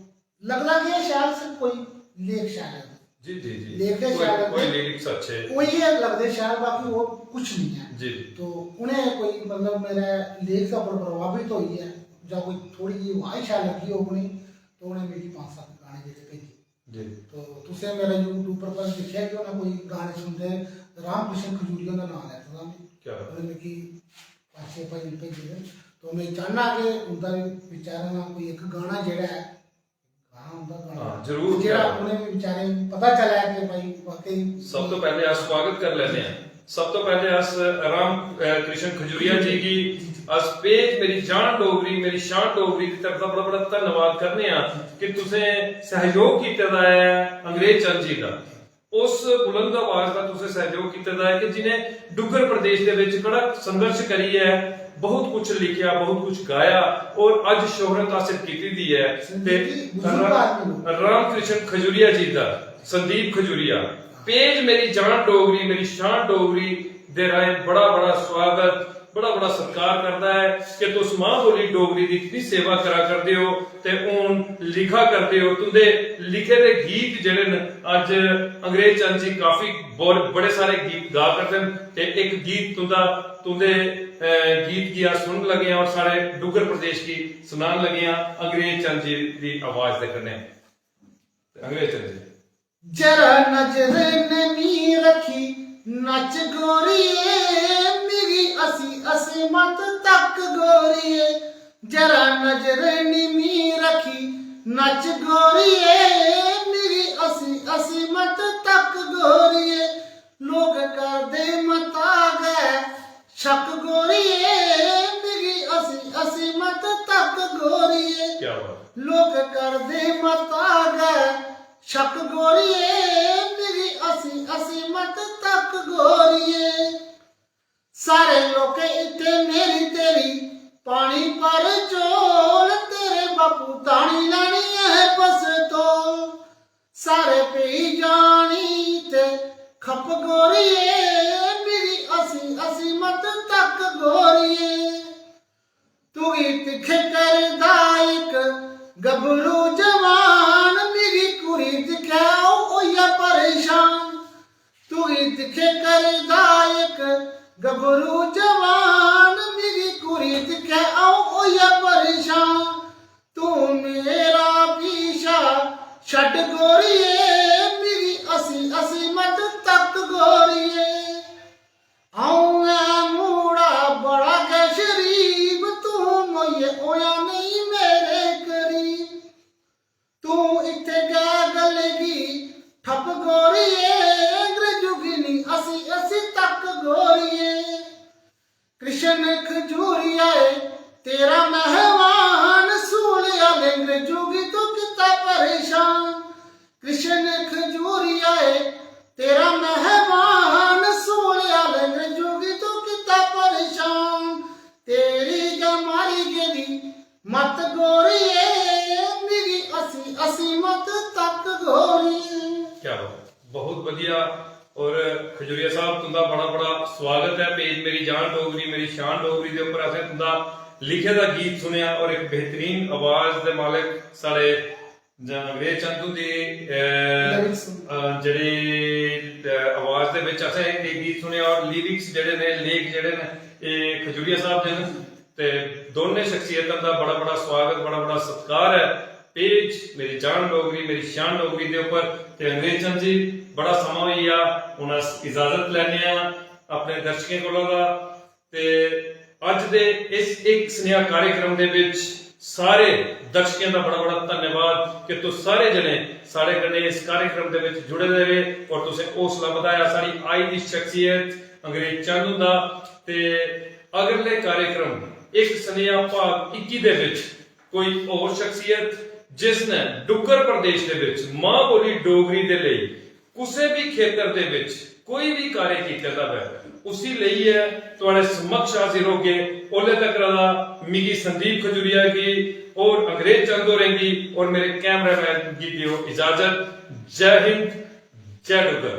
लगदा कि एह् शैल, सिर्फ कोई लेख शैल ऐ, जी जी जी। लेख दे कोई- शैल कोई ऐ। लिरिक्स अच्छे। कोई एह् लगदे शैल, बाकी होर कुछ नेईं ऐ। जी। तो उ'नें कोई, मतलब, मेरे लेख दे उप्पर प्रभावित होइयै जां कोई थोह्ड़ी जेही आवाज शैल लग्गी होग उ'नेंगी, तो उ'नें मिगी पंज सत्त गाने जेह्ड़े भेजे। जी। तो तुसें मेरे YouTube पर, पर दिक्खेआ कि उ'नें कोई गाने सुनदे, राम कृष्ण खजूरिया दा नांऽ लैते दा उ'नें। क्या बात। उ'नें मिगी पंज छे भजन भेजे दे। तो में चाह्न्नां कि उं'दा बी विचारें दा कोई इक गाना जेह्ड़ा ऐ, गाना उं'दा गाना, हाँ, जरूर, जेह्ड़ा क्या बात। उ'नें बी विचारें गी पता चलै कि भाई वाकई सब तो पहले अस स्वागत कर लेने हैं। सब तो पहले अस राम, अ, कृष्ण खजूरिया जी गी अस पेज मेरी जान डोगरी, मेरी शान डोगरी दी तरफ दा बड़ा बड़ा धन्नवाद करने आं कि तुसें सहयोग कीते दा ऐ अंग्रेज चंद जी दा। उस बुलंद आवाज दा तुसें सहयोग कीते दा ऐ कि जिनें डुग्गर प्रदेश दे विच कड़ा संघर्ष करियै बहुत कुछ लिखेआ, बहुत कुछ गाया और अज्ज शोहरत हासिल कीती दी ऐ। ते संदीप जी, बुजुर्ग आदमी हो। राम कृष्ण खजूरिया जी दा, संदीप खजूरिया, पेज मेरी जान डोगरी, मेरी शान डोगरी दे राहें बड़ा बड़ा स्वागत, बड़ा बड़ा सत्कार करदा ऐ कि तुस मां बोली डोगरी दी इतनी सेवा करा करदे हो ते हून लिखा करदे हो। तुंदे लिखे दे गीत जेह्ड़े न, अज्ज अंग्रेज चंद जी काफी बड़-, बड़े सारे गीत गा करदे न ते इक गीत तुंदा, तुंदे, अ, गीत गी अस सुनन लगे आं और सारे डुग्गर प्रदेश गी सनान लगे आं अंग्रेज चंद जी दी आवाज दे कन्नै। ते अंग्रेज चंद जी। जरा नजर नमी रखी, नच गोरिए, मेरी असी असी मत तक गोरिए। जरा नजर नमी रखी, नच गोरिए, मेरी असी असी मत तक गोरिए। लोक करदे मता गै शक गोरिए, मेरी असी असी मत तक गोरिए। क्या बात। लोक करदे मता गै शक गोरिए, मेरी असी असी मत तक गोरिए। सारे लोकें इत्थे मेरी तेरी पानी पर चोल, तेरे बापू तानी लानी ऐ पस्तोल। सारे पेई जानी ते खप गोरिए, मेरी असी असी मत तक गोरिए। तुगी दिक्खे करदा इक गबरू जवान, मिगी कुड़ी दिक्खे अ'ऊं होइया परेशान। तुगी दिक्खे करदा इक गबरू जवान, मिगी कुड़ी दिक्खे अ'ऊं होइया परेशान। तू मेरा पीछा छड्ड गोरिए, मिगी असी असी मत तक गोरिए। अ'ऊं ऐ मुड़ा बड़ा गै शरीफ, तू मोइये होया नेईं मेरे करीब। तू इत्थे गै गल्ले गी ठप गोरिए, अंग्रेजू गी नी असी असी तक गोरिए। कृष्ण खजूरिया ए तेरा मेहमान, सूले आले अंग्रेजू गी तू किता परेशान। कृष्ण खजूरिया ए तेरा मेहमान, सूले आले अंग्रेजू गी तू किता परेशान। तेरी गै मारी गेदी मत गोरिए, मिगी असी असी मत तक गोरिए। क्या बात, बहुत बढ़िया। और खजूरिया साहब, तुंदा बड़ा बड़ा स्वागत है पेज मेरी जान डोगरी, मेरी शान डोगरी दे ऊपर असें तुंदा लिखे दा गीत सुनेआ और एक बेहतरीन आवाज दे मालिक साढ़े ज-, अंग्रेज चंद हुंदी, अ, Lyrics। अ, जेह्ड़ी, अ, आवाज दे विच असें एह् गीत सुनेआ और लिरिक्स जेह्ड़े ने, लेख जेह्ड़े न, एह् खजूरिया साहब दे न। ते दोनें शख्सियतां दा बड़ा बड़ा स्वागत, बड़ा बड़ा सत्कार ऐ पेज मेरी जान डोगरी, मेरी शान डोगरी दे उप्पर। ते अंग्रेज चंद जी, बड़ा समां होई गेआ, हून अस इजाजत लैने आं अपने दर्शकें कोला दा। ते अज्ज दे इस इक सनेहा कार्यक्रम दे विच सारे दर्शकें दा बड़ा बड़ा धन्यवाद कि तुस सारे जने साढ़े कन्नै इस कार्यक्रम दे विच जुड़े दे रेह् और तुसें हौसला बधाया साढ़ी आई दी शख्सियत अंग्रेज चंद हुंदा। ते अगले कार्यक्रम इक सनेहा भाग इक्की दे विच कोई होर शख्सियत जिसने डुग्गर प्रदेश दे विच मां बोली डोगरी दे लेई कुसै भी खेतर दे विच कोई बी कार्य कीते दा होऐ, उसी लेइयै थुआढ़े समक्ष हाजिर होगे। ओल्ले तक दा मिगी, संदीप खजूरिया गी और अंग्रेज चंद होरें गी और मेरे कैमरामैन गी दियो इजाजत। जय हिंद, जय डुग्गर।